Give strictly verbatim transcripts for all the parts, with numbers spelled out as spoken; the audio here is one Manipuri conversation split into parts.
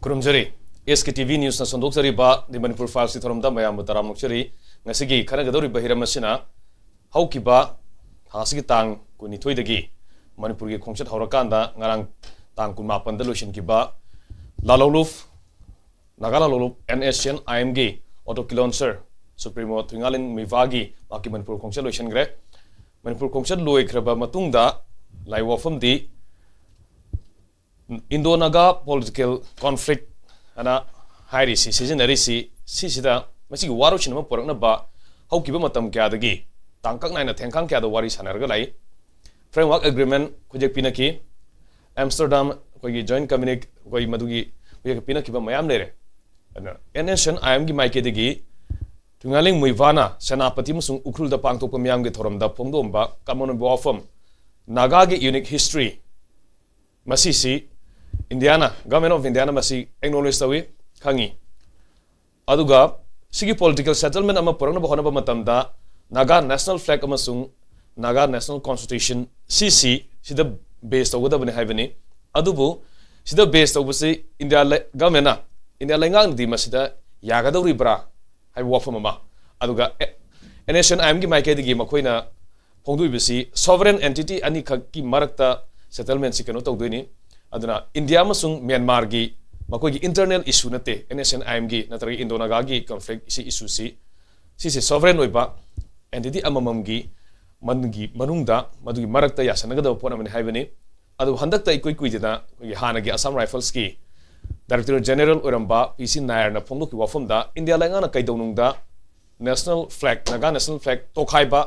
ꯈꯨꯔꯨꯝꯖꯔꯤ꯫ ꯑꯦꯁ ꯀꯦ ꯇꯤ ꯚꯤ ꯅ꯭ꯌꯨꯁꯅ ꯁꯟꯗꯣꯛꯆꯔꯤꯕ ꯗꯤ ꯃꯅꯤꯄꯨꯔ ꯐꯥꯏꯜꯁꯀꯤ ꯊꯧꯔꯝꯗ ꯃꯌꯥꯝꯕꯨ ꯇꯔꯥꯝꯅ ꯑꯣꯛꯆꯔꯤ꯫ ꯉꯁꯤꯒꯤ ꯈꯟꯅꯒꯗꯧꯔꯤꯕ ꯍꯤꯔꯝ ꯑꯁꯤꯅ ꯍꯧꯈꯤꯕ ꯊꯥ ꯑꯁꯤꯒꯤ ꯇꯥꯡ ꯀꯨꯟꯅꯤꯊꯣꯏꯗꯒꯤ ꯃꯅꯤꯄꯨꯔꯒꯤ ꯈꯣꯡꯆꯠ ꯍꯧꯔꯀꯥꯟꯗ ꯉꯔꯥꯡ ꯇꯥꯡ ꯀꯨꯟꯃꯥꯄꯟꯗ ꯂꯣꯏꯁꯤꯟꯈꯤꯕ ꯂꯥꯂꯣꯂꯨꯞ, Naga ꯂꯥꯂꯣꯂꯨꯞ and S N I ꯑꯦꯝꯒꯤ ꯑꯣꯇꯣ ꯀꯤꯂꯣꯟꯁꯔ ꯁꯨꯄ꯭ꯔꯤꯃꯣ ꯊꯨꯏꯉꯥꯂꯤꯡ ꯃꯨꯏꯚꯥꯒꯤ ꯃꯍꯥꯛꯀꯤ ꯃꯅꯤꯄꯨꯔ ꯈꯣꯡꯆꯠ ꯂꯣꯏꯁꯤꯟꯈ꯭ꯔꯦ꯫ ꯃꯅꯤꯄꯨꯔ ꯈꯣꯡꯆꯠ ꯂꯣꯏꯈ꯭ꯔꯕ ꯃꯇꯨꯡꯗ ꯂꯥꯏ ꯋꯥꯐꯝꯗꯤ ꯏꯟꯗꯣ ꯅꯥꯒꯥ ꯄꯣꯂꯤꯇꯤꯀꯦꯜ ꯀꯣꯟꯐ꯭ꯂꯤꯛ ꯑꯅ ꯍꯥꯏꯔꯤꯁꯤ, ꯁꯤꯖꯤꯟꯅꯔꯤꯁꯤ, ꯁꯤꯁꯤꯗ ꯃꯁꯤꯒꯤ ꯋꯥꯔꯣꯏꯁꯤꯟ ꯑꯃ ꯄꯨꯔꯛꯅꯕ ꯍꯧꯈꯤꯕ ꯃꯇꯝ ꯀꯌꯥꯗꯒꯤ ꯇꯥꯡꯀꯛ ꯅꯥꯏꯅ ꯊꯦꯡꯈꯥꯡ ꯀꯌꯥꯗ ꯋꯥꯔꯤ ꯁꯥꯟꯅꯔꯒ ꯂꯥꯛꯏ꯫ ꯐ꯭ꯔꯦꯝꯋꯥꯔꯛ ꯑꯦꯒ꯭ꯔꯤꯃꯦꯟ ꯈꯨꯖꯦꯛ ꯄꯤꯅꯈꯤ꯫ ꯑꯦꯝꯁꯇꯔꯗꯥꯝ ꯑꯩꯈꯣꯏꯒꯤ ꯖꯣꯏꯟ ꯀꯝꯃ꯭ꯌꯨꯅꯤꯛ ꯑꯩꯈꯣꯏ ꯃꯗꯨꯒꯤ ꯈꯨꯖꯦꯛ ꯄꯤꯅꯈꯤꯕ ꯃꯌꯥꯝ ꯂꯩꯔꯦ꯫ ꯑꯗꯨꯅ ꯑꯦꯟ ꯑꯦꯁ ꯑꯦꯟ ꯑꯥꯏ ꯑꯦꯝꯒꯤ ꯃꯥꯏꯀꯩꯗꯒꯤ ꯊꯨꯏꯉꯥꯂꯤꯡ ꯃꯨꯏꯚꯥꯅ ꯁꯦꯅꯥꯄꯇꯤ ꯑꯃꯁꯨꯡ ꯎꯈ꯭ꯔꯨꯜꯗ ꯄꯥꯡꯊꯣꯛꯄ ꯃꯤꯌꯥꯝꯒꯤ ꯊꯧꯔꯝꯗ ꯐꯣꯡꯗꯣꯛꯂꯝꯕ ꯀꯃꯟ ꯋꯥꯐꯝ, ꯅꯥꯒꯥꯒꯤ ꯌꯨꯅꯤꯛ ꯍꯤꯁꯇ꯭ꯔꯤ, ꯃꯁꯤꯁꯤ ꯏꯟꯗꯤꯌꯥꯅ, ꯒꯚꯔꯟꯃꯦꯟ ꯑꯣꯐ ꯏꯟꯗꯤꯌꯥꯅ ꯃꯁꯤ ꯑꯦꯛꯅꯣꯂꯦꯖ ꯇꯧꯏ, ꯈꯪꯉꯤ꯫ ꯑꯗꯨꯒ ꯁꯤꯒꯤ ꯄꯣꯂꯤꯇꯤꯀꯦꯜ ꯁꯦꯇꯜꯃꯦꯟ ꯑꯃ ꯄꯨꯔꯛꯅꯕ ꯍꯣꯠꯅꯕ ꯃꯇꯝꯗ ꯅꯥꯒꯥ ꯅꯦꯁꯅꯦꯜ ꯐ꯭ꯂꯦꯒ ꯑꯃꯁꯨꯡ ꯅꯥꯒꯥ ꯅꯦꯁꯅꯦꯜ ꯀꯣꯟꯁꯇꯤꯇ꯭ꯌꯨꯁꯟ, ꯁꯤꯁꯤ ꯁꯤꯗ ꯕꯦꯁ ꯇꯧꯒꯗꯕꯅꯤ ꯍꯥꯏꯕꯅꯤ꯫ ꯑꯗꯨꯕꯨ ꯁꯤꯗ ꯕꯦꯁ ꯇꯧꯕꯁꯤ ꯏꯟꯗꯤꯌꯥ ꯂꯩ-, ꯒꯚꯔꯟꯃꯦꯟꯅ, ꯏꯟꯗꯤꯌꯥ ꯂꯩꯉꯥꯛꯅꯗꯤ ꯃꯁꯤꯗ ꯌꯥꯒꯗꯧꯔꯤꯕ꯭ꯔꯥ ꯍꯥꯏꯕ ꯋꯥꯐꯝ ꯑꯃ, ꯑꯗꯨꯒ ꯑꯦꯟ ꯑꯦꯁ ꯑꯦꯟ ꯑꯥꯏ ꯑꯦꯝꯒꯤ ꯃꯥꯏꯀꯩꯗꯒꯤ ꯃꯈꯣꯏꯅ ꯐꯣꯡꯗꯣꯛꯏꯕꯁꯤ ꯁꯣꯚꯔꯦꯟ ꯑꯦꯟꯇꯤꯇꯤ ꯑꯅꯤꯈꯛꯀꯤ ꯃꯔꯛꯇ ꯁꯦꯇꯜꯃꯦꯟꯁꯤ ꯀꯩꯅꯣ ꯇꯧꯗꯣꯏꯅꯤ꯫ ꯑꯗꯨꯅ ꯏꯟꯗꯤꯌꯥ ꯑꯃꯁꯨꯡ ꯃ꯭ꯌꯥꯟꯃꯥꯔꯒꯤ ꯃꯈꯣꯏꯒꯤ ꯏꯟꯇꯔꯅꯦꯜ ꯏꯁꯨ ꯅꯠꯇꯦ, ꯑꯦꯟ ꯑꯦꯁ ꯑꯦꯟ ꯑꯥꯏ ꯑꯦꯝꯒꯤ ꯅꯠꯇ꯭ꯔꯒ ꯏꯟꯗꯣ ꯅꯥꯒꯥꯒꯤ ꯀꯟꯐ꯭ꯂꯤꯛ ꯁꯤ ꯏꯁꯨꯁꯤ, ꯁꯤꯁꯦ ꯁꯣꯚꯔꯦꯟ ꯑꯣꯏꯕ ꯑꯦꯟꯇꯤꯇꯤ ꯑꯃꯃꯝꯒꯤ ꯃꯅꯨꯡꯒꯤ, ꯃꯅꯨꯡꯗ ꯃꯗꯨꯒꯤ ꯃꯔꯛꯇ ꯌꯥꯁꯟꯅꯒꯗꯕ ꯄꯣꯠ ꯑꯃꯅꯤ ꯍꯥꯏꯕꯅꯤ꯫ ꯑꯗꯨꯕꯨ ꯍꯟꯗꯛꯇ ꯏꯀꯨꯏ ꯀꯨꯏꯗꯅ ꯑꯩꯈꯣꯏꯒꯤ ꯍꯥꯟꯅꯒꯤ ꯑꯁꯥꯝ ꯔꯥꯏꯐꯜꯁꯀꯤ ꯗꯥꯏꯔꯦꯛꯇꯔ ꯖꯦꯅꯔꯦꯜ ꯑꯣꯏꯔꯝꯕ ꯄꯤ ꯁꯤ ꯅꯥꯌꯔꯅ ꯐꯣꯡꯗꯣꯛꯈꯤꯕ ꯋꯥꯐꯝꯗ ꯏꯟꯗꯤꯌꯥ ꯂꯩꯉꯥꯛꯅ ꯀꯩꯗꯧꯅꯨꯡꯗ national flag, Naga national flag ꯇꯣꯈꯥꯏꯕ,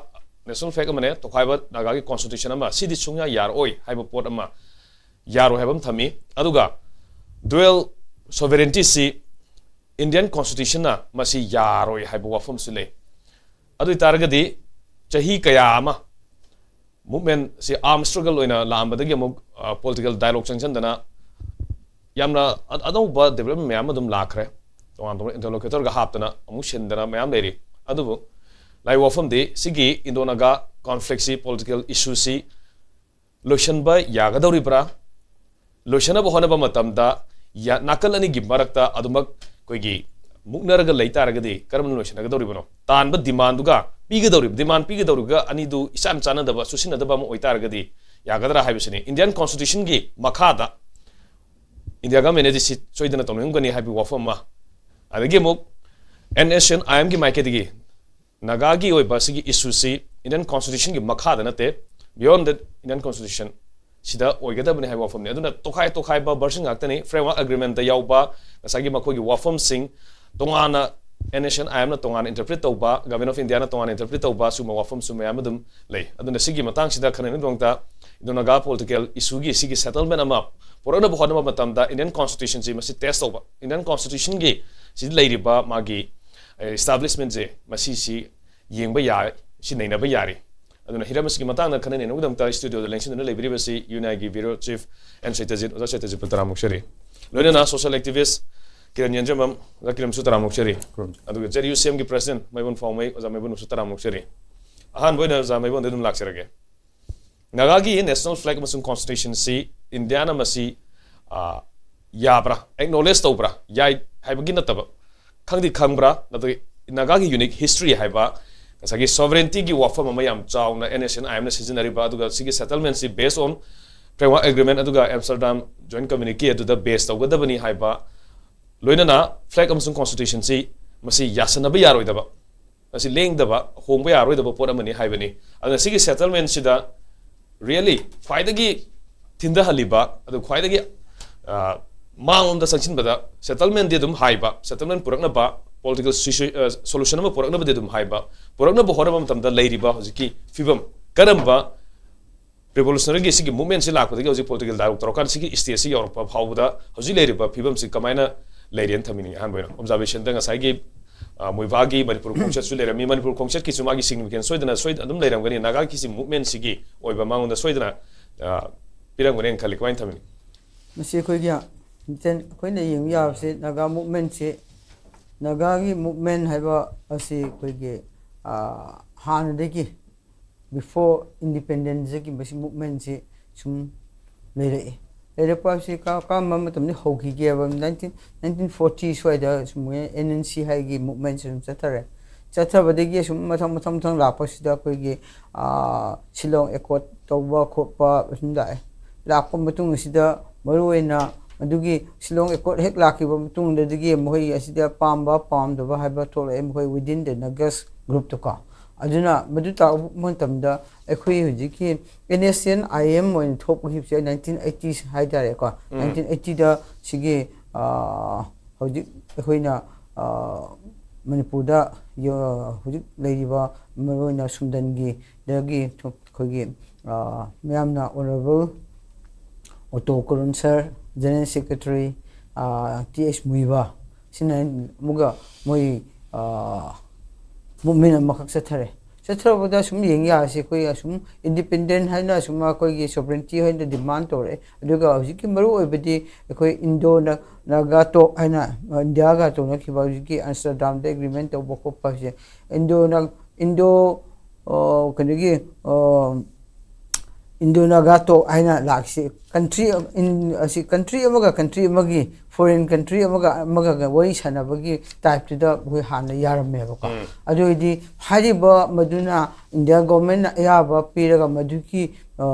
ꯅꯦꯁꯅꯦꯜ ꯐ꯭ꯂꯦꯒ ꯑꯃꯅꯦ, ꯇꯣꯈꯥꯏꯕ ꯅꯥꯒꯥꯒꯤ ꯀꯣꯟꯁꯇꯤꯇ꯭ꯌꯨꯁꯟ ꯑꯃ, ꯁꯤꯗꯤ ꯁꯨꯡꯌꯥ ꯌꯥꯔꯛꯑꯣꯏ ꯍꯥꯏꯕ ꯄꯣꯠ ꯑꯃ, ꯌꯥꯔꯣꯏ ꯍꯥꯏꯕ ꯑꯃ ꯊꯝꯃꯤ꯫ ꯑꯗꯨꯒ ꯗꯨꯋꯦꯜ ꯁꯣꯚꯔꯦꯟꯇꯤꯁꯤ ꯏꯟꯗꯤꯌꯟ ꯀꯣꯟꯁꯇꯤꯇ꯭ꯌꯨꯁꯟꯅ ꯃꯁꯤ ꯌꯥꯔꯣꯏ ꯍꯥꯏꯕ ꯋꯥꯐꯝꯁꯨ ꯂꯩ꯫ ꯑꯗꯨ ꯑꯣꯏꯇꯥꯔꯒꯗꯤ ꯆꯍꯤ ꯀꯌꯥ ꯑꯃ ꯃꯨꯚꯃꯦꯟꯁꯤ, ꯑꯥꯔꯝ ꯁ꯭ꯇ꯭ꯔꯒꯜ ꯑꯣꯏꯅ ꯂꯥꯛꯑꯝꯕꯗꯒꯤ ꯑꯃꯨꯛ ꯄꯣꯂꯤꯇꯤꯀꯦꯜ ꯗꯥꯏꯂꯣꯒ ꯆꯪꯁꯤꯟꯗꯅ ꯌꯥꯝꯅ ꯑ-, ꯑꯅꯧꯕ ꯗꯤꯕꯂꯞꯃꯦꯟ ꯃꯌꯥꯝ ꯑꯗꯨꯝ ꯂꯥꯛꯈ꯭ꯔꯦ꯫ ꯇꯣꯉꯥꯟ ꯇꯣꯉꯥꯟꯕ ꯏꯟꯇꯔꯂꯣꯀꯦꯇꯔꯒ ꯍꯥꯞꯇꯅ ꯑꯃꯨꯛ ꯁꯤꯟꯗꯅ ꯃꯌꯥꯝ ꯂꯩꯔꯤ꯫ ꯑꯗꯨꯕꯨ ꯂꯥꯏ ꯋꯥꯐꯝꯗꯤ ꯁꯤꯒꯤ ꯏꯟꯗꯣ ꯅꯥꯒꯥ ꯀꯣꯟꯐ꯭ꯂꯤꯛꯁꯤ, ꯄꯣꯂꯤꯇꯤꯀꯦꯜ ꯏꯁꯨꯁꯤ ꯂꯣꯏꯁꯤꯟꯕ ꯌꯥꯒꯗꯧꯔꯤꯕ꯭ꯔꯥ? ꯂꯣꯏꯁꯤꯟꯅꯕ ꯍꯣꯠꯅꯕ ꯃꯇꯝꯗ ꯌꯥ-, ꯅꯥꯀꯜ ꯑꯅꯤꯒꯤ ꯃꯔꯛꯇ ꯑꯗꯨꯃꯛ ꯑꯩꯈꯣꯏꯒꯤ ꯃꯨꯛꯅꯔꯒ ꯂꯩ ꯇꯥꯔꯒꯗꯤ ꯀꯔꯝꯅ ꯂꯣꯏꯁꯤꯟꯅꯒꯗꯧꯔꯤꯕꯅꯣ? ꯇꯥꯟꯕ ꯗꯤꯃꯥꯟꯗꯨꯒ ꯄꯤꯒꯗꯧꯔꯤꯕ, ꯗꯤꯃꯥꯟ ꯄꯤꯒꯗꯧꯔꯤꯕꯒ ꯑꯅꯤꯗꯨ ꯏꯆꯥꯟ ꯆꯥꯟꯅꯗꯕ, ꯆꯨꯁꯤꯟꯅꯗꯕ ꯑꯃ ꯑꯣꯏꯇꯥꯔꯒꯗꯤ ꯌꯥꯒꯗ꯭ꯔꯥ ꯍꯥꯏꯕꯁꯤꯅꯤ꯫ ꯏꯟꯗꯤꯌꯥꯟ ꯀꯣꯟꯁꯇꯤꯇ꯭ꯌꯨꯁꯟꯒꯤ ꯃꯈꯥꯗ ꯏꯟꯗꯤꯌꯥ ꯒꯃꯦꯟꯅꯗꯤ ꯁꯤ ꯁꯣꯏꯗꯅ ꯇꯧꯅꯤꯡꯉꯝꯒꯅꯤ ꯍꯥꯏꯕꯒꯤ ꯋꯥꯐꯝ ꯑꯃ, ꯑꯗꯒꯤ ꯑꯃꯨꯛ ꯑꯦꯟ ꯑꯦꯁ ꯑꯦꯟ ꯑꯥꯏ ꯑꯦꯝꯒꯤ ꯃꯥꯏꯀꯩꯗꯒꯤ ꯅꯥꯒꯥꯒꯤ ꯑꯣꯏꯕ ꯁꯤꯒꯤ ꯏꯁꯨꯁꯤ ꯏꯟꯗꯤꯌꯥꯟ ꯀꯣꯟꯁꯇꯤꯇ꯭ꯌꯨꯁꯟꯒꯤ ꯃꯈꯥꯗ ꯅꯠꯇꯦ, beyond the Indian Constitution ꯁꯤꯗ ꯑꯣꯏꯒꯗꯕꯅꯤ ꯍꯥꯏꯕ ꯋꯥꯐꯝꯅꯤ꯫ ꯑꯗꯨꯅ ꯇꯣꯈꯥꯏ ꯇꯣꯈꯥꯏꯕ ꯚꯔꯁꯟ ꯉꯥꯛꯇꯅꯤ꯫ ꯐ꯭ꯔꯦꯝꯋꯥꯔꯛ ꯑꯦꯒ꯭ꯔꯤꯃꯦꯟꯇ ꯌꯥꯎꯕ ꯉꯁꯥꯏꯒꯤ ꯃꯈꯣꯏꯒꯤ ꯋꯥꯐꯝꯁꯤꯡ ꯇꯣꯉꯥꯟꯅ ꯑꯦꯟ ꯑꯦꯁ ꯑꯦꯟ ꯑꯥꯏ ꯑꯦꯝꯅ ꯇꯣꯉꯥꯟꯅ ꯏꯟꯇꯔꯄ꯭ꯔꯤꯠ ꯇꯧꯕ, ꯒꯚꯔꯟꯃꯦꯟꯠ ꯑꯣꯐ ꯏꯟꯗꯤꯌꯥꯅ ꯇꯣꯉꯥꯟꯅ ꯏꯟꯇꯔꯄ꯭ꯔꯤꯠ ꯇꯧꯕ, ꯁꯤꯒꯨꯝꯕ ꯋꯥꯐꯝꯁꯨ ꯃꯌꯥꯝ ꯑꯗꯨꯝ ꯂꯩ꯫ ꯑꯗꯨꯅ ꯁꯤꯒꯤ ꯃꯇꯥꯡꯁꯤꯗ ꯈꯟꯅꯅꯕꯒꯤꯗꯃꯛꯇ ꯏꯟꯗꯣ ꯅꯥꯒꯥ ꯄꯣꯂꯤꯇꯤꯀꯦꯜ ꯏꯁꯨꯒꯤ ꯁꯤꯒꯤ ꯁꯦꯇꯜꯃꯦꯟ ꯑꯃ ꯄꯨꯔꯛꯅꯕ ꯍꯣꯠꯅꯕ ꯃꯇꯝꯗ ꯏꯟꯗꯤꯌꯟ ꯀꯣꯟꯁꯇꯤꯇ꯭ꯌꯨꯁꯟꯁꯤ ꯃꯁꯤ ꯇꯦꯁ ꯇꯧꯕ, ꯏꯟꯗꯤꯌꯟ ꯀꯣꯟꯁꯇꯤꯇ꯭ꯌꯨꯁꯟꯒꯤ ꯁꯤꯗ ꯂꯩꯔꯤꯕ ꯃꯥꯒꯤ ꯏꯁꯇꯥꯕ꯭ꯂꯤꯁꯃꯦꯟꯁꯦ ꯃꯁꯤꯁꯤ ꯌꯦꯡꯕ ꯌꯥꯏ, ꯁꯤ ꯅꯩꯅꯕ ꯌꯥꯔꯤ꯫ ꯑꯗꯨꯅ ꯍꯤꯔꯝ ꯑꯁꯤꯒꯤ ꯃꯇꯥꯡꯗ ꯈꯟꯅ ꯅꯩꯅꯕꯒꯤꯗꯃꯛꯇ ꯁ꯭ꯇꯨꯗꯤꯑꯣꯗ ꯂꯦꯡꯁꯤꯟꯗꯨꯅ ꯂꯩꯕꯤꯔꯤꯕꯁꯤ ꯌꯨ ꯑꯦꯟ ꯑꯥꯏꯒꯤ ꯕ꯭ꯌꯨꯔꯣ ꯆꯤꯐ ꯑꯦꯟ ꯁꯇ꯭ꯌꯖꯤꯠ꯫ ꯑꯣꯖꯥ ꯁꯇ꯭ꯌꯖꯤꯠꯄꯨ ꯇꯔꯥꯝꯅ ꯑꯣꯛꯆꯔꯤ꯫ ꯂꯣꯏꯅꯅ ꯁꯣꯁꯤꯌꯦꯜ ꯑꯦꯛꯇꯤꯚꯤꯁ ꯀꯤꯔꯟ ꯌꯦꯟꯖꯃꯝ, ꯑꯣꯖꯥ ꯀꯤꯔꯟꯁꯨ ꯇꯔꯥꯝꯅ ꯑꯣꯛꯆꯔꯤ꯫ ꯈꯨꯔꯨꯝꯖꯔꯤ꯫ ꯑꯗꯨꯒ ꯖꯦꯠ ꯌꯨ ꯁꯤ ꯑꯦꯝꯒꯤ ꯄ꯭ꯔꯁꯤꯗꯦꯟꯠ ꯃꯥꯏꯕꯝ ꯐꯥꯎꯃꯩ, ꯑꯣꯖꯥ ꯃꯥꯏꯕꯝꯁꯨ ꯇꯔꯥꯝꯅ ꯑꯣꯛꯆꯔꯤ꯫ ꯑꯍꯥꯟꯕ ꯑꯣꯏꯅ ꯑꯣꯖꯥ ꯃꯥꯏꯕꯝꯗ ꯑꯗꯨꯝ ꯂꯥꯛꯆꯔꯒꯦ꯫ ꯅꯥꯒꯥꯒꯤ ꯅꯦꯁꯅꯦꯜ ꯐ꯭ꯂꯦꯒ ꯑꯃꯁꯨꯡ ꯀꯣꯟꯁꯇꯤꯇ꯭ꯌꯨꯁꯟꯁꯤ ꯏꯟꯗꯤꯌꯥꯅ ꯃꯁꯤ, ꯑ, ꯌꯥꯕ꯭ꯔꯥ, ꯑꯦꯛꯅꯣꯂꯦꯖ ꯇꯧꯕ꯭ꯔꯥ, ꯌꯥꯏ ꯍꯥꯏꯕꯒꯤ ꯅꯠꯇꯕ, ꯈꯪꯗꯤ ꯈꯪꯕ꯭ꯔꯥ, ꯅꯠꯇ꯭ꯔꯒ ꯅꯥꯒꯥꯒꯤ ꯌꯨꯅꯤꯛ ꯍꯤꯁꯇ꯭ꯔꯤ ꯍꯥꯏꯕ ꯉꯁꯥꯏꯒꯤ ꯁꯣꯚꯔꯦꯟꯇꯤꯒꯤ ꯋꯥꯐꯝ ꯑꯃ ꯌꯥꯝ ꯆꯥꯎꯅ ꯑꯦꯟ ꯑꯦꯁ ꯑꯦꯟ ꯑꯥꯏ ꯑꯦꯝꯅ ꯁꯤꯖꯤꯟꯅꯔꯤꯕ, ꯑꯗꯨꯒ ꯁꯤꯒꯤ ꯁꯦꯇꯜꯃꯦꯟꯁꯤ ꯕꯦꯁ ꯑꯣꯟ ꯐ꯭ꯔꯦꯝꯋꯥꯔꯛ ꯑꯦꯒ꯭ꯔꯤꯃꯦꯟ ꯑꯗꯨꯒ ꯑꯦꯝꯁꯇꯔꯗꯥꯝ ꯖꯣꯏꯟ ꯀꯝꯃ꯭ꯌꯨꯅꯤꯀꯦ ꯑꯗꯨꯗ ꯕꯦꯁ ꯇꯧꯒꯗꯕꯅꯤ ꯍꯥꯏꯕ, ꯂꯣꯏꯅꯅ ꯐ꯭ꯂꯦꯒ ꯑꯃꯁꯨꯡ ꯀꯣꯟꯁꯇꯤꯇ꯭ꯌꯨꯁꯟꯁꯤ ꯃꯁꯤ ꯌꯥꯁꯟꯅꯕ ꯌꯥꯔꯣꯏꯗꯕ, ꯃꯁꯤ ꯂꯦꯡꯗꯕ, ꯍꯣꯡꯕ ꯌꯥꯔꯣꯏꯗꯕ ꯄꯣꯠ ꯑꯃꯅꯤ ꯍꯥꯏꯕꯅꯤ꯫ ꯑꯗꯨꯅ ꯁꯤꯒꯤ ꯁꯦꯇꯜꯃꯦꯟꯁꯤꯗ ꯔꯤꯌꯦꯂꯤ ꯈ꯭ꯋꯥꯏꯗꯒꯤ ꯊꯤꯟꯊꯍꯜꯂꯤꯕ, ꯑꯗꯨ ꯈ꯭ꯋꯥꯏꯗꯒꯤ, ꯑ, ꯃꯥꯡꯂꯣꯝꯗ ꯆꯪꯁꯤꯟꯕꯗ ꯁꯦꯇꯜꯃꯦꯟꯗꯤ ꯑꯗꯨꯝ ꯍꯥꯏꯕ, ꯁꯦꯇꯜꯃꯦꯟ ꯄꯨꯔꯛꯅꯕ, ꯄꯣꯂꯤꯇꯤꯀꯦꯜ ꯁꯤꯁꯨ-, ꯑ, ꯁꯣꯂꯨꯁꯟ ꯑꯃ ꯄꯨꯔꯛꯅꯕꯗꯤ ꯑꯗꯨꯝ ꯍꯥꯏꯕ, ꯄꯨꯔꯛꯅꯕ ꯍꯣꯠꯅꯕ ꯃꯇꯝꯗ ꯂꯩꯔꯤꯕ ꯍꯧꯖꯤꯛꯀꯤ ꯐꯤꯕꯝ, ꯀꯔꯝꯕ ꯔꯤꯚꯣꯂꯨꯁꯅꯔꯤꯒꯤ ꯁꯤꯒꯤ ꯃꯨꯚꯃꯦꯟꯁꯤ ꯂꯥꯛꯄꯗꯒꯤ ꯍꯧꯖꯤꯛ ꯄꯣꯂꯤꯇꯤꯀꯦꯜ ꯗꯥꯏꯂꯣꯒ ꯇꯧꯔꯀꯥꯟꯗ ꯁꯤꯒꯤ ꯁ꯭ꯇꯦꯖꯁꯤ ꯌꯧꯔꯛꯄ ꯐꯥꯎꯕꯗ ꯍꯧꯖꯤꯛ ꯂꯩꯔꯤꯕ ꯐꯤꯕꯝꯁꯤ ꯀꯃꯥꯏꯅ ꯂꯩꯔꯦꯅ ꯊꯝꯕꯤꯅꯤꯡꯉꯤ꯫ ꯑꯍꯥꯟꯕ ꯑꯣꯏꯅ ꯑꯣꯕꯖꯥꯔꯕꯦꯁꯟꯗ ꯉꯁꯥꯏꯒꯤ, ꯑ, ꯃꯣꯏꯕꯥꯒꯤ ꯃꯅꯤꯄꯨꯔ ꯈꯣꯡꯆꯠꯁꯨ ꯂꯩꯔꯝꯃꯤ, ꯃꯅꯤꯄꯨꯔ ꯈꯣꯡꯆꯠꯀꯤꯁꯨ ꯃꯥꯒꯤ ꯁꯤꯒꯅꯤꯐꯤꯀꯦꯟꯁ ꯁꯣꯏꯗꯅ, ꯁꯣꯏꯗ-, ꯑꯗꯨꯝ ꯂꯩꯔꯝꯒꯅꯤ꯫ ꯅꯥꯒꯥꯒꯤꯁꯤ ꯃꯨꯚꯃꯦꯟꯁꯤꯒꯤ ꯑꯣꯏꯕ ꯃꯉꯣꯟꯗ ꯁꯣꯏꯗꯅ, ꯑ, ꯄꯤꯔꯝꯒꯅꯦꯅ ꯈꯜꯂꯤ꯫ ꯀꯃꯥꯏꯅ ꯊꯝꯕꯤꯅꯤ? ꯃꯁꯤ ꯑꯩꯈꯣꯏꯒꯤ, ꯑꯩꯈꯣꯏꯅ ꯌꯦꯡꯕ ꯌꯥꯕꯁꯤ ꯅꯥꯒꯥ ꯃꯨꯚꯃꯦꯟꯁꯤ, ꯅꯥꯒꯥꯒꯤ ꯃꯨꯚꯃꯦꯟ ꯍꯥꯏꯕ ꯑꯁꯤ ꯑꯩꯈꯣꯏꯒꯤ, ꯑ, ꯍꯥꯟꯅꯗꯒꯤ before independence ꯒꯤ ꯃꯁꯤ ꯃꯨꯚꯃꯦꯟꯁꯤ ꯁꯨꯝ ꯂꯩꯔꯛꯏ꯫ ꯂꯩꯔꯛꯄ ꯍꯥꯏꯕꯁꯤ ꯀ- ꯀꯔꯝꯕ ꯃꯇꯝꯗ ꯍꯧꯈꯤꯒꯦꯕ? ꯅꯥꯏꯟꯇꯤꯟ ꯅꯥꯏꯟꯇꯤꯟ ꯐꯣꯔꯇꯤ ꯁ꯭ꯋꯥꯏꯗ ꯁꯨꯝ ꯑꯦꯟ ꯑꯦꯟ ꯁꯤ ꯍꯥꯏꯒꯤ ꯃꯨꯞꯃꯦꯟꯁꯦ ꯁꯨꯝ ꯆꯠꯊꯔꯦ꯫ ꯆꯠꯊꯕꯗꯒꯤ ꯑꯁꯨꯝ ꯃꯊꯪ ꯃꯊꯪ ꯃꯊꯪ ꯂꯥꯛꯄꯁꯤꯗ ꯑꯩꯈꯣꯏꯒꯤ ꯁꯤꯂꯣꯡ ꯑꯦꯀꯣꯔꯠ ꯇꯧꯕ ꯈꯣꯠꯄ ꯑꯁꯨꯝ ꯂꯥꯛꯑꯦ꯫ ꯂꯥꯛꯄ ꯃꯇꯨꯡ ꯑꯁꯤꯗ ꯃꯔꯨꯑꯣꯏꯅ ꯑꯗꯨꯒꯤ ꯁꯤꯂꯣꯡ ꯑꯦꯀꯣꯔꯠ ꯍꯦꯛ ꯂꯥꯛꯈꯤꯕ ꯃꯇꯨꯡꯗꯒꯤ ꯃꯈꯣꯏ ꯑꯁꯤꯗ ꯄꯥꯝꯕ ꯄꯥꯝꯗꯕ ꯍꯥꯏꯕ ꯊꯣꯛꯂꯛꯑꯦ, ꯃꯈꯣꯏ within the Nagas group ꯇꯀꯣ꯫ ꯑꯗꯨꯅ ꯃꯗꯨ ꯇꯥꯛꯄ ꯃꯇꯝꯗ ꯑꯩꯈꯣꯏ ꯍꯧꯖꯤꯛꯀꯤ N S N I M ꯑꯣꯏꯅ ꯊꯣꯛꯈꯤꯕꯁꯦ ꯅꯥꯏꯟꯇꯤꯟ ꯑꯩꯠꯇꯤ ꯍꯥꯏꯇꯥꯔꯦꯀꯣ꯫ ꯅꯥꯏꯟꯇꯤꯟ ꯑꯩꯠꯇꯤꯗ ꯁꯤꯒꯤ ꯍꯧꯖꯤꯛ ꯑꯩꯈꯣꯏꯅ ꯃꯅꯤꯄꯨꯔꯗ ꯍꯧꯖꯤꯛ ꯂꯩꯔꯤꯕ ꯃꯔꯨꯑꯣꯏꯅ ꯁꯨꯝꯗꯟꯒꯤꯗꯒꯤ ꯑꯩꯈꯣꯏꯒꯤ ꯃꯌꯥꯝꯅ ꯑꯣꯅꯔꯦꯕꯜ ꯑꯣꯇꯣ ꯀꯔꯨꯟ sir, general secretary T H Muivah, ꯁꯤꯅ ꯑꯃꯨꯛꯀ ꯃꯣꯏ ꯃꯨꯞꯃꯦꯟ ꯑꯃꯈꯛ ꯆꯠꯊꯔꯦ꯫ ꯆꯠꯊꯔꯛꯄꯗ ꯁꯨꯝ ꯌꯦꯡ ꯌꯥꯔꯁꯤ, ꯑꯩꯈꯣꯏ ꯑꯁꯨꯝ ꯏꯟꯗꯤꯄꯦꯟꯗꯦꯟ ꯍꯥꯏꯅ ꯑꯁꯨꯝ ꯑꯩꯈꯣꯏꯒꯤ ꯁꯣꯕꯔꯦꯟꯇꯤ ꯍꯥꯏꯅ ꯗꯤꯃꯥꯟ ꯇꯧꯔꯛꯑꯦ꯫ ꯑꯗꯨꯒ ꯍꯧꯖꯤꯛꯀꯤ ꯃꯔꯨ ꯑꯣꯏꯕꯗꯤ ꯑꯩꯈꯣꯏ ꯏꯟꯗꯣ ꯅꯥꯒꯥ ꯇꯣꯛ ꯍꯥꯏꯅ ꯏꯟꯗꯤꯌꯥꯒ ꯇꯧꯅꯈꯤꯕ ꯍꯧꯖꯤꯛꯀꯤ ꯑꯝꯁꯇꯔꯗꯥꯝꯗ ꯑꯦꯒ꯭ꯔꯤꯃꯦꯟ ꯇꯧꯕ ꯈꯣꯠꯄ ꯍꯥꯏꯁꯦ ꯏꯟꯗꯣ ꯏꯟꯗꯣ ꯀꯩꯅꯣꯒꯤ ꯏꯟꯗꯣ ꯅꯥꯒꯥ ꯇꯣꯛ ꯍꯥꯏꯅ ꯂꯥꯛꯁꯤ ꯀꯟꯇ꯭ꯔꯤ ꯑꯁꯤ ꯀꯟꯇ꯭ꯔꯤ ꯑꯃꯒ ꯀꯟꯇ꯭ꯔꯤ ꯑꯃꯒꯤ ꯐꯣꯔꯦꯟ ꯀꯟꯇ꯭ꯔꯤ ꯑꯃꯒ ꯑꯃꯒ ꯋꯥꯔꯤ ꯁꯥꯟꯅꯕꯒꯤ ꯇꯥꯏꯞꯇꯨꯗ ꯑꯩꯈꯣꯏ ꯍꯥꯟꯅ ꯌꯥꯔꯝꯃꯦꯕꯀꯣ꯫ ꯑꯗꯨ ꯑꯣꯏꯗꯤ ꯍꯥꯏꯔꯤꯕ ꯃꯗꯨꯅ ꯏꯟꯗꯤꯌꯥ ꯒꯣꯔꯃꯦꯟꯅ ꯑꯌꯥꯕ ꯄꯤꯔꯒ ꯃꯗꯨꯒꯤ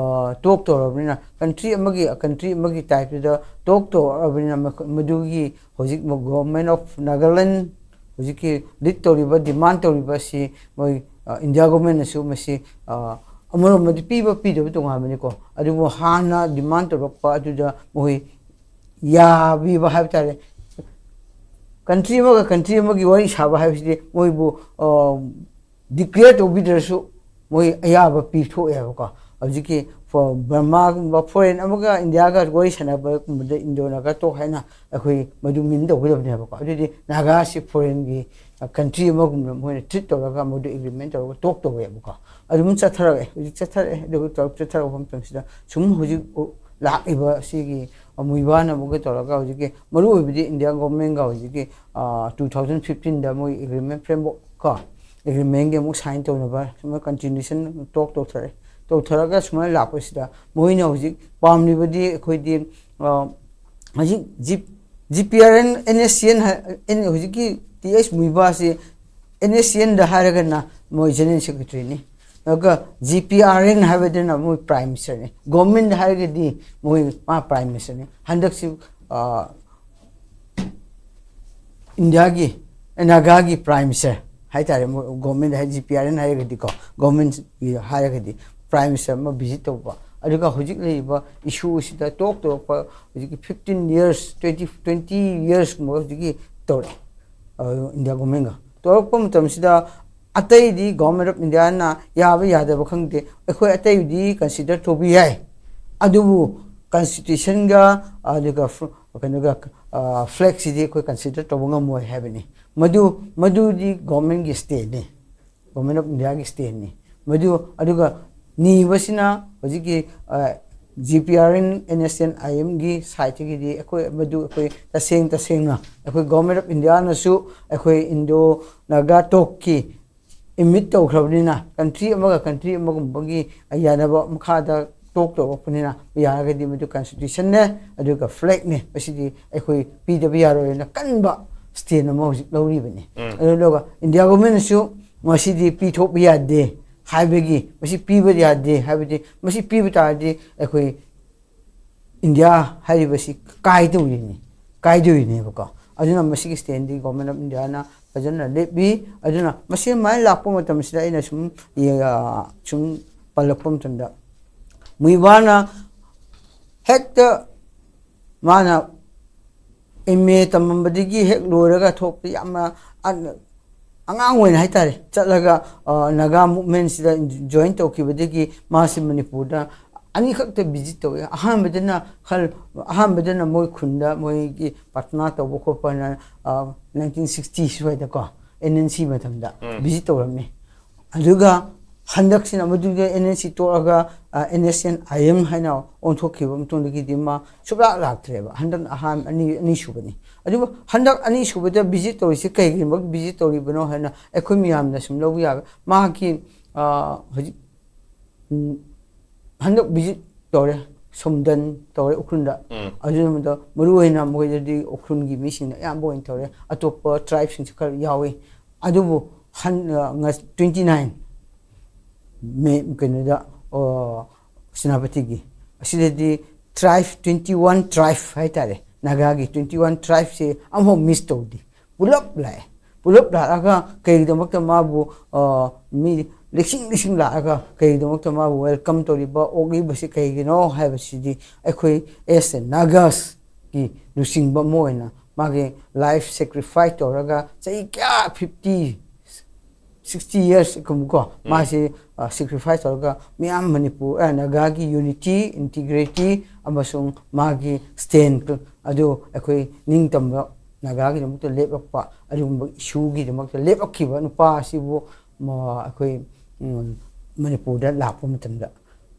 ꯇꯣꯛ ꯇꯧꯔꯕꯅꯤꯅ ꯀꯟꯇ꯭ꯔꯤ ꯑꯃꯒꯤ ꯀꯟꯇ꯭ꯔꯤ ꯑꯃꯒꯤ ꯇꯥꯏꯞꯇꯨꯗ ꯇꯣꯛ ꯇꯧꯔꯕꯅꯤꯅ ꯃꯗꯨꯒꯤ ꯍꯧꯖꯤꯛ ꯒꯣꯔꯃꯦꯟ ꯑꯣꯐ ꯅꯥꯒꯥꯂꯦꯟ ꯍꯧꯖꯤꯛꯀꯤ ꯂꯤꯠ ꯇꯧꯔꯤꯕ ꯗꯤꯃꯥꯟ ꯇꯧꯔꯤꯕ ꯑꯁꯤ ꯃꯣꯏ ꯏꯟꯗꯤꯌꯥ ꯒꯣꯔꯃꯦꯟꯅꯁꯨ ꯃꯁꯤ ꯑꯃꯔꯣꯝꯗꯗꯤ ꯄꯤꯕ ꯄꯤꯗꯕ ꯇꯣꯉꯥꯟꯕꯅꯤꯀꯣ꯫ ꯑꯗꯨꯕꯨ ꯍꯥꯟꯅ ꯗꯤꯃꯥꯟ ꯇꯧꯔꯛꯄ ꯑꯗꯨꯗ ꯃꯈꯣꯏ ꯌꯥꯕꯤꯕ ꯍꯥꯏꯕ ꯇꯥꯔꯦ꯫ ꯀꯟꯇ꯭ꯔꯤ ꯑꯃꯒ ꯀꯟꯇ꯭ꯔꯤ ꯑꯃꯒꯤ ꯋꯥꯔꯤ ꯁꯥꯕ ꯍꯥꯏꯕꯁꯤꯗꯤ ꯃꯣꯏꯕꯨ ꯗꯤꯀ꯭ꯂꯦꯌꯔ ꯇꯧꯕꯤꯗ꯭ꯔꯁꯨ ꯃꯣꯏ ꯑꯌꯥꯕ ꯄꯤꯊꯣꯛꯑꯦꯕꯀꯣ꯫ ꯍꯧꯖꯤꯛꯀꯤ ꯕꯔꯃꯥꯒꯨꯝꯕ ꯐꯣꯔꯦꯟ ꯑꯃꯒ ꯏꯟꯗꯤꯌꯥꯒ ꯋꯥꯔꯤ ꯁꯥꯟꯅꯕꯒꯨꯝꯕꯗ ꯏꯟꯗꯣ ꯅꯥꯒꯥ ꯇꯣꯛ ꯍꯥꯏꯅ ꯑꯩꯈꯣꯏ ꯃꯗꯨ ꯃꯤꯟ ꯇꯧꯒꯗꯕꯅꯦꯕꯀꯣ꯫ ꯑꯗꯨꯗꯤ ꯅꯥꯒꯥꯁꯤ ꯐꯣꯔꯦꯟꯒꯤ ꯀꯟꯇ꯭ꯔꯤ ꯑꯃꯒꯨꯝꯅ ꯃꯣꯏꯅ ꯇ꯭ꯔꯤꯠ ꯇꯧꯔꯒ ꯃꯗꯨ ꯑꯦꯒ꯭ꯔꯤꯃꯦꯟ ꯇꯧꯔꯒ ꯇꯣꯛ ꯇꯧꯋꯦꯕꯀꯣ꯫ ꯑꯗꯨꯝ ꯆꯠꯊꯔꯛꯑꯦ, ꯍꯧꯖꯤꯛ ꯆꯠꯊꯔꯛꯑꯦ꯫ ꯑꯗꯨꯒ ꯆꯠꯊꯔꯛꯄ ꯃꯇꯝꯁꯤꯗ ꯁꯨꯝ ꯍꯧꯖꯤꯛ ꯂꯥꯛꯂꯤꯕ ꯑꯁꯤꯒꯤ ꯃꯨꯏꯕꯥꯅ ꯑꯃꯨꯛꯀ ꯇꯧꯔꯒ ꯍꯧꯖꯤꯛꯀꯤ ꯃꯔꯨꯑꯣꯏꯕꯗꯤ ꯏꯟꯗꯤꯌꯥ ꯒꯣꯔꯃꯦꯟꯒ ꯍꯧꯖꯤꯛꯀꯤ ꯇꯨ ꯊꯥꯎꯖꯟ ꯐꯤꯐꯇꯤꯟꯗ ꯃꯣꯏ ꯑꯦꯒ꯭ꯔꯤꯃꯦꯟ ꯐ꯭ꯔꯦꯝꯋꯔꯛ ꯀꯣ ꯑꯦꯒ꯭ꯔꯤꯃꯦꯟꯒꯤ ꯑꯃꯨꯛ ꯁꯥꯏꯟ ꯇꯧꯅꯕ ꯁꯨꯝ ꯀꯟꯇꯤꯅ꯭ꯌꯨꯁꯟ ꯇꯣꯛ ꯇꯧꯊꯔꯛꯑꯦ꯫ ꯇꯧꯊꯔꯒ ꯁꯨꯃꯥꯏꯅ ꯂꯥꯛꯄꯁꯤꯗ ꯃꯣꯏꯅ ꯍꯧꯖꯤꯛ ꯄꯥꯝꯂꯤꯕꯗꯤ ꯑꯩꯈꯣꯏꯗꯤ, ꯑ, ꯍꯧꯖꯤꯛ G G P R N, N S C N ꯍꯥꯏ-, ꯑꯦꯟ-, ꯍꯧꯖꯤꯛꯀꯤ ꯇꯤ ꯑꯩꯆ ꯃꯨꯏꯕꯥꯁꯤ ꯑꯦꯟ ꯑꯦꯁ ꯁꯤ ꯑꯦꯟꯗ ꯍꯥꯏꯔꯒꯅ ꯃꯣꯏ ꯖꯦꯅꯔꯦꯜ ꯁꯦꯀ꯭ꯔꯦꯇꯔꯤꯅꯤ꯫ ꯑꯗꯨꯒ ꯖꯤ ꯄꯤ ꯑꯥꯔ ꯑꯦꯟ ꯍꯥꯏꯕꯗꯨꯅ ꯃꯣꯏ ꯄ꯭ꯔꯥꯏꯝ ꯃꯤꯅꯤꯁꯇꯔꯅꯤ꯫ ꯒꯣꯔꯃꯦꯟꯗ ꯍꯥꯏꯔꯒꯗꯤ ꯃꯣꯏ ꯃꯥ ꯄ꯭ꯔꯥꯏꯝ ꯃꯤꯅꯤꯁꯇꯔꯅꯤ꯫ ꯍꯟꯗꯛꯁꯤ, ꯑ, ꯏꯟꯗꯤꯌꯥꯒꯤ, ꯅꯥꯒꯥꯒꯤ ꯄ꯭ꯔꯥꯏꯝ ꯃꯤꯅꯤꯁꯇꯔ ꯍꯥꯏꯇꯥꯔꯦ, ꯃꯣꯏ ꯒꯣꯔꯃꯦꯟꯗ ꯍꯥꯏ, ꯖꯤ ꯄꯤ ꯑꯥꯔ ꯑꯦꯟ ꯍꯥꯏꯔꯒꯗꯤꯀꯣ, ꯒꯣꯔꯃꯦꯟꯒꯤ ꯍꯥꯏꯔꯒꯗꯤ ꯄ꯭ꯔꯥꯏꯝ ꯃꯤꯅꯤꯁꯇꯔ ꯑꯃ ꯚꯤꯖꯤꯠ ꯇꯧꯕ, ꯑꯗꯨꯒ ꯍꯧꯖꯤꯛ ꯂꯩꯔꯤꯕ ꯏꯁꯨ ꯑꯁꯤꯗ ꯇꯣꯛ ꯇꯣꯛꯄ ꯍꯧꯖꯤꯛꯀꯤ ꯐꯤꯐꯇꯤꯟ ꯌꯔꯁ, ꯇ꯭ꯋꯦꯟꯇꯤ, ꯇ꯭ꯋꯦꯟꯇꯤ ꯌꯔꯁꯀꯨꯝꯕ ꯍꯧꯖꯤꯛꯀꯤ ꯇꯧꯔꯦ, ꯑ, ꯏꯟꯗꯤꯌꯥ ꯒꯣꯔꯃꯦꯟꯒ ꯇꯧꯔꯛꯄ ꯃꯇꯝꯁꯤꯗ ꯑꯇꯩꯗꯤ ꯒꯣꯔꯃꯦꯟ ꯑꯣꯐ ꯏꯟꯗꯤꯌꯥꯅ ꯌꯥꯕ ꯌꯥꯗꯕ ꯈꯪꯗꯦ, ꯑꯩꯈꯣꯏ ꯑꯇꯩꯗꯤ ꯀꯟꯁꯤꯗꯔ ꯇꯧꯕ ꯌꯥꯏ, ꯑꯗꯨꯕꯨ ꯀꯟꯁꯇꯤꯇ꯭ꯌꯨꯁꯟꯒ ꯑꯗꯨꯒ ꯐ-, ꯀꯩꯅꯣꯒ, ꯑ, ꯐ꯭ꯂꯦꯛꯁꯤꯗꯤ ꯑꯩꯈꯣꯏ ꯀꯟꯁꯤꯗꯔ ꯇꯧꯕ ꯉꯝꯃꯣꯏ ꯍꯥꯏꯕꯅꯤ꯫ ꯃꯗꯨ, ꯃꯗꯨꯗꯤ ꯒꯣꯔꯃꯦꯟꯒꯤ ꯁ꯭ꯇꯦꯠꯅꯤ, ꯒꯣꯔꯃꯦꯟ ꯑꯣꯐ ꯏꯟꯗꯤꯌꯥꯒꯤ ꯁ꯭ꯇꯦꯠꯅꯤ꯫ ꯃꯗꯨ, ꯑꯗꯨꯒ ꯅꯤꯕꯁꯤꯅ ꯍꯧꯖꯤꯛꯀꯤ, ꯑ, G P R N, N S N I ꯑꯦꯝꯒꯤ ꯁꯥꯏꯠꯇꯒꯤꯗꯤ ꯑꯩꯈꯣꯏ ꯃꯗꯨ ꯑꯩꯈꯣꯏ ꯇꯁꯦꯡ ꯇꯁꯦꯡꯅ ꯑꯩꯈꯣꯏ ꯒꯣꯔꯃꯦꯟ ꯑꯣꯐ ꯏꯟꯗꯤꯌꯥꯅꯁꯨ ꯑꯩꯈꯣꯏ ꯏꯟꯗꯣ ꯅꯥꯒꯥ ꯇꯣꯛꯀꯤ ꯑꯦꯃꯤꯠ ꯇꯧꯈ꯭ꯔꯕꯅꯤꯅ, ꯀꯟꯇ꯭ꯔꯤ ꯑꯃꯒ ꯀꯟꯇ꯭ꯔꯤ ꯑꯃꯒꯨꯝꯕꯒꯤ ꯌꯥꯅꯕ ꯃꯈꯥꯗ ꯇꯣꯛ ꯇꯧꯔꯛꯄꯅꯤꯅ, ꯌꯥꯔꯒꯗꯤ ꯃꯗꯨ ꯀꯟꯁꯇꯤꯇ꯭ꯌꯨꯁꯟꯅꯦ, ꯑꯗꯨꯒ ꯐ꯭ꯂꯦꯛꯅꯦ, ꯃꯁꯤꯗꯤ ꯑꯩꯈꯣꯏ ꯄꯤꯗꯕ ꯌꯥꯔꯣꯏꯅ ꯀꯟꯕ ꯁ꯭ꯇꯦꯟ ꯑꯃ ꯍꯧꯖꯤꯛ ꯂꯧꯔꯤꯕꯅꯤ꯫ ꯎꯝ꯫ ꯑꯗꯨꯒ ꯏꯟꯗꯤꯌꯥ ꯒꯣꯔꯃꯦꯟꯅꯁꯨ ꯃꯁꯤꯗꯤ ꯄꯤꯊꯣꯛꯄ ꯌꯥꯗꯦ ꯍꯥꯏꯕꯒꯤ, ꯃꯁꯤ ꯄꯤꯕ ꯌꯥꯗꯦ ꯍꯥꯏꯕꯗꯤ, ꯃꯁꯤ ꯄꯤꯕ ꯇꯥꯔꯗꯤ ꯑꯩꯈꯣꯏ ꯏꯟꯗꯤꯌꯥ ꯍꯥꯏꯔꯤꯕꯁꯤ ꯀꯥꯏꯗꯧꯔꯤꯅꯤ, ꯀꯥꯏꯗꯧꯔꯤꯅꯦꯕꯀꯣ꯫ ꯑꯗꯨꯅ ꯃꯁꯤꯒꯤ ꯁ꯭ꯇꯦꯟꯗꯤ ꯒꯣꯔꯃꯦꯟ ꯑꯣꯐ ꯏꯟꯗꯤꯌꯥꯅ ꯐꯖꯅ ꯂꯦꯞꯄꯤ꯫ ꯑꯗꯨꯅ ꯃꯁꯤ ꯑꯗꯨꯃꯥꯏꯅ ꯂꯥꯛꯄ ꯃꯇꯝꯁꯤꯗ ꯑꯩꯅ ꯁꯨꯝ, ꯑ, ꯁꯨꯝ ꯄꯜꯂꯛꯄ ꯃꯇꯝꯗ, ꯃꯨꯏꯕꯥꯅ ꯍꯦꯛꯇ ꯃꯥꯅ ꯑꯦꯝ ꯑꯦ ꯇꯝꯃꯝꯕꯗꯒꯤ ꯍꯦꯛ ꯂꯣꯏꯔꯒ ꯊꯣꯛꯄ ꯌꯥꯝꯅ ꯑ-, ꯑꯉꯥꯡ ꯑꯣꯏꯅ ꯍꯥꯏꯇꯥꯔꯦ, ꯆꯠꯂꯒ, ꯑ, ꯅꯥꯒꯥ ꯃꯨꯚꯃꯦꯟꯁꯤꯗ ꯖꯣꯏꯟ ꯇꯧꯈꯤꯕꯗꯒꯤ ꯃꯥꯁꯤ ꯃꯅꯤꯄꯨꯔꯗ ꯑꯅꯤꯈꯛꯇ ꯚꯤꯖꯤꯠ ꯇꯧꯋꯤ꯫ ꯑꯍꯥꯟꯕꯗꯅ ꯈꯜ-, ꯑꯍꯥꯟꯕꯗꯅ ꯃꯣꯏ ꯈꯨꯟꯗ ꯃꯣꯏꯒꯤ ꯄ꯭ꯔꯊꯅꯥ ꯇꯧꯕ ꯈꯣꯠꯄꯅ, ꯑ, ꯅꯥꯏꯟꯇꯤꯟ ꯁꯤꯛꯁꯇꯤ ꯁ꯭ꯋꯥꯏꯗꯀꯣ ꯑꯦꯟ ꯑꯦꯟ ꯁꯤ ꯃꯇꯝꯗ ꯎꯝ꯫ ꯚꯤꯖꯤꯠ ꯇꯧꯔꯝꯃꯤ꯫ ꯑꯗꯨꯒ ꯍꯟꯗꯛꯁꯤꯅ ꯃꯗꯨꯗ ꯑꯦꯟ ꯑꯦꯟ ꯁꯤ ꯇꯣꯛꯑꯒ, ꯑ, N S N I M ꯍꯥꯏꯅ ꯑꯣꯟꯊꯣꯛꯈꯤꯕ ꯃꯇꯨꯡꯗꯒꯤꯗꯤ ꯃꯥ ꯁꯨꯡꯂꯥꯛ ꯂꯥꯛꯇ꯭ꯔꯦꯕ꯫ ꯍꯟꯗꯛ ꯑꯍꯥꯟꯕ ꯑꯅꯤ-, ꯑꯅꯤꯁꯨꯕꯅꯤ꯫ ꯑꯗꯨꯕꯨ ꯍꯟꯗꯛ ꯑꯅꯤꯁꯨꯕꯗ ꯚꯤꯖꯤꯠ ꯇꯧꯔꯤꯁꯦ ꯀꯩꯒꯤꯗꯃꯛ ꯚꯤꯖꯤꯠ ꯇꯧꯔꯤꯕꯅꯣ ꯍꯥꯏꯅ ꯑꯩꯈꯣꯏ ꯃꯌꯥꯝꯅ ꯁꯨꯝ ꯂꯧꯕ ꯌꯥꯕ꯫ ꯃꯍꯥꯛꯀꯤ, ꯑ, ꯍꯧꯖꯤꯛ ꯎꯝ, ꯍꯟꯗꯛ ꯚꯤꯖꯤꯠ ꯇꯧꯔꯦ, ꯁꯣꯝꯗꯟ ꯇꯧꯔꯦ ꯎꯈ꯭ꯔꯨꯜꯗ꯫ ꯑꯗꯨꯅ ꯃꯔꯨ ꯑꯣꯏꯅ ꯃꯈꯣꯏꯗꯗꯤ ꯎꯈ꯭ꯔꯨꯜꯒꯤ ꯃꯤꯁꯤꯡꯅ ꯑꯌꯥꯝꯕ ꯑꯣꯏꯅ ꯇꯧꯔꯦ, ꯑꯇꯣꯞꯄ ꯇ꯭ꯔꯥꯏꯕꯁꯤꯡꯁꯨ ꯈꯔ ꯌꯥꯎꯏ꯫ ꯑꯗꯨꯕꯨ ꯍꯟ ꯇ꯭ꯋꯦꯟꯇꯤ ꯅꯥꯏꯟ ꯃꯦ ꯀꯩꯅꯣꯗ, ꯑꯣ, ꯁꯦꯅꯥꯄꯇꯤꯒꯤ ꯑꯁꯤꯗꯗꯤ ꯇ꯭ꯔꯥꯏꯕ, ꯇ꯭ꯋꯦꯟꯇꯤ ꯋꯥꯟ ꯇ꯭ꯔꯥꯏꯕ ꯍꯥꯏꯇꯥꯔꯦ, ꯅꯥꯒꯥꯒꯤ ꯇ꯭ꯋꯦꯟꯇꯤ ꯋꯥꯟ ꯇ꯭ꯔꯥꯏꯕꯁꯤ ꯑꯃꯐꯥꯎ ꯃꯤꯁ ꯇꯧꯗꯦ꯫ ꯄꯨꯂꯞ ꯂꯥꯛꯑꯦ꯫ ꯄꯨꯂꯞ ꯂꯥꯛꯑꯒ ꯀꯩꯒꯤꯗꯃꯛꯇ ꯃꯥꯕꯨ, ꯑ, ꯃꯤ ꯂꯤꯁꯤꯡ ꯂꯤꯁꯤꯡ ꯂꯥꯛꯑꯒ ꯀꯩꯒꯤꯗꯃꯛꯇ ꯃꯥꯕꯨ ꯋꯦꯜꯀꯝ ꯇꯧꯔꯤꯕ, ꯑꯣꯛꯂꯤꯕꯁꯤ ꯀꯩꯒꯤꯅꯣ ꯍꯥꯏꯕꯁꯤꯗꯤ ꯑꯩꯈꯣꯏ as a Nagasꯀꯤ ꯂꯨꯆꯤꯡꯕ ꯑꯃ ꯑꯣꯏꯅ ꯃꯥꯒꯤ ꯂꯥꯏꯐ ꯁꯦꯀ꯭ꯔꯤꯐꯥꯏꯁ ꯇꯧꯔꯒ ꯆꯍꯤ ꯀꯌꯥ, ꯐꯤꯐꯇꯤ, ꯁꯤꯛꯁꯇꯤ ꯌꯔꯁ ꯀꯨꯝꯕꯀꯣ, ꯃꯥꯁꯤ, ꯑ, ꯁꯦꯀ꯭ꯔꯤꯐꯥꯏꯁ ꯇꯧꯔꯒ ꯃꯤꯌꯥꯝ ꯃꯅꯤꯄꯨꯔ, ꯑ, ꯅꯥꯒꯥꯒꯤ ꯌꯨꯅꯤꯇꯤ, ꯏꯟꯇꯤꯒ꯭ꯔꯤꯇꯤ ꯑꯃꯁꯨꯡ ꯃꯥꯒꯤ ꯁ꯭ꯇꯦꯟ ꯑꯗꯨ ꯑꯩꯈꯣꯏ ꯅꯤꯡꯇꯝꯕ ꯅꯥꯒꯥꯒꯤꯗꯃꯛꯇ ꯂꯦꯞꯂꯛꯄ, ꯑꯗꯨꯒꯨꯝꯕ ꯏꯁꯨꯒꯤꯗꯃꯛꯇ ꯂꯦꯞꯂꯛꯈꯤꯕ ꯅꯨꯄꯥ ꯑꯁꯤꯕꯨ ꯃ-, ꯑꯩꯈꯣꯏ, ꯎꯝ, ꯃꯅꯤꯄꯨꯔꯗ ꯂꯥꯛꯄ ꯃꯇꯝꯗ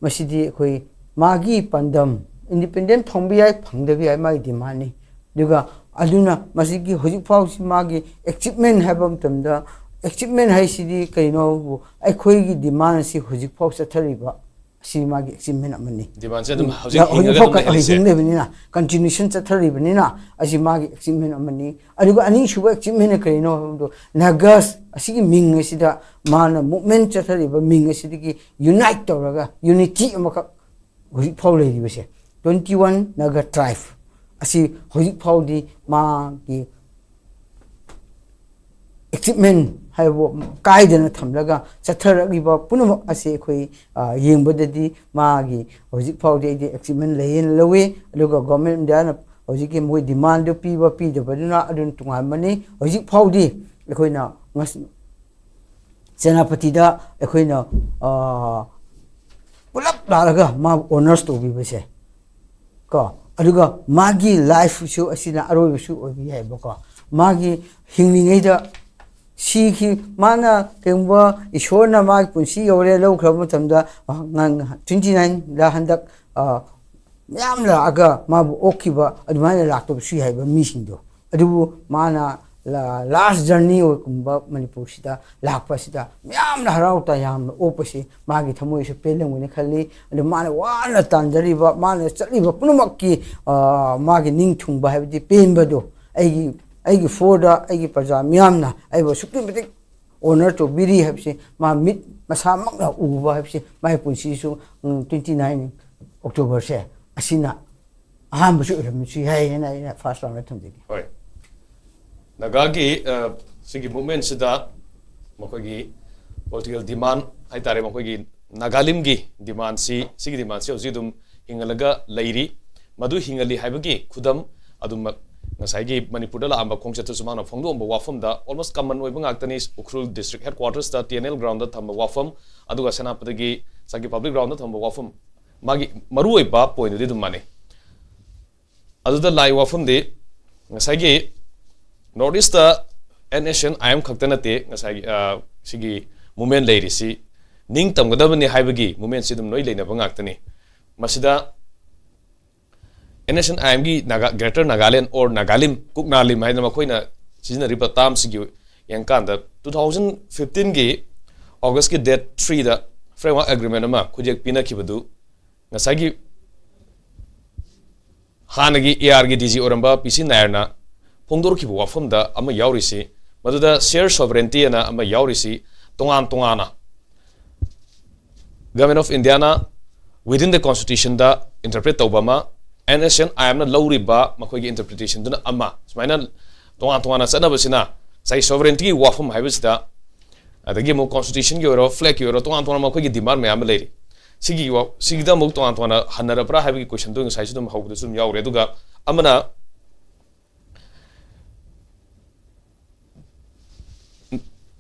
ꯃꯁꯤꯗꯤ ꯑꯩꯈꯣꯏ ꯃꯥꯒꯤ ꯄꯥꯟꯗꯝ, ꯏꯟꯗꯤꯄꯦꯟꯗꯦꯟ ꯐꯪꯕ ꯌꯥꯏ, ꯐꯪꯗꯕ ꯌꯥꯏ, ꯃꯥꯒꯤ ꯗꯤꯃꯥꯟꯅꯤ꯫ ꯑꯗꯨꯒ ꯑꯗꯨꯅ ꯃꯁꯤꯒꯤ ꯍꯧꯖꯤꯛ ꯐꯥꯎꯁꯤ ꯃꯥꯒꯤ ꯑꯦꯆꯤꯞꯃꯦꯟ ꯍꯥꯏꯕ ꯃꯇꯝꯗ, ꯑꯦꯆꯤꯞꯃꯦꯟ ꯍꯥꯏꯁꯤꯗꯤ ꯀꯩꯅꯣꯕꯨ ꯑꯩꯈꯣꯏꯒꯤ ꯗꯤꯃꯥꯟ ꯑꯁꯤ ꯍꯧꯖꯤꯛ ꯐꯥꯎ ꯆꯠꯊꯔꯤꯕ ꯑꯁꯤ ꯃꯥꯒꯤ ꯑꯦꯆꯤꯞꯃꯦꯟ ꯑꯃꯅꯤ꯫ ꯗꯤꯃꯥꯟꯁꯦ ꯑꯗꯨꯝ ꯎꯝ꯫ ꯍꯧꯖꯤꯛ ꯍꯤꯡꯉꯒ ꯍꯧꯖꯤꯛꯐꯥꯎ ꯑꯗꯨꯝ ꯀ-, ꯂꯩꯔꯤꯁꯦ꯫ ꯍꯤꯡ ꯂꯩꯕꯅꯤꯅ, ꯀꯟꯇꯤꯅ꯭ꯌꯨꯁꯟ ꯆꯠꯊꯔꯤꯕꯅꯤꯅ, ꯑꯁꯤ ꯃꯥꯒꯤ ꯑꯦꯆꯤꯞꯃꯦꯟ ꯑꯃꯅꯤ꯫ ꯑꯗꯨꯒ ꯑꯅꯤꯁꯨꯕ ꯑꯦꯆꯤꯞꯃꯦꯟꯅ ꯀꯔꯤꯅꯣ ꯍꯥꯏꯕꯗꯣ, ꯅꯥꯒꯥꯁ ꯑꯁꯤꯒꯤ ꯃꯤꯡ ꯑꯁꯤꯗ ꯃꯥꯅ ꯃꯨꯞꯃꯦꯟ ꯆꯠꯊꯔꯤꯕ ꯃꯤꯡ ꯑꯁꯤꯗꯒꯤ ꯌꯨꯅꯥꯏꯠ ꯇꯧꯔꯒ ꯌꯨꯅꯤꯇꯤ ꯑꯃꯈꯛ ꯍꯧꯖꯤꯛ ꯐꯥꯎ ꯂꯩꯔꯤꯕꯁꯦ, ꯇ꯭ꯋꯦꯟꯇꯤ ꯋꯥꯟ ꯅꯥꯒꯥ ꯇ꯭ꯔꯥꯏꯕ ꯑꯁꯤ ꯍꯧꯖꯤꯛ ꯐꯥꯎꯗꯤ ꯃꯥꯒꯤ ꯑꯦꯆꯤꯞꯃꯦꯟ ꯍꯥꯏꯕ ꯀꯥꯏꯗꯅ ꯊꯝꯂꯒ ꯆꯠꯊꯔꯛꯂꯤꯕ ꯄꯨꯝꯅꯃꯛ ꯑꯁꯤ ꯑꯩꯈꯣꯏ, ꯑ, ꯌꯦꯡꯕꯗꯗꯤ ꯃꯥꯒꯤ ꯍꯧꯖꯤꯛ ꯐꯥꯎꯗꯤ ꯑꯩꯗꯤ ꯑꯦꯆꯤꯞꯃꯦꯟ ꯂꯩꯌꯦꯅ ꯂꯧꯏ꯫ ꯑꯗꯨꯒ ꯒꯣꯔꯃꯦꯟ ꯑꯣꯐ ꯏꯟꯗꯤꯌꯥꯅ ꯍꯧꯖꯤꯛꯀꯤ ꯃꯣꯏ ꯗꯤꯃꯥꯟꯗꯨ ꯄꯤꯕ ꯄꯤꯗꯕꯗꯨꯅ ꯑꯗꯨꯅ ꯇꯣꯉꯥꯟꯕꯅꯤ꯫ ꯍꯧꯖꯤꯛ ꯐꯥꯎꯗꯤ ꯑꯩꯈꯣꯏꯅ ꯉꯁ-, ꯁꯦꯅꯥꯄꯇꯤꯗ ꯑꯩꯈꯣꯏꯅ, ꯑ, ꯄꯨꯂꯞ ꯂꯥꯛꯂꯒ ꯃꯥꯕꯨ ꯑꯣꯅꯔꯁ ꯇꯧꯕꯤꯕꯁꯦ ꯀꯣ, ꯑꯗꯨꯒ ꯃꯥꯒꯤ ꯂꯥꯏꯐꯁꯨ ꯑꯁꯤꯅ ꯑꯔꯣꯏꯕꯁꯨ ꯑꯣꯏꯕ ꯌꯥꯏꯕꯀꯣ꯫ ꯃꯥꯒꯤ ꯍꯤꯡꯂꯤꯉꯩꯗ ꯁꯤꯈꯤ, ꯃꯥꯅ ꯀꯩꯒꯨꯝꯕ ꯏꯁꯣꯔꯅ ꯃꯥꯒꯤ ꯄꯨꯟꯁꯤ ꯌꯧꯔꯦ ꯂꯧꯈ꯭ꯔꯕ ꯃꯇꯝꯗ, ꯑ, ꯉ-, ꯇ꯭ꯋꯦꯟꯇꯤ ꯅꯥꯏꯟꯗ ꯍꯟꯗꯛ, ꯑ, ꯃꯌꯥꯝ ꯂꯥꯛꯑꯒ ꯃꯥꯕꯨ ꯑꯣꯛꯈꯤꯕ ꯑꯗꯨꯃꯥꯏꯅ ꯂꯥꯛꯇꯕꯁꯨ ꯌꯥꯏꯕ ꯃꯤꯁꯤꯡꯗꯣ꯫ ꯑꯗꯨꯕꯨ ꯃꯥꯅ ꯂꯥꯁ ꯖꯔꯅꯤ ꯑꯣꯏꯒꯨꯝꯕ ꯃꯅꯤꯄꯨꯔꯁꯤꯗ ꯂꯥꯛꯄꯁꯤꯗ ꯃꯌꯥꯝꯅ ꯍꯔꯥꯎ ꯇꯌꯥꯝꯅ ꯑꯣꯛꯄꯁꯤ ꯃꯥꯒꯤ ꯊꯃꯣꯏꯁꯨ ꯄꯦꯜꯂꯝꯒꯅꯤ ꯈꯜꯂꯤ꯫ ꯑꯗꯨ ꯃꯥꯅ ꯋꯥꯅ ꯇꯥꯟꯖꯔꯤꯕ, ꯃꯥꯅ ꯆꯠꯂꯤꯕ ꯄꯨꯝꯅꯃꯛꯀꯤ, ꯑ, ꯃꯥꯒꯤ ꯅꯤꯡ ꯊꯨꯡꯕ ꯍꯥꯏꯕꯗꯤ ꯄꯦꯟꯕꯗꯣ, ꯑꯩꯒꯤ, ꯑꯩꯒꯤ ꯐꯣꯔꯗ ꯑꯩꯒꯤ ꯄ꯭ꯔꯖꯥ ꯃꯤꯌꯥꯝꯅ ꯑꯩꯕꯨ ꯑꯁꯨꯛꯀꯤ ꯃꯇꯤꯛ ꯑꯣꯅꯔ ꯇꯧꯕꯤꯔꯤ ꯍꯥꯏꯕꯁꯤ ꯃꯥ ꯃꯤꯠ ꯃꯁꯥꯃꯛꯅ ꯎꯕ ꯍꯥꯏꯕꯁꯤ ꯃꯥꯒꯤ ꯄꯨꯟꯁꯤꯁꯨ, ꯎꯝ, ꯇ꯭ꯋꯦꯟꯇꯤ ꯅꯥꯏꯟ ꯑꯣꯛꯇꯣꯕꯔꯁꯦ ꯑꯁꯤꯅ ꯑꯍꯥꯟꯕꯁꯨ ꯑꯣꯏꯔꯝꯕꯁꯨ ꯌꯥꯏ ꯍꯥꯏꯅ ꯑꯩꯅ ꯐꯥꯔꯁ ꯔꯥꯎꯟꯗ ꯊꯝꯖꯒꯦ꯫ ꯍꯣꯏ꯫ ꯅꯥꯒꯥꯒꯤ, ꯑ, ꯁꯤꯒꯤ ꯃꯨꯚꯃꯦꯟꯁꯤꯗ ꯃꯈꯣꯏꯒꯤ ꯄꯣꯂꯤꯇꯤꯀꯦꯜ ꯗꯤꯃꯥꯟ ꯍꯥꯏꯇꯥꯔꯦ, ꯃꯈꯣꯏꯒꯤ ꯅꯥꯒꯥꯂꯤꯝꯒꯤ ꯗꯤꯃꯥꯟꯁꯤ, ꯁꯤꯒꯤ ꯗꯤꯃꯥꯟꯁꯤ ꯍꯧꯖꯤꯛ ꯑꯗꯨꯝ ꯍꯤꯡꯍꯜꯂꯒ ꯂꯩꯔꯤ꯫ ꯃꯗꯨ ꯍꯤꯡꯍꯜꯂꯤ ꯍꯥꯏꯕꯒꯤ ꯈꯨꯗꯝ ꯑꯗꯨꯃꯛ ꯉꯁꯥꯏꯒꯤ ꯃꯅꯤꯄꯨꯔꯗ ꯂꯥꯛꯑꯝꯕ ꯈꯣꯡꯆꯠꯇꯁꯨ ꯃꯥꯅ ꯐꯣꯡꯗꯣꯛꯑꯝꯕ ꯋꯥꯐꯝꯗ almost common ꯑꯣꯏꯕ ꯉꯥꯛꯇꯅꯤ꯫ ꯎꯈ꯭ꯔꯨꯜ district headquarters ꯇ T N L ground ꯗ ꯊꯝꯕ ꯋꯥꯐꯝ, ꯑꯗꯨꯒ ꯁꯦꯅꯥꯄꯇꯤꯒꯤ ꯉꯁꯥꯏꯒꯤ public ground ꯗ ꯊꯝꯕ ꯋꯥꯐꯝ, ꯃꯥꯒꯤ ꯃꯔꯨꯑꯣꯏꯕ ꯄꯣꯏꯟꯗꯨꯗꯤ ꯑꯗꯨꯝ ꯃꯥꯟꯅꯩ꯫ ꯑꯗꯨꯗ ꯂꯥꯛꯏ ꯋꯥꯐꯝꯗꯤ ꯉꯁꯥꯏꯒꯤ North East ꯇ N S N I M ꯈꯛꯇ ꯅꯠꯇꯦ, ꯉꯁꯥꯏꯒꯤ, ꯑ, ꯁꯤꯒꯤ ꯃꯨꯚꯃꯦꯟ ꯂꯩꯔꯤꯁꯤ ꯅꯤꯡꯇꯝꯒꯗꯕꯅꯤ ꯍꯥꯏꯕꯒꯤ ꯃꯨꯚꯃꯦꯟꯁꯤ ꯑꯗꯨꯝ ꯂꯣꯏ ꯂꯩꯅꯕ ꯉꯥꯛꯇꯅꯤ꯫ ꯃꯁꯤꯗ N S N I M ꯒꯤ ꯅꯥꯒꯥ, Greater Nagaland or ꯅꯥꯒꯥꯂꯤꯝ, ꯀꯨꯛꯅꯥꯂꯤꯝ ꯍꯥꯏꯅ ꯃꯈꯣꯏꯅ ꯁꯤꯖꯤꯟꯅꯔꯤꯕ ꯇꯥꯝꯁꯤꯒꯤ ꯌꯦꯡꯀꯥꯟꯗ, two thousand fifteen ꯒꯤ August ꯀꯤ date three ꯗ framework agreement ꯑꯃ ꯈꯨꯠꯌꯦꯛ ꯄꯤꯅꯈꯤꯕꯗꯨ ꯉꯁꯥꯏꯒꯤ ꯍꯥꯟꯅꯒꯤ A R ꯒꯤ D G ꯑꯣꯏꯔꯝꯕ P C ꯅꯥꯌꯔꯅ ꯐꯣꯡꯗꯣꯔꯛꯈꯤꯕ ꯋꯥꯐꯝꯗ ꯑꯃ ꯌꯥꯎꯔꯤꯁꯤ, ꯃꯗꯨꯗ share sovereignty ꯑꯅ ꯑꯃ ꯌꯥꯎꯔꯤꯁꯤ, ꯇꯣꯉꯥꯟ ꯇꯣꯉꯥꯟꯅ Government of India ꯅ within the constitution the interpret ꯇꯧꯕ ꯑꯃ, N S N I M ꯅ ꯂꯧꯔꯤꯕ ꯃꯈꯣꯏꯒꯤ interpretation ꯗꯨꯅ ꯑꯃ, ꯁꯨꯃꯥꯏꯅ ꯇꯣꯉꯥꯟ ꯇꯣꯉꯥꯟꯅ ꯆꯠꯅꯕꯁꯤꯅ ꯉꯁꯥꯏ sovereignty ꯒꯤ ꯋꯥꯐꯝ ꯍꯥꯏꯕꯁꯤꯗ, ꯑꯗꯒꯤ ꯑꯃꯨꯛ constitution ꯒꯤ ꯑꯣꯏꯔꯣ, flag ꯀꯤ ꯑꯣꯏꯔꯣ, ꯇꯣꯉꯥꯟ ꯇꯣꯉꯥꯟꯕ ꯃꯈꯣꯏꯒꯤ demand ꯃꯌꯥꯝ ꯑꯃ ꯂꯩꯔꯤ꯫ ꯁꯤꯒꯤ ꯋꯥ-, ꯁꯤꯒꯤꯗ ꯑꯃꯨꯛ ꯇꯣꯉꯥꯟ ꯇꯣꯉꯥꯟꯅ ꯍꯟꯅꯔꯕ꯭ꯔꯥ ꯍꯥꯏꯕꯒꯤ question ꯗꯨ ꯉꯁꯥꯏꯁꯨ ꯑꯗꯨꯝ ꯍꯧꯕꯗꯁꯨ ꯑꯗꯨꯝ ꯌꯥꯎꯔꯦ꯫ ꯑꯗꯨꯒ ꯑꯃꯅ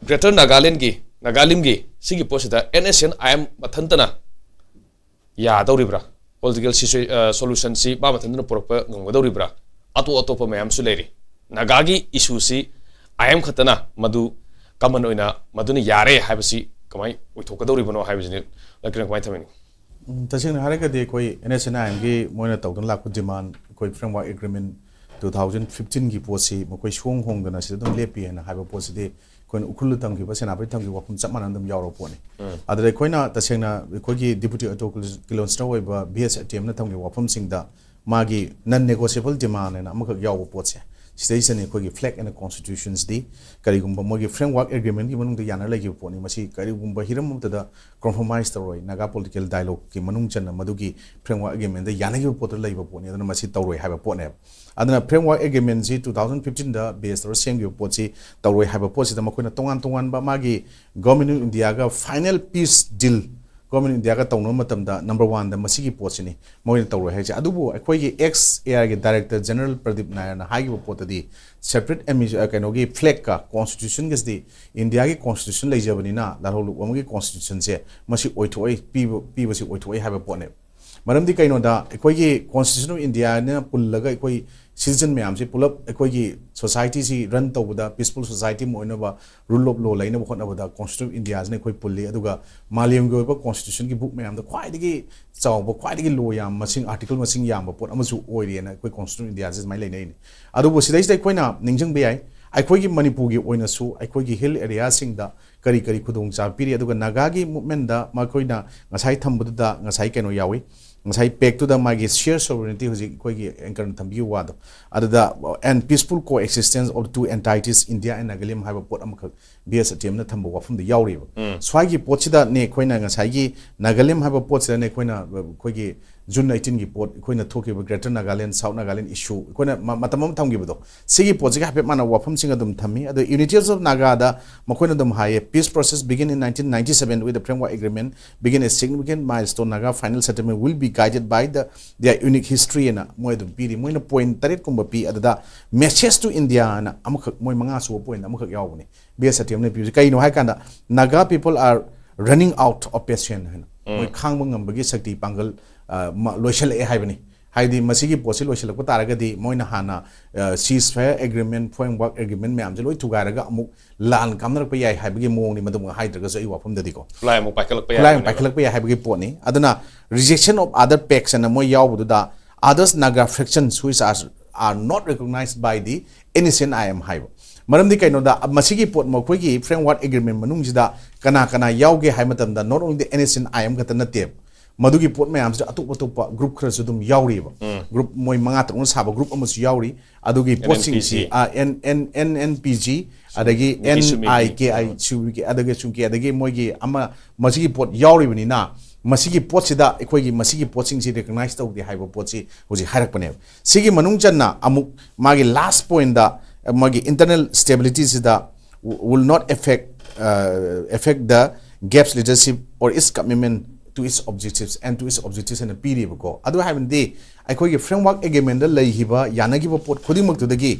Greater Nagaland ꯒꯤ, ꯅꯥꯒꯥꯂꯤꯝꯒꯤ ꯁꯤꯒꯤ ꯄꯣꯠꯁꯤꯗ N S N I M ꯃꯊꯟꯇꯅ ꯌꯥꯗꯧꯔꯤꯕ꯭ꯔꯥ? Political situa-, ꯑ, solution ꯁꯤ ꯃꯥ ꯃꯊꯟꯇꯅ ꯄꯨꯔꯛꯄ ꯉꯝꯒꯗꯧꯔꯤꯕ꯭ꯔꯥ? ꯑꯇꯣꯞ ꯑꯇꯣꯞꯄ ꯃꯌꯥꯝꯁꯨ ꯂꯩꯔꯤ꯫ ꯅꯥꯒꯥꯒꯤ issue ꯁꯤ I M ꯈꯛꯇꯅ ꯃꯗꯨ common ꯑꯣꯏꯅ ꯃꯗꯨꯅ ꯌꯥꯔꯦ ꯍꯥꯏꯕꯁꯤ ꯀꯃꯥꯏ ꯑꯣꯏꯊꯣꯛꯀꯗꯧꯔꯤꯕꯅꯣ ꯍꯥꯏꯕꯁꯤꯅꯤ꯫ ꯂꯛꯀꯤꯅ ꯀꯃꯥꯏꯅ ꯊꯝꯃꯤꯅꯤ? ꯎꯝ, ꯇꯁꯦꯡꯅ ꯍꯥꯏꯔꯒꯗꯤ ꯑꯩꯈꯣꯏ N S N I M ꯒꯤ ꯃꯣꯏꯅ ꯇꯧꯗꯨꯅ ꯂꯥꯛꯄ demand, ꯑꯩꯈꯣꯏ framework agreement ꯇꯨ ꯊꯥꯎꯖꯟ ꯐꯤꯐꯇꯤꯟꯒꯤ ꯄꯣꯠꯁꯤ ꯃꯈꯣꯏ ꯁꯨꯍꯣꯡ ꯍꯣꯡꯗꯅ ꯁꯤꯗ ꯑꯗꯨꯝ ꯂꯦꯞꯄꯤ ꯍꯥꯏꯅ ꯍꯥꯏꯕ ꯄꯣꯠꯁꯤꯗꯤ ꯑꯩꯈꯣꯏꯅ ꯎꯈ꯭ꯔꯨꯜꯗ ꯊꯝꯈꯤꯕ, ꯁꯦꯅꯥꯄꯇꯤ ꯊꯝꯈꯤꯕ ꯋꯥꯐꯝ ꯆꯞ ꯃꯥꯟꯅꯅ ꯑꯗꯨꯝ ꯌꯥꯎꯔꯕ ꯄꯣꯠꯅꯤ꯫ ꯑꯗꯨꯗ ꯑꯩꯈꯣꯏꯅ ꯇꯁꯦꯡꯅ ꯑꯩꯈꯣꯏꯒꯤ ꯗꯤꯄ꯭ꯌꯨꯇꯤ ꯑꯇꯣ ꯀꯤꯂꯣꯟꯁꯇꯔ ꯑꯣꯏꯕ ꯕꯤ ꯑꯦꯁ ꯑꯇꯦꯝꯅ ꯊꯝꯈꯤꯕ ꯋꯥꯐꯝꯁꯤꯡꯗ ꯃꯥꯒꯤ non negotiable demand ꯍꯥꯏꯅ ꯑꯃꯈꯛ ꯌꯥꯎꯕ ꯄꯣꯠꯁꯦ, ꯁꯤꯗꯩꯁꯤꯗꯅꯤ ꯑꯩꯈꯣꯏꯒꯤ flag and constitutionꯁꯗꯤ꯫ ꯀꯔꯤꯒꯨꯝꯕ ꯃꯣꯏꯒꯤ framework agreementꯀꯤ ꯃꯅꯨꯡꯗ ꯌꯥꯅ ꯂꯩꯈꯤꯕ ꯄꯣꯠꯅꯤ꯫ ꯃꯁꯤ ꯀꯔꯤꯒꯨꯝꯕ ꯍꯤꯔꯝ ꯑꯃꯠꯇꯗ compromise ꯇꯧꯔꯣꯏ꯫ ꯅꯥꯒꯥ political dialogueꯀꯤ ꯃꯅꯨꯡ ꯆꯟꯅ ꯃꯗꯨꯒꯤ framework agreementꯗ ꯌꯥꯅꯈꯤꯕ ꯄꯣꯠꯇ ꯂꯩꯕ ꯄꯣꯠꯅꯤ꯫ ꯑꯗꯨꯅ ꯃꯁꯤ ꯇꯧꯔꯣꯏ ꯍꯥꯏꯕ ꯄꯣꯠꯅꯦꯕ꯫ ꯑꯗꯨꯅ framework agreementꯁꯤ ꯇꯨ ꯊꯥꯎꯖꯟ ꯐꯤꯐꯇꯤꯟꯗ base ꯇꯧꯔ ꯁꯦꯝꯈꯤꯕ ꯄꯣꯠꯁꯤ ꯇꯧꯔꯣꯏ ꯍꯥꯏꯕ ꯄꯣꯠꯁꯤꯗ ꯃꯈꯣꯏꯅ ꯇꯣꯉꯥꯟ ꯇꯣꯉꯥꯟꯕ ꯃꯥꯒꯤ Government of Indiaꯒ final peace deal, Government of Indiaꯒ ꯇꯧꯅꯕ ꯃꯇꯝꯗ number oneꯗ ꯃꯁꯤꯒꯤ ꯄꯣꯠꯁꯤꯅꯤ ꯃꯣꯏꯅ ꯇꯧꯔꯣꯏ ꯍꯥꯏꯁꯦ꯫ ꯑꯗꯨꯕꯨ ꯑꯩꯈꯣꯏꯒꯤ ex ARꯒꯤ director general ꯄ꯭ꯔꯗꯤꯞ ꯅꯥꯌꯔꯅ ꯍꯥꯏꯈꯤꯕ ꯄꯣꯠꯇꯗꯤ separate admi-, ꯑ, ꯀꯩꯅꯣꯒꯤ flagꯀ constitutionꯒꯁꯤꯗꯤ Indiaꯒꯤ constitution ꯂꯩꯖꯕꯅꯤꯅ ꯂꯥꯜꯍꯧꯂꯨꯞ ꯑꯃꯒꯤ constitutionꯁꯦ ꯃꯁꯤ ꯑꯣꯏꯊꯣꯛꯑꯣꯏ, ꯄꯤꯕ, ꯄꯤꯕꯁꯤ ꯑꯣꯏꯊꯣꯛꯑꯣꯏ ꯍꯥꯏꯕ ꯄꯣꯠꯅꯦꯕ꯫ ꯃꯔꯝꯗꯤ ꯀꯩꯅꯣꯗ, ꯑꯩꯈꯣꯏꯒꯤ Constitution of Indiaꯅ ꯄꯨꯜꯂꯒ ꯑꯩꯈꯣꯏ citizen ꯃꯌꯥꯝꯁꯤ ꯄꯨꯂꯞ ꯑꯩꯈꯣꯏꯒꯤ societyꯁꯤ run ꯇꯧꯕꯗ peaceful society ꯑꯃ ꯑꯣꯏꯅꯕ, rule of law ꯂꯩꯅꯕ ꯍꯣꯠꯅꯕꯗ Constitution of Indiaꯁꯤꯅ ꯑꯩꯈꯣꯏ ꯄꯨꯜꯂꯤ꯫ ꯑꯗꯨꯒ ꯃꯥꯂꯦꯝꯒꯤ ꯑꯣꯏꯕ constitutionꯒꯤ book ꯃꯌꯥꯝꯗ ꯈ꯭ꯋꯥꯏꯗꯒꯤ ꯆꯥꯎꯕ, ꯈ꯭ꯋꯥꯏꯗꯒꯤ law ꯌꯥꯝ ꯃꯁꯤꯡ, article ꯃꯁꯤꯡ ꯌꯥꯝꯕ ꯄꯣꯠ ꯑꯃꯁꯨ ꯑꯣꯏꯔꯤꯑꯅ ꯑꯩꯈꯣꯏ Constitution of Indiaꯁꯤ ꯁꯨꯃꯥꯏꯅ ꯂꯩꯅꯩꯅꯤ꯫ ꯑꯗꯨꯕꯨ ꯁꯤꯗꯩꯁꯤꯗ ꯑꯩꯈꯣꯏꯅ ꯅꯤꯡꯁꯤꯡꯕ ꯌꯥꯏ, ꯑꯩꯈꯣꯏꯒꯤ ꯃꯅꯤꯄꯨꯔꯒꯤ ꯑꯣꯏꯅꯁꯨ ꯑꯩꯈꯣꯏꯒꯤ hill areaꯁꯤꯡꯗ ꯀꯔꯤ ꯀꯔꯤ ꯈꯨꯗꯣꯡꯆꯥꯕ ꯄꯤꯔꯤ, ꯑꯗꯨꯒ ꯅꯥꯒꯥꯒꯤ movementꯗ ꯃꯈꯣꯏꯅ ꯉꯁꯥꯏ ꯊꯝꯕꯗꯨꯗ ꯉꯁꯥꯏ ꯀꯩꯅꯣ ꯌꯥꯎꯏ, ꯉꯁꯥꯏ pactꯇꯨꯗ ꯃꯥꯒꯤ share sovereignty, ꯍꯧꯖꯤꯛ ꯑꯩꯈꯣꯏꯒꯤ anchorꯅ ꯊꯝꯕꯤꯈꯤꯕ ꯋꯥꯗꯣ, ꯑꯗꯨꯗ and peaceful coexistence of two entities, India and Nagalim ꯍꯥꯏꯕ ꯄꯣꯠ ꯑꯃꯈꯛ ꯕꯤ ꯑꯦꯁ ꯑꯇꯦꯝꯅ ꯊꯝꯕ ꯋꯥꯐꯝꯗ ꯌꯥꯎꯔꯤꯕ꯫ ꯁ꯭ꯋꯥꯏꯒꯤ ꯄꯣꯠꯁꯤꯗꯅꯦ ꯑꯩꯈꯣꯏꯅ ꯉꯁꯥꯏꯒꯤ ꯅꯥꯒꯥꯂꯦꯟ ꯍꯥꯏꯕ ꯄꯣꯠꯁꯤꯗꯅꯦ ꯑꯩꯈꯣꯏꯅ, ꯑꯩꯈꯣꯏꯒꯤ June eighteenꯒꯤ ꯄꯣꯠ, ꯑꯩꯈꯣꯏꯅ ꯊꯣꯛꯈꯤꯕ Greater Nagaland, South Nagaland issue, ꯑꯩꯈꯣꯏꯅ ꯃ-, ꯃꯇꯝ ꯑꯃ ꯊꯝꯈꯤꯕꯗꯣ, ꯁꯤꯒꯤ ꯄꯣꯠꯁꯤꯒ ꯍꯥꯏꯐꯦꯠ ꯃꯥꯟꯅꯕ ꯋꯥꯐꯝꯁꯤꯡ ꯑꯗꯨꯝ ꯊꯝꯃꯤ꯫ ꯑꯗꯣ Unities of Nagaꯗ ꯃꯈꯣꯏꯅ ꯑꯗꯨꯝ ꯍꯥꯏꯌꯦ, "Peace process begin in nineteen ninety-seven with the framework agreement, begin a significant milestone, Naga final settlement will be guided by the, their unique history" ꯍꯥꯏꯅ ꯃꯣꯏ ꯑꯗꯨꯝ ꯄꯤꯔꯤ꯫ ꯃꯣꯏꯅ point ꯇꯔꯦꯠꯀꯨꯝꯕ ꯄꯤ, ꯑꯗꯨꯗ "Message to India" ꯍꯥꯏꯅ ꯑꯃꯈꯛ, ꯃꯣꯏ ꯃꯉꯥ ꯁꯨꯕ point ꯑꯃꯈꯛ ꯌꯥꯎꯕꯅꯤ꯫ ꯕꯤ ꯑꯦꯁ ꯑꯇꯦꯝꯅ ꯄꯤꯕꯁꯦ ꯀꯩꯅꯣ ꯍꯥꯏ ꯀꯥꯟꯗ, "Naga people are running out of patience" ꯍꯥꯏꯅ, ꯃꯣꯏ ꯈꯥꯡꯕ ꯉꯝꯕꯒꯤ ꯁꯛꯇꯤ, ꯄꯥꯡꯒꯜ, ꯑ, ꯃ-, ꯂꯣꯏꯁꯤꯜꯂꯛꯑꯦ ꯍꯥꯏꯕꯅꯤ꯫ ꯍꯥꯏꯗꯤ ꯃꯁꯤꯒꯤ ꯄꯣꯠꯁꯤ ꯂꯣꯏꯁꯤꯜꯂꯛꯄ ꯇꯥꯔꯒꯗꯤ ꯃꯣꯏꯅ ꯍꯥꯟꯅ, ꯑ, ceasefire agreement, framework agreement ꯃꯌꯥꯝꯁꯦ ꯂꯣꯏ ꯊꯨꯒꯥꯏꯔꯒ ꯑꯃꯨꯛ ꯂꯥꯟ ꯀꯥꯞꯅꯔꯛꯄ ꯌꯥꯏ ꯍꯥꯏꯕꯒꯤ ꯃꯑꯣꯡꯅꯤ꯫ ꯃꯗꯨꯃꯛ ꯍꯥꯏꯗ꯭ꯔꯒꯁꯨ ꯑꯩ ꯋꯥꯐꯝꯗꯗꯤꯀꯣ, ꯈꯨꯠꯂꯥꯏ ꯑꯃꯨꯛ ꯄꯥꯏꯈꯠꯂꯛꯄ ꯌꯥꯏ ꯈꯨꯠꯂꯥꯏ ꯑꯃꯨꯛ ꯍꯥꯏꯕꯅꯦꯕ꯫ ꯄꯥꯏꯈꯠꯂꯛꯄ ꯌꯥꯏ ꯍꯥꯏꯕꯒꯤ ꯄꯣꯠꯅꯤ꯫ ꯑꯗꯨꯅ "Rejection of other pacts" ꯍꯥꯏꯅ ꯃꯣꯏ ꯌꯥꯎꯕꯗꯨꯗ, "Others Naga factions which are are not recognized by the NSCN-IM ꯍꯥꯏꯕ꯫ ꯃꯔꯝꯗꯤ ꯀꯩꯅꯣꯗ, ꯃꯁꯤꯒꯤ ꯄꯣꯠ, ꯃꯈꯣꯏꯒꯤ framework agreement ꯃꯅꯨꯡꯁꯤꯗ ꯀꯅꯥ ꯀꯅꯥ ꯌꯥꯎꯒꯦ ꯍꯥꯏꯕ ꯃꯇꯝꯗ, not only the NSCN-IM ꯈꯛꯇ ꯅꯠꯇꯦꯕ, ꯃꯗꯨꯒꯤ ꯄꯣꯠ ꯃꯌꯥꯝꯁꯤꯗ ꯑꯇꯣꯞ ꯑꯇꯣꯞꯄ group ꯈꯔꯁꯨ ꯑꯗꯨꯝ ꯌꯥꯎꯔꯤꯕ꯫ Group ꯃꯣꯏ ꯃꯉꯥ ꯇꯔꯨꯛꯅ ꯁꯥꯕ group ꯑꯃꯁꯨ ꯌꯥꯎꯔꯤ꯫ ꯑꯗꯨꯒꯤ ꯄꯣꯠꯁꯤꯡꯁꯤ, ꯑꯥ, N- N- NNPG, ꯑꯗꯒꯤ NIKI, ꯁꯨꯕꯤꯒꯤ, ꯑꯗꯒꯤ ꯁꯨꯡꯀꯤ, ꯑꯗꯒꯤ ꯃꯣꯏꯒꯤ ꯑꯃ, ꯃꯁꯤꯒꯤ ꯄꯣꯠ ꯌꯥꯎꯔꯤꯕꯅꯤꯅ, ꯃꯁꯤꯒꯤ ꯄꯣꯠꯁꯤꯗ ꯑꯩꯈꯣꯏꯒꯤ ꯃꯁꯤꯒꯤ ꯄꯣꯠꯁꯤꯡꯁꯤ recognize ꯇꯧꯗꯦ ꯍꯥꯏꯕ ꯄꯣꯠꯁꯤ ꯍꯧꯖꯤꯛ ꯍꯥꯏꯔꯛꯄꯅꯦꯕ꯫ ꯁꯤꯒꯤ ꯃꯅꯨꯡ ꯆꯟꯅ ꯑꯃꯨꯛ ꯃꯥꯒꯤ last point ꯗ, ꯃꯥꯒꯤ internal stability ꯁꯤꯗ will not affect, uh, affect the GAP's leadership or its commitment to its objectives and to its objectives ꯍꯥꯏꯅ ꯄꯤꯔꯤꯕꯀꯣ꯫ ꯑꯗꯨ ꯍꯥꯏꯕꯗꯤ ꯑꯩꯈꯣꯏꯒꯤ framework agreement ꯗ ꯂꯩꯈꯤꯕ ꯌꯥꯅꯈꯤꯕ ꯄꯣꯠ ꯈꯨꯗꯤꯡꯃꯛꯇꯨꯗꯒꯤ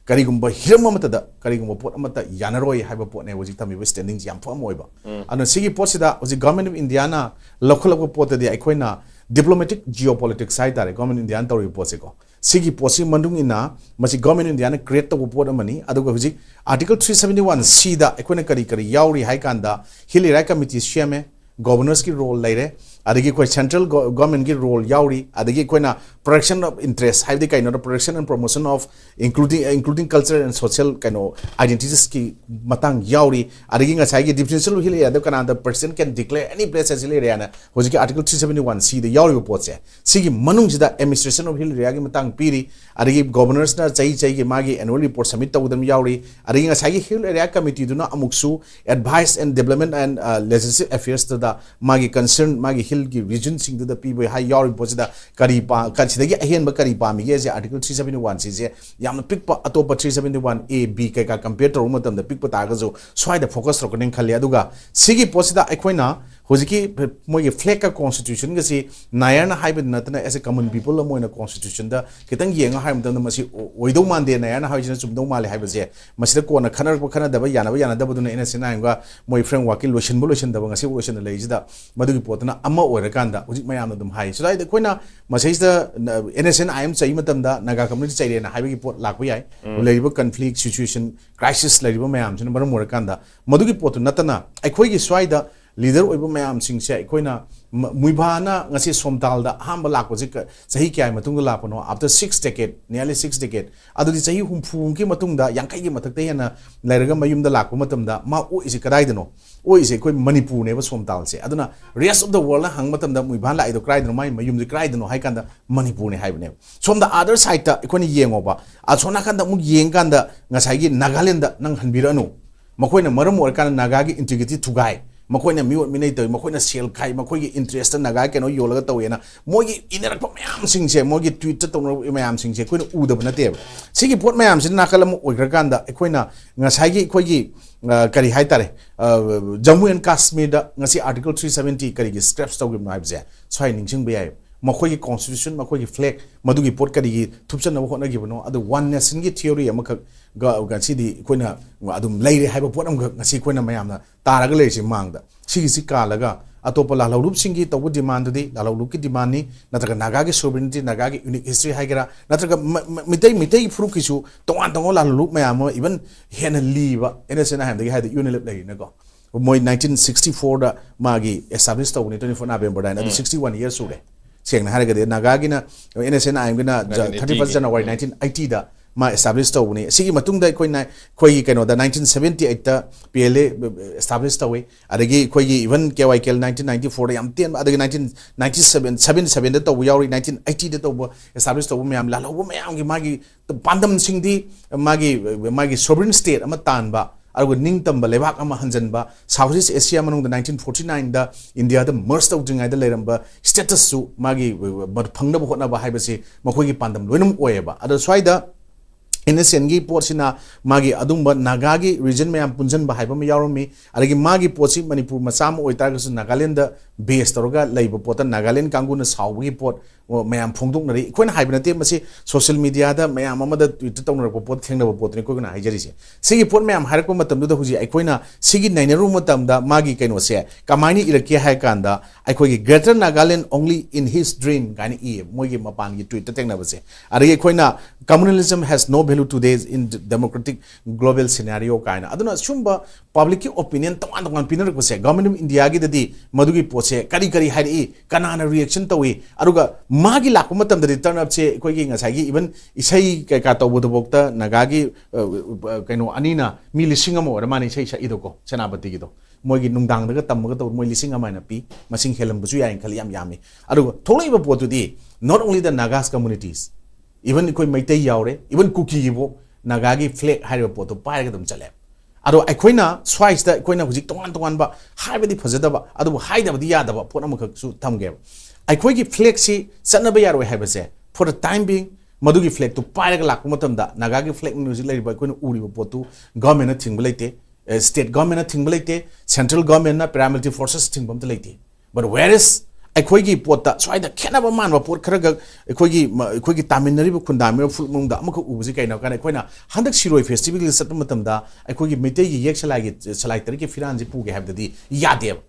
ꯀꯔꯤꯒꯨꯝꯕ ꯍꯤꯔꯝ ꯑꯃꯠꯇꯗ ꯀꯔꯤꯒꯨꯝꯕ ꯄꯣꯠ ꯑꯃꯠꯇ ꯌꯥꯅꯔꯣꯏ ꯍꯥꯏꯕ ꯄꯣꯠꯅꯦ ꯍꯧꯖꯤꯛ ꯊꯝꯃꯤꯕ standing ꯁꯤ ꯌꯥꯝ ꯐꯕ ꯑꯃ ꯑꯣꯏꯕ꯫ ꯑꯗꯨꯅ ꯁꯤꯒꯤ ꯄꯣꯠꯁꯤꯗ ꯍꯧꯖꯤꯛ Government of India ꯅ ꯂꯧꯈꯠꯂꯛꯄ ꯄꯣꯠꯇꯗꯤ ꯑꯩꯈꯣꯏꯅ diplomatic geopolitics ꯍꯥꯏꯇꯥꯔꯦ, Government of India ꯅ ꯇꯧꯔꯤꯕ ꯄꯣꯠꯁꯦꯀꯣ, ꯁꯤꯒꯤ ꯄꯣꯠꯁꯤꯒꯤ ꯃꯅꯨꯡ ꯏꯟꯅ ꯃꯁꯤ Government of India ꯅ create ꯇꯧꯕ ꯄꯣꯠ ꯑꯃꯅꯤ꯫ ꯑꯗꯨꯒ ꯍꯧꯖꯤꯛ Article three seventy one C ꯗ ꯑꯩꯈꯣꯏꯅ ꯀꯔꯤ ꯀꯔꯤ ꯌꯥꯎꯔꯤ ꯍꯥꯏ ꯀꯥꯟꯗ, Hill Area Committee ꯁꯦꯝꯃꯦ, Governors ꯀꯤ role ꯂꯩꯔꯦ, ꯑꯗꯒꯤ ꯑꯩꯈꯣꯏ central go- government ꯀꯤ role ꯌꯥꯎꯔꯤ, ꯑꯗꯒꯤ ꯑꯩꯈꯣꯏꯅ protection of interest ꯍꯥꯏꯕꯗꯤ ꯀꯩꯅꯣꯗ, protection and promotion of including, including cultural and social ꯀꯩꯅꯣ identities ꯀꯤ ꯃꯇꯥꯡ ꯌꯥꯎꯔꯤ, ꯑꯗꯒꯤ ꯉꯁꯥꯏꯒꯤ definition of hill area ꯗ ꯀꯅꯥꯗ President can declare any place as hill area ꯅ ꯍꯧꯖꯤꯛꯀꯤ Article three seventy one C ꯗ ꯌꯥꯎꯔꯤꯕ ꯄꯣꯠꯁꯦ, ꯁꯤꯒꯤ ꯃꯅꯨꯡꯁꯤꯗ administration of hill area ꯒꯤ ꯃꯇꯥꯡ ꯄꯤꯔꯤ, ꯑꯗꯒꯤ Governors ꯅ ꯆꯍꯤ ꯆꯍꯤꯒꯤ ꯃꯥꯒꯤ annual report submit ꯇꯧꯒꯗꯕ ꯌꯥꯎꯔꯤ, ꯑꯗꯒꯤ ꯉꯁꯥꯏꯒꯤ Hill Area Committee ꯗꯨꯅ ꯑꯃꯨꯛꯁꯨ advice and development and, uh, legislative affairs ꯇꯨꯗ ꯃꯥꯒꯤ concern, ꯃꯥꯒꯤ hill ꯒꯤ region ꯁꯤꯡꯗꯨꯗ ꯄꯤꯕ ꯍꯥꯏ ꯌꯥꯎꯔꯤꯕ ꯄꯣꯠꯁꯤꯗ ꯀꯔꯤ ꯄꯥ- ꯀ- ꯁꯤꯗꯒꯤ ꯑꯍꯦꯟꯕ ꯀꯔꯤ ꯄꯥꯝꯃꯤꯒꯦꯁꯦ Article three seventy one C ꯁꯦ ꯌꯥꯝꯅ ꯄꯤꯛꯄ, ꯑꯇꯣꯞꯄ three seventy one A, B ꯀꯩꯀꯥ compare ꯇꯧꯔꯨꯕ ꯃꯇꯝꯗ ꯄꯤꯛꯄ ꯇꯥꯔꯒꯁꯨ ꯁ꯭ꯋꯥꯏꯗ focus ꯇꯧꯔꯛꯀꯅꯤꯅ ꯈꯜꯂꯤ꯫ ꯑꯗꯨꯒ ꯁꯤꯒꯤ ꯄꯣꯠꯁꯤꯗ ꯑꯩꯈꯣꯏꯅ ꯍꯧꯖꯤꯛꯀꯤ ꯃꯣꯏꯒꯤ flag ꯀ constitution ꯒꯁꯤ ꯅꯥꯌꯔꯅ ꯍꯥꯏꯕꯗꯤ ꯅꯠꯇꯅ, as a common people ꯑꯃ ꯑꯣꯏꯅ constitution ꯗ ꯈꯤꯇꯪ ꯌꯦꯡꯉ ꯍꯥꯏꯕ ꯃꯇꯝꯗ ꯃꯁꯤ ꯑꯣ- ꯑꯣꯏꯗꯧ ꯃꯥꯟꯗꯦ, ꯅꯥꯌꯔꯅ ꯍꯥꯏꯕꯁꯤꯅ ꯆꯨꯝꯗꯧ ꯃꯥꯜꯂꯦ ꯍꯥꯏꯕꯁꯦ ꯃꯁꯤꯗ ꯀꯣꯟꯅ ꯈꯟꯅꯔꯛꯄ ꯈꯟꯅꯗꯕ, ꯌꯥꯅꯕ ꯌꯥꯅꯗꯕꯗꯨꯅ NSCN-IM ꯒ ꯃꯣꯏ framework ꯀꯤ ꯂꯣꯏꯁꯤꯟꯕ ꯂꯣꯏꯁꯤꯟꯗꯕ ꯉꯁꯤ ꯂꯣꯏꯁꯤꯟꯅ ꯂꯩꯔꯤꯁꯤꯗ, ꯃꯗꯨꯒꯤ ꯄꯣꯠꯇꯨꯅ ꯑꯃ ꯑꯣꯏꯔꯀꯥꯟꯗ ꯍꯧꯖꯤꯛ ꯃꯌꯥꯝꯅ ꯑꯗꯨꯝ ꯍꯥꯏ꯫ ꯁꯤꯗ ꯑꯩꯈꯣꯏꯅ ꯃꯁꯤꯗ NSCN-IM ꯆꯩ ꯃꯇꯝꯗ Naga community ꯆꯩꯔꯦꯅ ꯍꯥꯏꯕꯒꯤ ꯄꯣꯠ ꯂꯥꯛꯄ ꯌꯥꯏ꯫ ꯂꯩꯔꯤꯕ conflict, situation, crisis ꯂꯩꯔꯤꯕ ꯃꯌꯥꯝꯁꯤꯅ ꯃꯔꯝ ꯑꯣꯏꯔꯀꯥꯟꯗ ꯃꯗꯨꯒꯤ ꯄꯣꯠꯇꯨ ꯅꯠꯇꯅ ꯑꯩꯈꯣꯏꯒꯤ ꯁ꯭ꯋꯥꯏꯗ ꯂꯤꯗꯔ ꯑꯣꯏꯕ ꯃꯌꯥꯝꯁꯤꯡꯁꯦ ꯑꯩꯈꯣꯏꯅ ꯃ- ꯃꯨꯏꯚꯥꯅ ꯉꯁꯤ ꯁꯣꯝꯇꯥꯜꯗ ꯑꯍꯥꯟꯕ ꯂꯥꯛꯄꯁꯦ ꯀ- ꯆꯍꯤ ꯀꯌꯥꯒꯤ ꯃꯇꯨꯡꯗ ꯂꯥꯛꯄꯅꯣ? After six decade, nearly six decade. ꯑꯗꯨꯗꯤ ꯆꯍꯤ ꯍꯨꯝꯐꯨꯃꯨꯛꯀꯤ ꯃꯇꯨꯡꯗ, ꯌꯥꯡꯈꯩꯒꯤ ꯃꯊꯛꯇ ꯍꯦꯟꯅ ꯂꯩꯔꯒ ꯃꯌꯨꯝꯗ ꯂꯥꯛꯄ ꯃꯇꯝꯗ ꯃꯥ ꯑꯣꯛꯏꯁꯦ ꯀꯗꯥꯏꯗꯅꯣ? ꯑꯣꯛꯏꯁꯦ ꯑꯩꯈꯣꯏ ꯃꯅꯤꯄꯨꯔꯅꯦꯕ ꯁꯣꯝꯇꯥꯜꯁꯦ꯫ ꯑꯗꯨꯅ rest of the worldꯅ ꯍꯪꯕ ꯃꯇꯝꯗ ꯃꯨꯏꯚꯥꯅ ꯂꯥꯛꯏꯗꯣ ꯀꯗꯥꯏꯗꯅꯣ, ꯃꯥꯒꯤ ꯃꯌꯨꯝꯁꯦ ꯀꯗꯥꯏꯗꯅꯣ ꯍꯥꯏ ꯀꯥꯟꯗ ꯃꯅꯤꯄꯨꯔꯅꯦ ꯍꯥꯏꯕꯅꯦꯕ꯫ ꯁꯣꯝꯗ other sideꯇ ꯑꯩꯈꯣꯏꯅ ꯌꯦꯡꯉꯣꯕ, ꯑꯁꯣꯝ ꯅꯥꯀꯟꯗ ꯑꯃꯨꯛ ꯌꯦꯡꯀꯥꯟꯗ ꯉꯁꯥꯏꯒꯤ ꯅꯥꯒꯥꯂꯦꯟꯗ ꯅꯪ ꯍꯟꯕꯤꯔꯛꯑꯅꯨ꯫ ꯃꯈꯣꯏꯅ ꯃꯔꯝ ꯑꯣꯏꯔꯀꯥꯟꯗ ꯅꯥꯒꯥꯒꯤ integrity ꯊꯨꯒꯥꯏ꯫ ꯃꯈꯣꯏꯅ ꯃꯤꯑꯣꯠ ꯃꯤꯅꯩ ꯇꯧꯏ, ꯃꯈꯣꯏꯅ ꯁꯦꯜ ꯈꯥꯏ, ꯃꯈꯣꯏꯒꯤ interestꯇ ꯅꯥꯒꯥ ꯀꯩꯅꯣ ꯌꯣꯜꯂꯒ ꯇꯧꯋꯦꯅ ꯃꯣꯏꯒꯤ ꯏꯅꯔꯛꯄ ꯃꯌꯥꯝꯁꯤꯡꯁꯦ, ꯃꯣꯏꯒꯤ tweetꯇ ꯇꯧꯅꯔꯛꯄ ꯃꯌꯥꯝꯁꯤꯡꯁꯦ ꯑꯩꯈꯣꯏꯅ ꯎꯗꯕ ꯅꯠꯇꯦꯕ꯫ ꯁꯤꯒꯤ ꯄꯣꯠ ꯃꯌꯥꯝꯁꯤꯅ ꯅꯥꯀꯜ ꯑꯃ ꯑꯣꯏꯈ꯭ꯔꯀꯥꯟꯗ ꯑꯩꯈꯣꯏꯅ ꯉꯁꯥꯏꯒꯤ ꯑꯩꯈꯣꯏꯒꯤ, ꯑ, ꯀꯔꯤ ꯍꯥꯏꯇꯥꯔꯦ, ꯑ, Jammu and Kashmirꯗ ꯉꯁꯤ Article three seventy ꯀꯔꯤꯒꯤ scraps ꯇꯧꯈꯤꯕꯅꯣ ꯍꯥꯏꯕꯁꯦ ꯁ꯭ꯋꯥꯏ ꯅꯤꯡꯁꯤꯡꯕ ꯌꯥꯏ꯫ ꯃꯈꯣꯏꯒꯤ constitution, ꯃꯈꯣꯏꯒꯤ flag, ꯃꯗꯨꯒꯤ ꯄꯣꯠ ꯀꯔꯤꯒꯤ ꯊꯨꯞꯆꯟꯅꯕ ꯍꯣꯠꯅꯈꯤꯕꯅꯣ? ꯑꯗꯨ one nationꯒꯤ theory ꯑꯃꯈꯛ ꯒ-, ꯉꯁꯤꯗꯤ ꯑꯩꯈꯣꯏꯅ ꯑꯗꯨꯝ ꯂꯩꯔꯦ ꯍꯥꯏꯕ ꯄꯣꯠ ꯑꯃꯈꯛ ꯉꯁꯤ ꯑꯩꯈꯣꯏꯅ ꯃꯌꯥꯝꯅ ꯇꯥꯔꯒ ꯂꯩꯔꯤꯁꯦ ꯃꯥꯡꯗ꯫ ꯁꯤꯒꯤꯁꯤ ꯀꯥꯜꯂꯒ ꯑꯇꯣꯞꯄ ꯂꯥꯜꯍꯧꯂꯨꯞꯁꯤꯡꯒꯤ ꯇꯧꯕ demandꯗꯨꯗꯤ ꯂꯥꯜꯍꯧꯂꯨꯞꯀꯤ demandꯅꯤ, ꯅꯠꯇ꯭ꯔꯒ ꯅꯥꯒꯥꯒꯤ sovereignty, ꯅꯥꯒꯥꯒꯤ unique history ꯍꯥꯏꯒꯦꯔꯥ, ꯅꯠꯇ꯭ꯔꯒ ꯃ-, ꯃ-, ꯃꯤꯇꯩ, ꯃꯤꯇꯩ ꯐꯨꯔꯨꯞꯀꯤꯁꯨ ꯇꯣꯉꯥꯟ ꯇꯣꯉꯥꯟꯕ ꯂꯥꯜꯍꯧꯂꯨꯞ ꯃꯌꯥꯝ ꯑꯃ, even ꯍꯦꯟꯅ ꯂꯤꯕ, NSCN-IMꯗꯒꯤ ꯍꯥꯏꯗꯤ UNLF ꯂꯩꯔꯤꯅꯀꯣ꯫ ꯃꯣꯏ nineteen sixty fourꯗ ꯃꯥꯒꯤ establish ꯇꯧꯕꯅꯤ, twenty four Novemberꯗ ꯍꯥꯏꯅ, ꯑꯗꯨ sixty one years ꯁꯨꯔꯦ꯫ ꯁꯦꯡꯅ ꯍꯥꯏꯔꯒꯗꯤ ꯅꯥꯒꯥꯒꯤꯅ, NSCN-IMꯒꯤꯅ thirty first January nineteen eightyꯗ ꯃꯥ establish ꯇꯧꯕꯅꯤ꯫ ꯁꯤꯒꯤ ꯃꯇꯨꯡꯗ ꯑꯩꯈꯣꯏꯅ, ꯑꯩꯈꯣꯏꯒꯤ ꯀꯩꯅꯣꯗ nineteen seventy eightꯇ PLA establish ꯇꯧꯋꯤ꯫ ꯑꯗꯒꯤ ꯑꯩꯈꯣꯏꯒꯤ even KYKL nineteen ninety fourꯗ ꯌꯥꯝ ꯇꯦꯟꯕ, ꯑꯗꯒꯤ nineteen ninety seven, seventy sevenꯗ ꯇꯧꯕ ꯌꯥꯎꯔꯤ, nineteen eightyꯗ ꯇꯧꯕ, establish ꯇꯧꯕ ꯃꯌꯥꯝ, ꯂꯥꯜꯍꯧꯕ ꯃꯌꯥꯝꯒꯤ ꯃꯥꯒꯤ ꯄꯥꯟꯗꯝꯁꯤꯡꯗꯤ, ꯃꯥꯒꯤ, ꯃꯥꯒꯤ sovereign state ꯑꯃ ꯇꯥꯟꯕ, ꯑꯗꯨꯒ ꯅꯤꯡꯇꯝꯕ ꯂꯩꯕꯥꯛ ꯑꯃ ꯍꯟꯖꯟꯕ, South East Asia ꯃꯅꯨꯡꯗ nineteen forty nineꯗ ꯏꯟꯗꯤꯌꯥꯗ merge ꯇꯧꯗ꯭ꯔꯤꯉꯩꯗ ꯂꯩꯔꯝꯕ statusꯁꯨ ꯃꯥꯒꯤ ꯐꯪꯅꯕ ꯍꯣꯠꯅꯕ ꯍꯥꯏꯕꯁꯤ ꯃꯈꯣꯏꯒꯤ ꯄꯥꯟꯗꯝ ꯂꯣꯏꯅꯃꯛ ꯑꯣꯏꯌꯦꯕ꯫ ꯑꯗꯣ ꯁ꯭ꯋꯥꯏꯗ NSCNꯒꯤ ꯄꯣꯠꯁꯤꯅ ꯃꯥꯒꯤ ꯑꯗꯨꯝꯕ ꯅꯥꯒꯥꯒꯤ region ꯃꯌꯥꯝ ꯄꯨꯟꯁꯤꯟꯕ ꯍꯥꯏꯕ ꯑꯃ ꯌꯥꯎꯔꯝꯃꯤ꯫ ꯑꯗꯒꯤ ꯃꯥꯒꯤ ꯄꯣꯠꯁꯤ ꯃꯅꯤꯄꯨꯔ ꯃꯆꯥ ꯑꯃ ꯑꯣꯏꯇꯥꯔꯒꯁꯨ ꯅꯥꯒꯥꯂꯦꯟꯗ base ꯇꯧꯔꯒ ꯂꯩꯕ ꯄꯣꯠꯇ ꯅꯥꯒꯥꯂꯦꯟ ꯀꯥꯡꯕꯨꯅ ꯁꯥꯎꯕꯒꯤ ꯄꯣꯠ ꯃꯌꯥꯝ ꯐꯣꯡꯗꯣꯛꯅꯔꯤ꯫ ꯑꯩꯈꯣꯏꯅ ꯍꯥꯏꯕ ꯅꯠꯇꯦ, ꯃꯁꯤ social mediaꯗ ꯃꯌꯥꯝ ꯑꯃꯗ tweet ꯇꯧꯅꯔꯛꯄ ꯄꯣꯠ, ꯊꯦꯡꯅꯕ ꯄꯣꯠꯇꯨꯅꯤ ꯑꯩꯈꯣꯏꯅ ꯍꯥꯏꯖꯔꯤꯁꯦ꯫ ꯁꯤꯒꯤ ꯄꯣꯠ ꯃꯌꯥꯝ ꯍꯥꯏꯔꯛꯄ ꯃꯇꯝꯗꯨꯗ ꯍꯧꯖꯤꯛ ꯑꯩꯈꯣꯏꯅ ꯁꯤꯒꯤ ꯅꯩꯅꯔꯨꯕ ꯃꯇꯝꯗ ꯃꯥꯒꯤ ꯀꯩꯅꯣꯁꯦ ꯀꯃꯥꯏꯅ ꯏꯔꯛꯀꯦ ꯍꯥꯏ ꯀꯥꯟꯗ, ꯑꯩꯈꯣꯏꯒꯤ "Greater Nagaland only in his dream" ꯀꯥꯏꯅ ꯏꯌꯦ ꯃꯣꯏꯒꯤ ꯃꯄꯥꯟꯒꯤ tweetꯇ ꯊꯦꯡꯅꯕꯁꯦ꯫ ꯑꯗꯒꯤ ꯑꯩꯈꯣꯏꯅ "Communalism has no value Today's in democratic global scenario ꯀꯥꯏꯅ꯫ ꯑꯗꯨꯅ ꯁꯨꯝꯕ ꯄꯕ꯭ꯂꯤꯛꯀꯤ ꯑꯣꯄꯤꯅꯤꯌꯟ ꯇꯣꯉꯥꯟ ꯇꯣꯉꯥꯟ ꯄꯤꯅꯔꯛꯄꯁꯦ, ꯒꯚꯔꯟꯃꯦꯟꯠ ꯑꯣꯐ ꯏꯟꯗꯤꯌꯥꯒꯤꯗꯗꯤ ꯃꯗꯨꯒꯤ ꯄꯣꯠꯁꯦ ꯀꯔꯤ ꯀꯔꯤ ꯍꯥꯏꯔꯛꯏ, ꯀꯅꯥꯅ ꯔꯤꯌꯦꯛꯁꯟ ꯇꯧꯏ, ꯑꯗꯨꯒ ꯃꯥꯒꯤ ꯂꯥꯛꯄ ꯃꯇꯝꯗꯗꯤ ꯇꯔꯟ ꯑꯞꯁꯦ ꯑꯩꯈꯣꯏꯒꯤ ꯉꯁꯥꯏꯒꯤ ꯏꯚꯟ ꯏꯁꯩ ꯀꯩꯀꯥ ꯇꯧꯕꯗꯨꯐꯥꯎꯗ ꯅꯥꯒꯥꯒꯤ, ꯑ, ꯑ, ꯀꯩꯅꯣ ꯑꯅꯤꯅ ꯃꯤ ꯂꯤꯁꯤꯡ ꯑꯃ ꯑꯣꯏꯔ ꯃꯥꯅ ꯏꯁꯩ ꯁꯛꯏꯗꯣꯀꯣ, ꯁꯦꯅꯥꯄꯇꯤꯒꯤꯗꯣ꯫ ꯃꯣꯏꯒꯤ ꯅꯨꯡꯗꯥꯡꯗꯒ ꯇꯝꯃꯒ ꯇꯧꯕ ꯃꯣꯏ ꯂꯤꯁꯤꯡ ꯑꯃ ꯍꯦꯟꯅ ꯄꯤ, ꯃꯁꯤꯡ ꯍꯦꯜꯂꯝꯕꯁꯨ ꯌꯥꯏꯅ ꯈꯜꯂꯤ, ꯌꯥꯝ ꯌꯥꯝꯃꯤ꯫ ꯑꯗꯨꯒ ꯊꯣꯛꯂꯛꯏꯕ ꯄꯣꯠꯇꯨꯗꯤ not only the Nagas communities, even ꯑꯩꯈꯣꯏ ꯃꯩꯇꯩ ꯌꯥꯎꯔꯦ, even ꯀꯨꯀꯤꯒꯤꯕꯨ ꯅꯥꯒꯥꯒꯤ ꯐ꯭ꯂꯦꯒ ꯍꯥꯏꯔꯤꯕ ꯄꯣꯠꯇꯣ ꯄꯥꯏꯔꯒ ꯑꯗꯨꯝ ꯆꯠꯂꯦ꯫ ꯑꯗꯣ ꯑꯩꯈꯣꯏꯅ ꯁ꯭ꯋꯥꯏꯁꯤꯗ ꯑꯩꯈꯣꯏꯅ ꯍꯧꯖꯤꯛ ꯇꯣꯉꯥꯟ ꯇꯣꯉꯥꯟꯕ, ꯍꯥꯏꯕꯗꯤ ꯐꯖꯗꯕ ꯑꯗꯨꯕꯨ ꯍꯥꯏꯗꯕꯗꯤ ꯌꯥꯗꯕ ꯄꯣꯠ ꯑꯃꯈꯛꯁꯨ ꯊꯝꯒꯦꯕ꯫ ꯑꯩꯈꯣꯏꯒꯤ ꯐ꯭ꯂꯦꯒꯁꯤ ꯆꯠꯅꯕ ꯌꯥꯔꯣꯏ ꯍꯥꯏꯕꯁꯦ, for the time being, ꯃꯗꯨꯒꯤ ꯐ꯭ꯂꯦꯒꯇꯨ ꯄꯥꯏꯔꯒ ꯂꯥꯛꯄ ꯃꯇꯝꯗ ꯅꯥꯒꯥꯒꯤ ꯐ꯭ꯂꯦꯒ ꯍꯧꯖꯤꯛ ꯂꯩꯔꯤꯕ ꯑꯩꯈꯣꯏꯅ ꯎꯔꯤꯕ ꯄꯣꯠꯇꯨ ꯒꯚꯔꯟꯃꯦꯟꯠꯅ ꯊꯤꯡꯕ ꯂꯩꯇꯦ, ꯁ꯭ꯇꯦꯠ ꯒꯚꯔꯟꯃꯦꯟꯠꯅ ꯊꯤꯡꯕ ꯂꯩꯇꯦ, ꯁꯦꯟꯇ꯭ꯔꯦꯜ ꯒꯚꯔꯟꯃꯦꯟꯠꯅ, ꯄꯦꯔꯥꯃꯤꯂꯤꯇꯔꯤ ꯐꯣꯔꯁꯦꯁ ꯊꯤꯡꯕ ꯑꯝꯇ ꯂꯩꯇꯦ꯫ But whereas ꯑꯩꯈꯣꯏꯒꯤ ꯄꯣꯠꯇ ꯁ꯭ꯋꯥꯏꯗ ꯈꯦꯠꯅꯕ ꯃꯥꯟꯕ ꯄꯣꯠ ꯈꯔꯈꯛ ꯑꯩꯈꯣꯏꯒꯤ ꯃ-, ꯑꯩꯈꯣꯏꯒꯤ ꯇꯥꯃꯤꯟꯅꯔꯤꯕ ꯈꯨꯟꯗꯥꯃꯤꯔꯕ ꯐꯨꯔꯨꯞ ꯃꯅꯨꯡꯗ ꯑꯃꯈꯛ ꯎꯕꯁꯤ ꯀꯩꯅꯣ ꯍꯥꯏ ꯀꯥꯟꯗ, ꯑꯩꯈꯣꯏꯅ ꯍꯟꯗꯛ ꯁꯤꯔꯣꯏ ꯐꯦꯁꯇꯤꯚꯦꯜꯒꯤ ꯆꯠꯄ ꯃꯇꯝꯗ ꯑꯩꯈꯣꯏꯒꯤ ꯃꯩꯇꯩꯒꯤ ꯌꯦꯛ ꯁꯂꯥꯏꯒꯤ, ꯁꯂꯥꯏ ꯇꯔꯦꯠꯀꯤ ꯐꯤꯔꯥꯟꯁꯤ ꯄꯨꯒꯦ ꯍꯥꯏꯕꯗꯗꯤ ꯌꯥꯗꯦꯕ꯫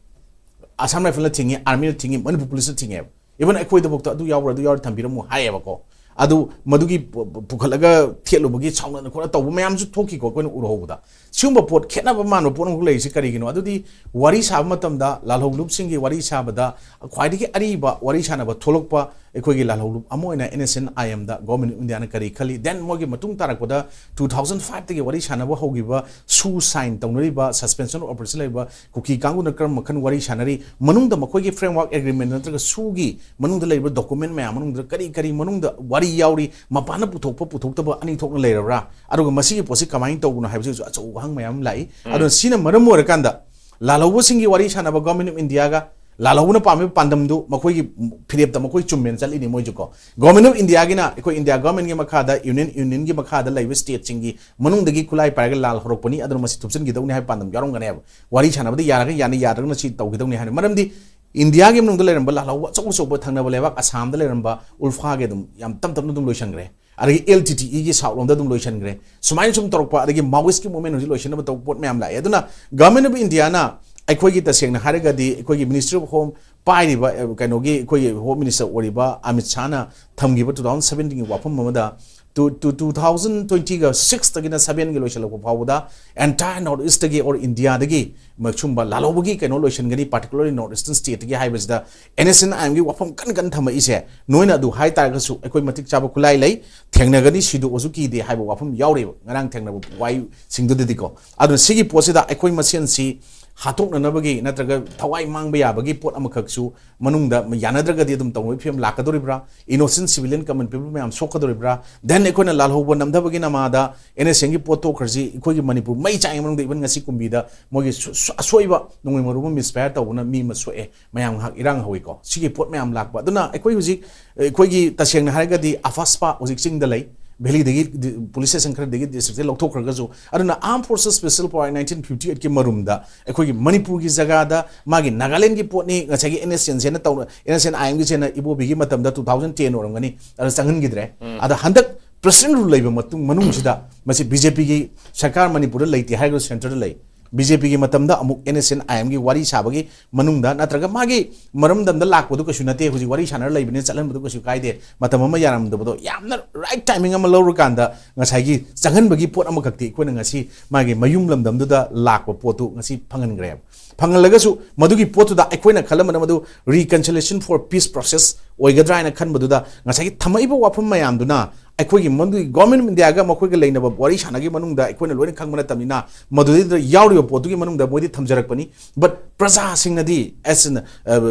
ꯑꯁꯥꯝ ꯔꯥꯏꯐꯜꯅ ꯊꯤꯡꯉꯤ, ꯑꯥꯔꯃꯤꯅ ꯊꯤꯡꯉꯤ, ꯃꯅꯤꯄꯨꯔ ꯄꯨꯂꯤꯁꯅ ꯊꯤꯡꯉꯦꯕ꯫ ꯏꯚꯟ ꯑꯩꯈꯣꯏꯗꯐꯥꯎꯗ ꯑꯗꯨ ꯌꯥꯎꯕ꯭ꯔꯥ, ꯑꯗꯨ ꯌꯥꯎꯔꯗꯤ ꯊꯝꯕꯤꯔꯝꯃꯨ ꯍꯥꯏꯌꯦꯕꯀꯣ꯫ ꯑꯗꯨ ꯃꯗꯨꯒꯤ ꯄꯨ-, ꯄꯨ-, ꯄꯨꯈꯠꯂꯒ ꯊꯦꯠꯂꯨꯕꯒꯤ ꯁꯥꯎꯅꯗꯅ ꯈꯣꯠꯅ ꯇꯧꯕ ꯃꯌꯥꯝꯁꯨ ꯊꯣꯛꯈꯤꯀꯣ, ꯑꯩꯈꯣꯏꯅ ꯎꯔꯍꯧꯕꯗ꯫ ꯁꯤꯒꯨꯝꯕ ꯄꯣꯠ ꯈꯦꯠꯅꯕ ꯃꯥꯟꯕ ꯄꯣꯠ ꯑꯃꯈꯛ ꯂꯩꯔꯤꯁꯤ ꯀꯔꯤꯒꯤꯅꯣ? ꯑꯗꯨꯗꯤ ꯋꯥꯔꯤ ꯁꯥꯕ ꯃꯇꯝꯗ ꯂꯥꯜꯍꯧꯂꯨꯞꯁꯤꯡꯒꯤ ꯋꯥꯔꯤ ꯁꯥꯕꯗ ꯈ꯭ꯋꯥꯏꯗꯒꯤ ꯑꯔꯤꯕ ꯋꯥꯔꯤ ꯁꯥꯟꯅꯕ ꯊꯣꯛꯂꯛꯄ ꯑꯩꯈꯣꯏꯒꯤ ꯂꯥꯜꯍꯧꯂꯨꯞ ꯑꯃ ꯑꯣꯏꯅ ꯑꯦꯟ ꯑꯦꯁ ꯑꯦꯟ ꯑꯥꯏ ꯑꯦꯝꯗ ꯒꯣꯔꯃꯦꯟ ꯑꯣꯐ ꯏꯟꯗꯤꯌꯥꯅ ꯀꯔꯤ ꯈꯜꯂꯤ, ꯗꯦꯟ ꯃꯣꯏꯒꯤ ꯃꯇꯨꯡ ꯇꯥꯔꯛꯄꯗ ꯇꯨ ꯊꯥꯎꯖꯟ ꯐꯥꯏꯚꯇꯒꯤ ꯋꯥꯔꯤ ꯁꯥꯟꯅꯕ ꯍꯧꯈꯤꯕ, ꯁꯨ ꯁꯥꯏꯟ ꯇꯧꯅꯔꯤꯕ, ꯁꯁꯄꯦꯟꯁꯟ ꯑꯣꯐ ꯑꯣꯄꯔꯦꯁꯟ ꯂꯩꯕ ꯀꯨꯀꯤ ꯀꯥꯡꯕꯨꯅ ꯀꯔꯝꯕ ꯃꯈꯜ ꯋꯥꯔꯤ ꯁꯥꯟꯅꯔꯤ, ꯃꯅꯨꯡꯗ ꯃꯈꯣꯏꯒꯤ ꯐ꯭ꯔꯦꯝꯋꯥꯔꯛ ꯑꯦꯒ꯭ꯔꯤꯃꯦꯟ ꯅꯠꯇ꯭ꯔꯒ ꯁꯨꯒꯤ ꯃꯅꯨꯡꯗ ꯂꯩꯔꯤꯕ ꯗꯣꯀꯨꯃꯦꯟ ꯃꯌꯥꯝ ꯃꯅꯨꯡꯗ ꯀꯔꯤ ꯀꯔꯤ ꯃꯅꯨꯡꯗ ꯋꯥꯔꯤ ꯌꯥꯎꯔꯤ, ꯃꯄꯥꯟꯗ ꯄꯨꯊꯣꯛꯄ ꯄꯨꯊꯣꯛꯇꯕ ꯑꯅꯤ ꯊꯣꯛꯅ ꯂꯩꯔꯕ꯭ꯔꯥ, ꯑꯗꯨꯒ ꯃꯁꯤꯒꯤ ꯄꯣꯠꯁꯤ ꯀꯃꯥꯏꯅ ꯇꯧꯕꯅꯣ ꯍꯥꯏꯕꯁꯤꯁꯨ ꯑꯆꯧꯕ ꯋꯥꯍꯪ ꯃꯌꯥꯝ ꯑꯃ ꯂꯥꯛꯏ꯫ ꯎꯝ꯫ ꯑꯗꯨꯅ ꯁꯤꯅ ꯃꯔꯝ ꯑꯣꯏꯔꯀꯥꯟꯗ ꯂꯥꯜꯍꯧꯕꯁꯤꯡꯒꯤ ꯋꯥꯔꯤ ꯁꯥꯟꯅꯕ ꯒꯣꯔꯃꯦꯟ ꯑꯣꯐ ꯏꯟꯗꯤꯌꯥꯒ ꯂꯥꯜꯍꯧꯕꯅ ꯄꯥꯝꯃꯤꯕ ꯄꯥꯟꯗꯝꯗꯨ ꯃꯈꯣꯏꯒꯤ ꯐꯤꯔꯦꯞꯇ ꯃꯈꯣꯏ ꯆꯨꯝꯃꯦꯅ ꯆꯠꯂꯤꯅꯤ ꯃꯣꯏꯁꯨ ꯀꯣ꯫ ꯒꯣꯔꯃꯦꯟ ꯑꯣꯐ ꯏꯟꯗꯤꯌꯥꯒꯤꯅ ꯑꯩꯈꯣꯏ ꯏꯟꯗꯤꯌꯥ ꯒꯣꯔꯃꯦꯟꯒꯤ ꯃꯈꯥꯗ, ꯌꯨꯅꯤꯌꯟ, ꯌꯨꯅꯤꯌꯟꯒꯤ ꯃꯈꯥꯗ ꯂꯩꯕ ꯁ꯭ꯇꯦꯠꯁꯤꯡꯒꯤ ꯃꯅꯨꯡꯗꯒꯤ ꯈꯨꯠꯂꯥꯏ ꯄꯥꯏꯔꯒ ꯂꯥꯜ ꯍꯧꯔꯛꯄꯅꯤ, ꯑꯗꯨꯅ ꯃꯁꯤ ꯊꯨꯞꯆꯤꯟꯈꯤꯗꯧꯅꯤ ꯍꯥꯏꯕ ꯄꯥꯟꯗꯝ ꯌꯥꯎꯔꯝꯒꯅꯦꯕ꯫ ꯋꯥꯔꯤ ꯁꯥꯟꯅꯕꯗ ꯌꯥꯔꯒ ꯌꯥꯅꯤ, ꯌꯥꯗ꯭ꯔꯒꯅ ꯁꯤ ꯇꯧꯈꯤꯗꯧꯅꯤ ꯍꯥꯏꯅ꯫ ꯃꯔꯝꯗꯤ ꯏꯟꯗꯤꯌꯥꯒꯤ ꯃꯅꯨꯡꯗ ꯂꯩꯔꯝꯕ ꯂꯥꯜꯍꯧꯕ ꯑꯆꯧ ꯑꯆꯧꯕ ꯊꯪꯅꯕ ꯂꯩꯕꯥꯛ ꯑꯁꯥꯝꯗ ꯂꯩꯔꯝꯕ ꯎꯜꯐꯥꯒꯤ ꯑꯗꯨꯝ ꯌꯥꯝ ꯇꯞ ꯇꯞꯅ ꯑꯗꯨꯝ ꯂꯣꯏꯁꯤꯟꯈ꯭ꯔꯦ꯫ ꯑꯗꯒꯤ ꯑꯦꯜ ꯇꯤ ꯇꯤ ꯏꯒꯤ ꯁꯥꯎꯠ ꯂꯣꯝꯗ ꯑꯗꯨꯝ ꯂꯣꯏꯁꯤꯟꯈ꯭ꯔꯦ꯫ ꯁꯨꯃꯥꯏꯅ ꯁꯨꯝ ꯇꯧꯔꯛꯄ, ꯑꯗꯒꯤ ꯃꯥꯑꯣꯏꯁꯀꯤ ꯃꯨꯚꯃꯦꯟ ꯍꯧꯖꯤꯛ ꯂꯣꯏꯁꯤꯟꯅꯕ ꯇꯧꯕ ꯄꯣꯠ ꯃꯌꯥꯝ ꯂꯥꯛꯑꯦ꯫ ꯑꯗꯨꯅ ꯒꯚꯔꯟꯃꯦꯟ ꯑꯣꯐ ꯏꯟꯗꯤꯌꯥꯅ ꯑꯩꯈꯣꯏꯒꯤ, ꯇꯁꯦꯡꯅ ꯍꯥꯏꯔꯒꯗꯤ, ꯑꯩꯈꯣꯏꯒꯤ ꯃꯤꯅꯤꯁꯇ꯭ꯔꯤ ꯑꯣꯐ ꯍꯣꯝ ꯄꯥꯏꯔꯤꯕ, ꯑ, ꯀꯩꯅꯣꯒꯤ ꯑꯩꯈꯣꯏꯒꯤ ꯍꯣꯝ ꯃꯤꯅꯤꯁꯇꯔ ꯑꯣꯏꯔꯤꯕ ꯑꯃꯤꯠ ꯁꯥꯍꯅ ꯊꯝꯈꯤꯕ ꯇꯨ ꯊꯥꯎꯖꯟ ꯁꯚꯦꯟꯇꯤꯟꯒꯤ ꯋꯥꯐꯝ ꯑꯃꯗ ꯇꯨ ꯇꯨ ꯇꯨ ꯊꯥꯎꯖꯟ ꯇ꯭ꯋꯦꯟꯇꯤꯒ ꯁꯤꯛꯁꯇꯒꯤꯅ ꯁꯕꯦꯟꯒꯤ ꯂꯣꯏꯁꯤꯜꯂꯛꯄ ꯐꯥꯎꯕꯗ entire North Eastꯇꯒꯤ or Indiaꯗꯒꯤ ꯁꯨꯝꯕ ꯂꯥꯜꯍꯧꯕꯒꯤ ꯀꯩꯅꯣ ꯂꯣꯏꯁꯤꯟꯒꯅꯤ, particularly North Eastern stateꯇꯒꯤ ꯍꯥꯏꯕꯁꯤꯗ NSCN-IMꯒꯤ ꯋꯥꯐꯝ ꯀꯟ ꯀꯟ ꯊꯝꯃꯛꯏꯁꯦ꯫ ꯅꯣꯏꯅ ꯑꯗꯨ ꯍꯥꯏ ꯇꯥꯔꯒꯁꯨ ꯑꯩꯈꯣꯏ ꯃꯇꯤꯛ ꯆꯥꯕ ꯈꯨꯠꯂꯥꯏ ꯂꯩ, ꯊꯦꯡꯅꯒꯅꯤ, ꯁꯤꯗꯣꯛꯑꯁꯨ ꯀꯤꯗꯦ ꯍꯥꯏꯕ ꯋꯥꯐꯝ ꯌꯥꯎꯔꯤꯕ ꯉꯔꯥꯡ ꯊꯦꯡꯅꯕ ꯋꯥꯍꯩꯁꯤꯡꯗꯨꯗꯗꯤꯀꯣ꯫ ꯑꯗꯨꯅ ꯁꯤꯒꯤ ꯄꯣꯠꯁꯤꯗ ꯑꯩꯈꯣꯏ ꯃꯁꯦꯟꯁꯤ ꯍꯥꯠꯇꯣꯛꯅꯅꯕꯒꯤ ꯅꯠꯇ꯭ꯔꯒ ꯊꯋꯥꯏ ꯃꯥꯡꯕ ꯌꯥꯕꯒꯤ ꯄꯣꯠ ꯑꯃꯈꯛꯁꯨ ꯃꯅꯨꯡꯗ ꯌꯥꯅꯗ꯭ꯔꯒꯗꯤ ꯑꯗꯨꯝ ꯇꯧꯅꯕꯒꯤ ꯐꯤꯕꯝ ꯂꯥꯛꯀꯗꯧꯔꯤꯕ꯭ꯔꯥ? Innocent civilian common people ꯃꯌꯥꯝ ꯁꯣꯛꯀꯗꯧꯔꯤꯕ꯭ꯔꯥ? Then ꯑꯩꯈꯣꯏꯅ ꯂꯥꯜꯍꯧꯕ ꯅꯝꯊꯕꯒꯤ ꯅꯃꯥꯗ NSCNꯒꯤ ꯄꯣꯠ ꯇꯣꯛꯈ꯭ꯔꯁꯤ, ꯑꯩꯈꯣꯏꯒꯤ ꯃꯅꯤꯄꯨꯔ ꯃꯩ ꯆꯥꯛꯏ ꯃꯅꯨꯡꯗ even ꯉꯁꯤ ꯀꯨꯝꯕꯤꯗ ꯃꯣꯏꯒꯤ ꯁꯨ-, ꯁꯨ-, ꯑꯁꯣꯏꯕ ꯅꯣꯡꯃꯩ ꯃꯔꯨ ꯑꯃ misfire ꯇꯧꯕꯅ ꯃꯤ ꯑꯃ ꯁꯣꯛꯑꯦ, ꯃꯌꯥꯝ ꯉꯥꯏꯍꯥꯛ ꯏꯔꯥꯡ ꯍꯧꯋꯤꯀꯣ꯫ ꯁꯤꯒꯤ ꯄꯣꯠ ꯃꯌꯥꯝ ꯂꯥꯛꯄ ꯑꯗꯨꯅ ꯑꯩꯈꯣꯏ ꯍꯧꯖꯤꯛ, ꯑꯩꯈꯣꯏꯒꯤ ꯇꯁꯦꯡꯅ ꯍꯥꯏꯔꯒꯗꯤ AFSPA ꯍꯧꯖꯤꯛ ꯆꯤꯡꯗ ꯂꯩ, ꯚꯦꯂꯤꯗꯒꯤ ꯗꯤ-, police station ꯈꯔꯗꯒꯤ districtꯇꯒꯤ ꯂꯧꯊꯣꯛꯈ꯭ꯔꯒꯁꯨ꯫ ꯑꯗꯨꯅ Armed Forces Special Power nineteen fifty eightꯀꯤ ꯃꯔꯨꯝꯗ ꯑꯩꯈꯣꯏꯒꯤ ꯃꯅꯤꯄꯨꯔꯒꯤ ꯖꯒꯥꯗ ꯃꯥꯒꯤ ꯅꯥꯒꯥꯂꯦꯟꯒꯤ ꯄꯣꯠꯅꯤ, ꯉꯁꯥꯏꯒꯤ NSCNꯁꯦꯅ ꯇꯧ-, NSCN-IMꯒꯤꯁꯦꯅ ꯏꯕꯣꯕꯤꯒꯤ ꯃꯇꯝꯗ two thousand ten ꯑꯣꯏꯔꯝꯒꯅꯤ, ꯑꯗ ꯆꯪꯍꯟꯈꯤꯗ꯭ꯔꯦ꯫ ꯑꯗ ꯍꯟꯗꯛ President Rule ꯂꯩꯕ ꯃꯇꯨꯡ, ꯃꯅꯨꯡꯁꯤꯗ ꯃꯁꯤ BJPꯒꯤ ꯁꯔꯀꯥꯔ ꯃꯅꯤꯄꯨꯔꯗ ꯂꯩꯇꯦ ꯍꯥꯏꯔꯒꯁꯨ centreꯗ ꯂꯩ꯫ BJPꯒꯤ ꯃꯇꯝꯗ ꯑꯃꯨꯛ NSCN-IMꯒꯤ ꯋꯥꯔꯤ ꯁꯥꯕꯒꯤ ꯃꯅꯨꯡꯗ ꯅꯠꯇ꯭ꯔꯒ ꯃꯥꯒꯤ ꯃꯔꯝꯗꯝꯗ ꯂꯥꯛꯄꯗꯨ ꯀꯩꯁꯨ ꯅꯠꯇꯦ, ꯍꯧꯖꯤꯛ ꯋꯥꯔꯤ ꯁꯥꯟꯅꯔ ꯂꯩꯕꯅꯤꯅ ꯆꯠꯍꯟꯕꯗꯨ ꯀꯩꯁꯨ ꯀꯥꯏꯗꯦ, ꯃꯇꯝ ꯑꯃ ꯌꯥꯔꯝꯗꯕꯗꯣ ꯌꯥꯝꯅ right timing ꯑꯃ ꯂꯧꯔꯀꯥꯟꯗ ꯉꯁꯥꯏꯒꯤ ꯆꯪꯍꯟꯕꯒꯤ ꯄꯣꯠ ꯑꯃꯈꯛꯇꯤ ꯑꯩꯈꯣꯏꯅ ꯉꯁꯤ ꯃꯥꯒꯤ ꯃꯌꯨꯝ ꯂꯝꯗꯝꯗꯨꯗ ꯂꯥꯛꯄ ꯄꯣꯠꯇꯨ ꯉꯁꯤ ꯐꯪꯍꯟꯈ꯭ꯔꯦꯕ꯫ ꯐꯪꯍꯜꯂꯒꯁꯨ ꯃꯗꯨꯒꯤ ꯄꯣꯠꯇꯨꯗ ꯑꯩꯈꯣꯏꯅ ꯈꯜꯂꯝꯕꯅ ꯃꯗꯨ reconciliation for peace process ꯑꯣꯏꯒꯗ꯭ꯔꯥ ꯍꯥꯏꯅ ꯈꯟꯕꯗꯨꯗ ꯉꯁꯥꯏꯒꯤ ꯊꯝꯃꯛꯏꯕ ꯋꯥꯐꯝ ꯃꯌꯥꯝꯗꯨꯅ ꯑꯩꯈꯣꯏꯒꯤ ꯃꯗꯨꯒꯤ Government of Indiaꯒ ꯃꯈꯣꯏꯒ ꯂꯩꯅꯕ ꯋꯥꯔꯤ ꯁꯥꯟꯅꯈꯤꯕ ꯃꯅꯨꯡꯗ ꯑꯩꯈꯣꯏꯅ ꯂꯣꯏꯅ ꯈꯪꯕ ꯅꯠꯇꯕꯅꯤꯅ ꯃꯗꯨꯗꯩꯗꯨꯗ ꯌꯥꯎꯔꯤꯕ ꯄꯣꯠꯇꯨꯒꯤ ꯃꯅꯨꯡꯗ ꯃꯣꯏꯗꯤ ꯊꯝꯖꯔꯛꯄꯅꯤ꯫ But ꯄ꯭ꯔꯖꯥꯁꯤꯡꯅꯗꯤ as in, ꯑ,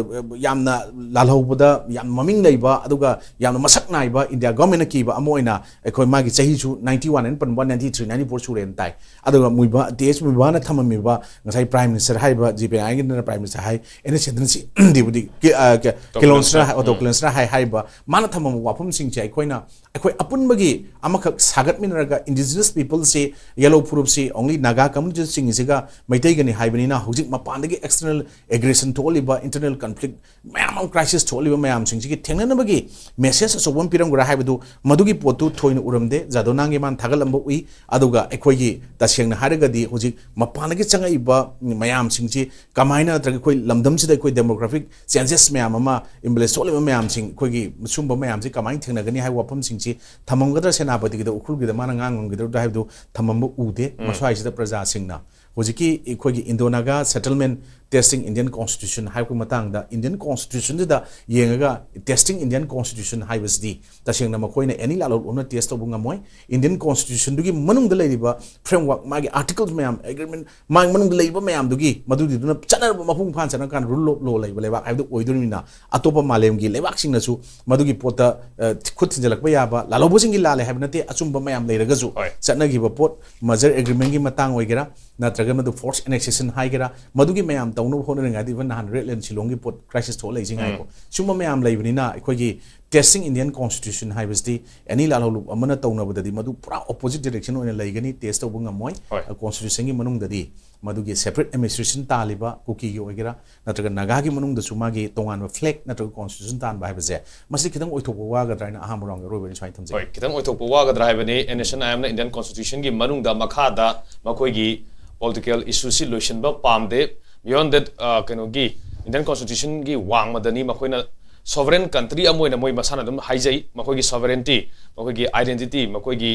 ꯌꯥꯝꯅ ꯂꯥꯜꯍꯧꯕꯗ ꯌꯥꯝ ꯃꯃꯤꯡ ꯂꯩꯕ ꯑꯗꯨꯒ ꯌꯥꯝꯅ ꯃꯁꯛ ꯅꯥꯏꯕ India Governmentꯅ ꯀꯤꯕ ꯑꯃ ꯑꯣꯏꯅ ꯑꯩꯈꯣꯏ ꯃꯥꯒꯤ ꯆꯍꯤꯁꯨ ninety one ꯑꯩꯅ ꯄꯟꯕ ninety three, ninety four ꯁꯨꯔꯦꯅ ꯇꯥꯏ꯫ ꯑꯗꯨꯒ ꯃꯨꯏꯕꯥ, ꯇꯤ ꯑꯩꯆ ꯃꯨꯏꯕꯥꯅ ꯊꯝꯃꯝꯃꯤꯕ ꯉꯁꯥꯏ Prime Minister ꯍꯥꯏꯔꯤꯕ ꯖꯤ ꯄꯤ ꯅꯥꯌꯥꯔꯒꯤꯗꯅ Prime Minister ꯍꯥꯏ, ꯑꯦꯟ ꯑꯦꯁ ꯆꯟꯗ꯭ꯔꯟꯁꯤꯗꯤꯕꯨꯗꯤ ꯀꯤ-, ꯑ, ꯀ-, ꯀꯤꯂꯣꯟꯁꯅ ꯍꯥꯏ, ꯑꯣꯇꯣ ꯀꯤꯂꯣꯟꯁꯅ ꯍꯥꯏ ꯍꯥꯏꯔꯤꯕ ꯃꯥꯅ ꯊꯝꯃꯝꯕ ꯋꯥꯐꯝꯁꯤꯡꯁꯦ ꯑꯩꯈꯣꯏꯅ ꯑꯩꯈꯣꯏ ꯑꯄꯨꯟꯕꯒꯤ ꯑꯃꯈꯛ ꯁꯥꯒꯠꯃꯤꯟꯅꯔꯒ indigenous peopleꯁꯤ, ꯌꯦꯂꯧ ꯐꯨꯔꯨꯞꯁꯤ only Naga community ꯆꯤꯡꯉꯤꯁꯤꯒ ꯃꯩꯇꯩꯒꯅꯤ ꯍꯥꯏꯕꯅꯤꯅ ꯍꯧꯖꯤꯛ ꯃꯄꯥꯟꯗꯒꯤ external aggression ꯊꯣꯛꯍꯜꯂꯤꯕ, internal conflict ꯃꯌꯥꯝ ꯑꯃ crisis ꯊꯣꯛꯍꯜꯂꯤꯕ ꯃꯌꯥꯝꯁꯤꯡꯁꯤꯒꯤ ꯊꯦꯡꯅꯅꯕꯒꯤ message ꯑꯆꯧꯕ ꯑꯃ ꯄꯤꯔꯝꯒꯗ꯭ꯔꯥ ꯍꯥꯏꯕꯗꯨ ꯃꯗꯨꯒꯤ ꯄꯣꯠꯇꯨ ꯊꯣꯏꯅ ꯎꯔꯝꯗꯦ꯫ ꯖꯥꯗꯣ ꯅꯥꯡꯒꯦ ꯃꯥꯅ ꯊꯥꯒꯠꯂꯝꯕ ꯎꯏ꯫ ꯑꯗꯨꯒ ꯑꯩꯈꯣꯏꯒꯤ ꯇꯁꯦꯡꯅ ꯍꯥꯏꯔꯒꯗꯤ ꯍꯧꯖꯤꯛ ꯃꯄꯥꯟꯗꯒꯤ ꯆꯪꯉꯛꯏꯕ ꯃꯌꯥꯝꯁꯤꯡꯁꯤ ꯀꯃꯥꯏꯅ ꯅꯠꯇ꯭ꯔꯒ ꯑꯩꯈꯣꯏ ꯂꯝꯗꯝꯁꯤꯗ ꯑꯩꯈꯣꯏ demographic changes ꯃꯌꯥꯝ ꯑꯃ, imbalance ꯊꯣꯛꯂꯤꯕ ꯃꯌꯥꯝ ꯁꯤꯡ, ꯑꯩꯈꯣꯏꯒꯤ ꯁꯨꯝꯕ ꯃꯌꯥꯝꯁꯤ ꯀꯃꯥꯏꯅ ꯊꯦꯡꯅꯒꯅꯤ ꯍꯥꯏꯕ ꯋꯥꯐꯝꯁꯤꯡꯁꯤ ꯊꯝꯃꯝꯒꯗ꯭ꯔꯥ, ꯁꯦꯅꯥꯄꯇꯤꯒꯤꯗ ꯎꯈ꯭ꯔꯨꯜꯒꯤꯗ ꯃꯥꯅ ꯉꯥꯡꯉꯝꯒꯗ꯭ꯔꯥ ꯍꯥꯏꯕꯗꯨ ꯊꯝꯃꯝꯕ ꯎꯗꯦ꯫ ꯃꯁ꯭ꯋꯥꯏꯁꯤꯗ ꯄ꯭ꯔꯖꯥꯁꯤꯡꯅ ꯍꯧꯖꯤꯛꯀꯤ ꯑꯩꯈꯣꯏꯒꯤ Indo-Naga Settlement Testing Indian Constitution ꯍꯥꯏꯕꯒꯤ ꯃꯇꯥꯡꯗ, Indian Constitutionꯁꯤꯗ ꯌꯦꯡꯉꯒ testing Indian Constitution ꯍꯥꯏꯕꯁꯤꯗꯤ ꯇꯁꯦꯡꯅ ꯃꯈꯣꯏꯅ ꯑꯦꯅꯤ ꯂꯥꯜꯍꯧꯂꯨꯞ ꯑꯃꯅ test ꯇꯧꯕ ꯉꯝꯃꯣꯏ꯫ Indian Constitutionꯗꯨꯒꯤ ꯃꯅꯨꯡꯗ ꯂꯩꯔꯤꯕ framework, ꯃꯥꯒꯤ articles ꯃꯌꯥꯝ, agreement, ꯃꯥꯒꯤ ꯃꯅꯨꯡꯗ ꯂꯩꯔꯤꯕ ꯃꯌꯥꯝꯗꯨꯒꯤ, ꯃꯗꯨꯗꯨꯅ ꯆꯠꯅꯔꯕ ꯃꯄꯨꯡ ꯐꯥꯅ ꯆꯠꯅꯔꯀꯥꯟꯗ rule of law ꯂꯩꯕ ꯂꯩꯕꯥꯛ ꯍꯥꯏꯕꯗꯨ ꯑꯣꯏꯗꯣꯔꯤꯕꯅꯤꯅ, ꯑꯇꯣꯞꯄ ꯃꯥꯂꯦꯝꯒꯤ ꯂꯩꯕꯥꯛꯁꯤꯡꯅꯁꯨ ꯃꯗꯨꯒꯤ ꯄꯣꯠꯇ, ꯑ, ꯈꯨꯠ ꯊꯤꯟꯖꯤꯜꯂꯛꯄ ꯌꯥꯕ, ꯂꯥꯜꯍꯧꯕꯁꯤꯡꯒꯤ ꯂꯥꯜꯂꯦ ꯍꯥꯏꯕ ꯅꯠꯇꯦ, ꯑꯆꯨꯝꯕ ꯃꯌꯥꯝ ꯂꯩꯔꯒꯁꯨ, ꯍꯣꯏ꯫ ꯆꯠꯅꯈꯤꯕ ꯄꯣꯠ, merger agreementꯀꯤ ꯃꯇꯥꯡ ꯑꯣꯏꯒꯦꯔꯥ, ꯅꯠꯇ꯭ꯔꯒ ꯃꯗꯨ forced annexation ꯍꯥꯏꯒꯦꯔꯥ, ꯃꯗꯨꯒꯤ ꯃꯌꯥꯝ ꯇꯧꯅꯕ ꯍꯣꯠꯅꯔꯤꯉꯩꯗ, even ꯅꯍꯥꯟ red land ꯁꯤꯂꯣꯡꯒꯤ ꯄꯣꯠ crisis ꯊꯣꯛꯂꯛꯏꯁꯤ ꯉꯥꯏꯀꯣ, ꯁꯤꯒꯨꯝꯕ ꯃꯌꯥꯝ ꯂꯩꯕꯅꯤꯅ, ꯑꯩꯈꯣꯏꯒꯤ testing Indian Constitution ꯍꯥꯏꯕꯁꯤꯗꯤ ꯑꯦꯅꯤ ꯂꯥꯜꯍꯧꯂꯨꯞ ꯑꯃꯅ ꯇꯧꯅꯕꯗꯗꯤ ꯃꯗꯨ ꯄꯨꯔꯥ opposite direction ꯑꯣꯏꯅ ꯂꯩꯒꯅꯤ, test ꯇꯧꯕ ꯉꯝꯃꯣꯏ꯫ ꯍꯣꯏ꯫ Constitutionꯒꯤ ꯃꯅꯨꯡꯗꯗꯤ ꯃꯗꯨꯒꯤ separate administration ꯇꯥꯜꯂꯤꯕ ꯀꯨꯀꯤꯒꯤ ꯑꯣꯏꯒꯦꯔꯥ, ꯅꯠꯇ꯭ꯔꯒ ꯅꯥꯒꯥꯒꯤ ꯃꯅꯨꯡꯗꯁꯨ ꯃꯥꯒꯤ ꯇꯣꯉꯥꯟꯕ flag ꯅꯠꯇ꯭ꯔꯒ constitution ꯇꯥꯟꯕ ꯍꯥꯏꯕꯁꯦ, ꯃꯁꯤ ꯈꯤꯇꯪ ꯑꯣꯏꯊꯣꯛꯄ ꯋꯥꯒꯗ꯭ꯔꯥ ꯍꯥꯏꯅ ꯑꯍꯥꯟꯕ roundꯒꯤ ꯑꯔꯣꯏꯕ ꯑꯣꯏꯅ ꯁꯨꯃꯥꯏꯅ ꯊꯝꯖꯒꯦ꯫ ꯍꯣꯏ, ꯈꯤꯇꯪ ꯑꯣꯏꯊꯣꯛꯄ ꯋꯥꯒꯗ꯭ꯔꯥ ꯍꯥꯏꯕꯅꯤ꯫ NSCN-IMꯅ Indian Constitutionꯒꯤ ꯃꯅꯨꯡꯗ ꯃꯈꯥꯗ ꯃꯈꯣꯏꯒꯤ political issueꯁꯤ ꯂꯣꯏꯁꯤꯟꯕ ꯄꯥꯝꯗꯦ꯫ Beyond that, ꯑ, ꯀꯩꯅꯣꯒꯤ Indian Constitutionꯒꯤ ꯋꯥꯡꯃꯗꯅꯤ ꯃꯈꯣꯏꯅ sovereign country ꯑꯃ ꯑꯣꯏꯅ ꯃꯣꯏ ꯃꯁꯥꯅ ꯑꯗꯨꯝ ꯍꯥꯏꯖꯩ꯫ ꯃꯈꯣꯏꯒꯤ sovereignty, ꯃꯈꯣꯏꯒꯤ identity, ꯃꯈꯣꯏꯒꯤ,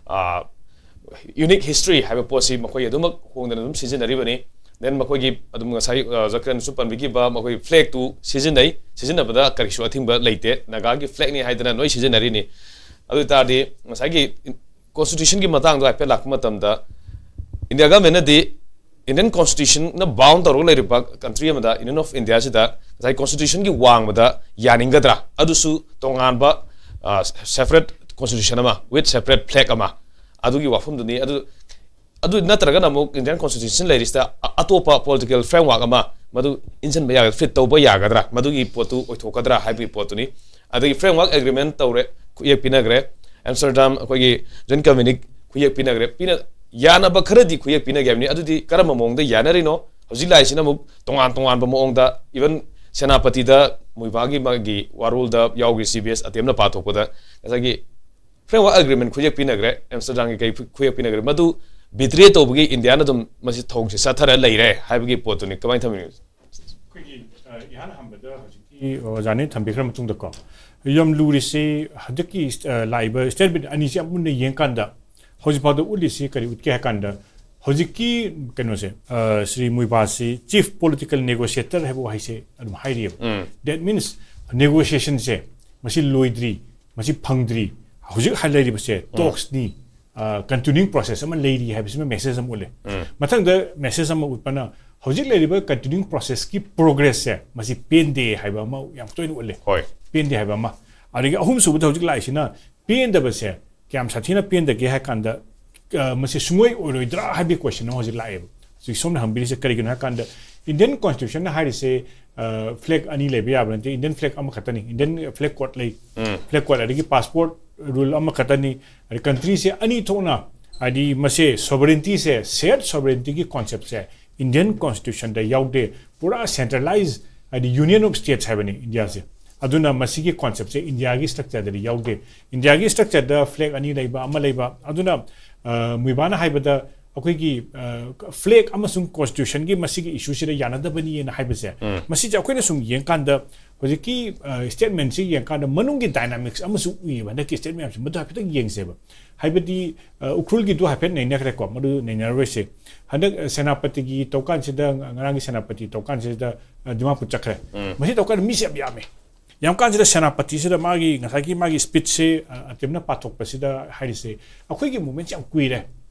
ꯑ, unique history ꯍꯥꯏꯕ ꯄꯣꯠꯁꯤ ꯃꯈꯣꯏ ꯑꯗꯨꯃꯛ ꯍꯣꯡꯗꯅ ꯑꯗꯨꯝ ꯁꯤꯖꯤꯟꯅꯔꯤꯕꯅꯤ꯫ Then ꯃꯈꯣꯏꯒꯤ ꯑꯗꯨꯝ ꯉꯁꯥꯏ, ꯑ, ꯖꯀꯤꯔꯟꯁꯨ ꯄꯟꯕꯤꯈꯤꯕ ꯃꯈꯣꯏ flagꯇꯨ ꯁꯤꯖꯤꯟꯅꯩ, ꯁꯤꯖꯤꯟꯅꯕꯗ ꯀꯔꯤꯁꯨ ꯑꯊꯤꯡꯕ ꯂꯩꯇꯦ꯫ ꯅꯥꯒꯥꯒꯤ flagꯅꯤ ꯍꯥꯏꯗꯅ ꯂꯣꯏ ꯁꯤꯖꯤꯟꯅꯔꯤꯅꯤ꯫ ꯑꯗꯨ ꯑꯣꯏ ꯇꯥꯔꯗꯤ ꯉꯁꯥꯏꯒꯤ Constitutionꯒꯤ ꯃꯇꯥꯡꯗꯣ ꯍꯥꯏꯐꯦꯠ ꯂꯥꯛꯄ ꯃꯇꯝꯗ, India governmentꯅꯗꯤ Indian Constitutionꯅ bound ꯇꯧꯔꯒ ꯂꯩꯔꯤꯕ country ꯑꯃꯗ, Union of Indiaꯁꯤꯗ ꯉꯁꯥꯏ Constitutionꯒꯤ ꯋꯥꯡꯃꯗ ꯌꯥꯅꯤꯡꯒꯗ꯭ꯔꯥ? ꯑꯗꯨꯁꯨ ꯇꯣꯉꯥꯟꯕ, ꯑ, separate constitution ꯑꯃ with separate flag ꯑꯃ, ꯑꯗꯨꯒꯤ ꯋꯥꯐꯝꯗꯨꯅꯤ꯫ ꯑꯗꯨ, ꯑꯗꯨ ꯅꯠꯇ꯭ꯔꯒꯅ ꯑꯃꯨꯛ Indian Constitution ꯂꯩꯔꯤꯁꯤꯗ ꯑ-, ꯑꯇꯣꯞꯄ political framework ꯑꯃ ꯃꯗꯨ ꯏꯟꯁꯤꯟꯕ ꯌꯥꯒꯗ꯭ꯔꯥ, fit ꯇꯧꯕ ꯌꯥꯒꯗ꯭ꯔꯥ, ꯃꯗꯨꯒꯤ ꯄꯣꯠꯇꯨ ꯑꯣꯏꯊꯣꯛꯀꯗ꯭ꯔꯥ ꯍꯥꯏꯕꯒꯤ ꯄꯣꯠꯇꯨꯅꯤ꯫ ꯑꯗꯒꯤ framework agreement ꯇꯧꯔꯦ, ꯈꯨꯌꯦꯛ ꯄꯤꯅꯈ꯭ꯔꯦ꯫ Amsterdam ꯑꯩꯈꯣꯏꯒꯤ Joint Communique ꯈꯨꯌꯦꯛ ꯄꯤꯅꯈ꯭ꯔꯦ꯫ ꯄꯤꯅ-, ꯌꯥꯅꯕ ꯈꯔꯗꯤ ꯈꯨꯌꯦꯛ ꯄꯤꯅꯒꯦ ꯍꯥꯏꯕꯅꯤ꯫ ꯑꯗꯨꯗꯤ ꯀꯔꯝꯕ ꯃꯑꯣꯡꯗ ꯌꯥꯅꯔꯤꯅꯣ? ꯍꯧꯖꯤꯛ ꯂꯥꯛꯏꯁꯤꯅ ꯑꯃꯨꯛ ꯇꯣꯉꯥꯟ ꯇꯣꯉꯥꯟꯕ ꯃꯑꯣꯡꯗ, even ꯁꯦꯅꯥꯄꯇꯤꯗ ꯃꯨꯏꯕꯥꯒꯤ ꯃꯥꯒꯤ ꯋꯥꯔꯣꯜꯗ ꯌꯥꯎꯈ꯭ꯔꯤ, CBS ꯑꯇꯦꯝꯅ ꯄꯥꯊꯣꯛꯄꯗ ꯉꯁꯥꯏꯒꯤ framework agreement ꯈꯨꯌꯦꯛ ꯄꯤꯅꯈ꯭ꯔꯦ꯫ Amsterdamꯒꯤ ꯀꯩ ꯈꯨ-, ꯈꯨꯌꯦꯛ ꯄꯤꯅꯈ꯭ꯔꯦ꯫ ꯃꯗꯨ betray ꯇꯧꯕꯒꯤ Indiaꯅ ꯑꯗꯨꯝ ꯃꯁꯤ ꯊꯧꯑꯣꯡꯁꯦ ꯆꯠꯊꯔ ꯂꯩꯔꯦ ꯍꯥꯏꯕꯒꯤ ꯄꯣꯠꯇꯨꯅꯤ꯫ ꯀꯃꯥꯏꯅ ꯊꯝꯕꯤꯅꯤꯡꯉꯤ? ꯑꯩꯈꯣꯏꯒꯤ, ꯑ, ꯏꯍꯥꯟ ꯍꯥꯟꯕꯗ ꯍꯧꯖꯤꯛꯀꯤ ꯑꯣꯖꯥꯅ ꯊꯝꯕꯤꯈ꯭ꯔ ꯃꯇꯨꯡꯗꯀꯣ, ꯌꯥꯝ ꯂꯨꯔꯤꯁꯤ ꯍꯟꯗꯛꯀꯤ, ꯑ, ꯂꯥꯛꯏꯕ statement ꯑꯅꯤꯁꯤ ꯌꯥꯝ ꯃꯨꯟꯅ ꯌꯦꯡꯀꯥꯟꯗ ꯍꯧꯖꯤꯛꯐꯥꯎꯗ ꯎꯠꯂꯤꯁꯤ ꯀꯔꯤ ꯎꯠꯀꯦ ꯍꯥꯏ ꯀꯥꯟꯗ, ꯍꯧꯖꯤꯛꯀꯤ ꯀꯩꯅꯣꯁꯦ, ꯑ, ꯁ꯭ꯔꯤ ꯃꯨꯏꯕꯥꯁꯤ chief political negotiator ꯍꯥꯏꯕ ꯋꯥꯍꯩꯁꯦ ꯑꯗꯨꯝ ꯍꯥꯏꯔꯤꯑꯕ꯫ That means negotiationꯁꯦ ꯃꯁꯤ ꯂꯣꯏꯗ꯭ꯔꯤ, ꯃꯁꯤ ꯐꯪꯗ꯭ꯔꯤ, ꯍꯧꯖꯤꯛ ꯍꯥꯏ ꯂꯩꯔꯤꯕꯁꯦ talksꯅꯤ, ꯑ, continuing process ꯑꯃ ꯂꯩꯔꯤ ꯍꯥꯏꯕꯁꯤꯃ message ꯑꯃ ꯎꯠꯂꯦ꯫ ꯃꯊꯪꯗ message ꯑꯃ ꯎꯠꯄꯅ ꯍꯧꯖꯤꯛ ꯂꯩꯔꯤꯕ continuing processꯀꯤ progressꯁꯦ ꯃꯁꯤ ꯄꯦꯟꯗꯦ ꯍꯥꯏꯕ ꯑꯃ ꯌꯥꯝ ꯇꯣꯏꯅ ꯎꯠꯂꯦ꯫ ꯍꯣꯏ꯫ ꯄꯦꯟꯗꯦ ꯍꯥꯏꯕ ꯑꯃ꯫ ꯑꯗꯒꯤ ꯑꯍꯨꯝꯁꯨꯕꯗ ꯍꯧꯖꯤꯛ ꯂꯥꯛꯏꯁꯤꯅ ꯄꯦꯟꯗꯕꯁꯦ ꯀꯌꯥꯝ ꯁꯥꯊꯤꯅ ꯄꯦꯟꯗꯒꯦ ꯍꯥꯏ ꯀꯥꯟꯗ, ꯑ, ꯃꯁꯤ ꯁꯨꯡꯑꯣꯏ ꯑꯣꯏꯔꯣꯏꯗ꯭ꯔꯥ ꯍꯥꯏꯕꯒꯤ question ꯑꯃ ꯍꯧꯖꯤꯛ ꯂꯥꯛꯑꯦꯕ꯫ ꯍꯧꯖꯤꯛ ꯁꯣꯝꯅ ꯍꯪꯕꯤꯔꯤꯁꯦ ꯀꯔꯤꯒꯤꯅꯣ ꯍꯥꯏ ꯀꯥꯟꯗ Indian Constitutionꯅ ꯍꯥꯏꯔꯤꯁꯦ, ꯑ, flag ꯑꯅꯤ ꯂꯩꯕ ꯌꯥꯕ ꯅꯠꯇꯦ, Indian flag ꯑꯃꯈꯛꯇꯅꯤ, Indian flag code ꯂꯩ, flag code ꯑꯗꯒꯤ passport rule ꯑꯃꯈꯛꯇꯅꯤ, ꯑꯗꯩ countryꯁꯦ ꯑꯅꯤ ꯊꯣꯛꯅ, ꯍꯥꯏꯗꯤ ꯃꯁꯦ sovereigntyꯁꯦ, shared sovereigntyꯒꯤ conceptꯁꯦ Indian Constitutionꯗ ꯌꯥꯎꯗꯦ, ꯄꯨꯔꯥ centralized, ꯍꯥꯏꯗꯤ Union of States ꯍꯥꯏꯕꯅꯤ ꯏꯟꯗꯤꯌꯥꯁꯦ꯫ ꯑꯗꯨꯅ ꯃꯁꯤꯒꯤ conceptꯁꯦ ꯏꯟꯗꯤꯌꯥꯒꯤ structureꯗꯗꯤ ꯌꯥꯎꯗꯦ꯫ ꯏꯟꯗꯤꯌꯥꯒꯤ structureꯗ flag ꯑꯅꯤ ꯂꯩꯕ ꯑꯃ ꯂꯩꯕ, ꯑꯗꯨꯅ, ꯑ, ꯃꯨꯏꯕꯥꯅ ꯍꯥꯏꯕꯗ ꯑꯩꯈꯣꯏꯒꯤ, ꯑ, flag ꯑꯃꯁꯨꯡ constitutionꯒꯤ ꯃꯁꯤꯒꯤ issueꯁꯤꯗ ꯌꯥꯅꯗꯕꯅꯤꯅ ꯍꯥꯏꯕꯁꯦ, ꯃꯁꯤꯁꯦ ꯑꯩꯈꯣꯏꯅ ꯁꯨꯝ ꯌꯦꯡꯀꯥꯟꯗ ꯍꯧꯖꯤꯛꯀꯤ, ꯑ, statementꯁꯤ ꯌꯦꯡꯀꯥꯟꯗ ꯃꯅꯨꯡꯒꯤ dynamics ꯑꯃꯁꯨ ꯎꯏꯌꯦꯕ ꯍꯟꯗꯛꯀꯤ statement ꯃꯌꯥꯝꯁꯦ, ꯃꯗꯨ ꯍꯥꯏꯐꯦꯠꯇꯪ ꯌꯦꯡꯁꯦꯕ꯫ ꯍꯥꯏꯕꯗꯤ, ꯑ, ꯎꯈ꯭ꯔꯨꯜꯒꯤꯗꯨ ꯍꯥꯏꯐꯦꯠ ꯅꯩꯅꯈ꯭ꯔꯦꯀꯣ, ꯃꯗꯨ ꯅꯩꯅꯔꯔꯣꯏꯁꯦ꯫ ꯍꯟꯗꯛ, ꯑ, ꯁꯦꯅꯥꯄꯇꯤꯒꯤ ꯇꯧꯀꯥꯟꯁꯤꯗ, ꯉ-, ꯉꯔꯥꯡꯒꯤ ꯁꯦꯅꯥꯄꯇꯤ ꯇꯧꯀꯥꯟꯁꯤꯗ, ꯑ, ꯗꯤꯃꯥꯄꯨꯔ ꯆꯠꯈ꯭ꯔꯦ꯫ ꯃꯁꯤ ꯇꯧꯀꯥꯟꯗ ꯃꯤꯁꯦ ꯌꯥꯝ ꯌꯥꯝꯃꯦ꯫ ꯌꯥꯝ ꯀꯥꯟꯁꯤꯗ ꯁꯦꯅꯥꯄꯇꯤꯁꯤꯗ ꯃꯥꯒꯤ ꯉꯁꯥꯏꯒꯤ ꯃꯥꯒꯤ speechꯁꯦ, ꯑ, ꯑꯇꯦꯝꯅ ꯄꯥꯊꯣꯛꯄꯁꯤꯗ ꯍꯥꯏꯔꯤꯁꯦ, ꯑꯩꯈꯣꯏꯒꯤ movementꯁꯦ ꯌꯥꯝ ꯀꯨꯏꯔꯦ꯫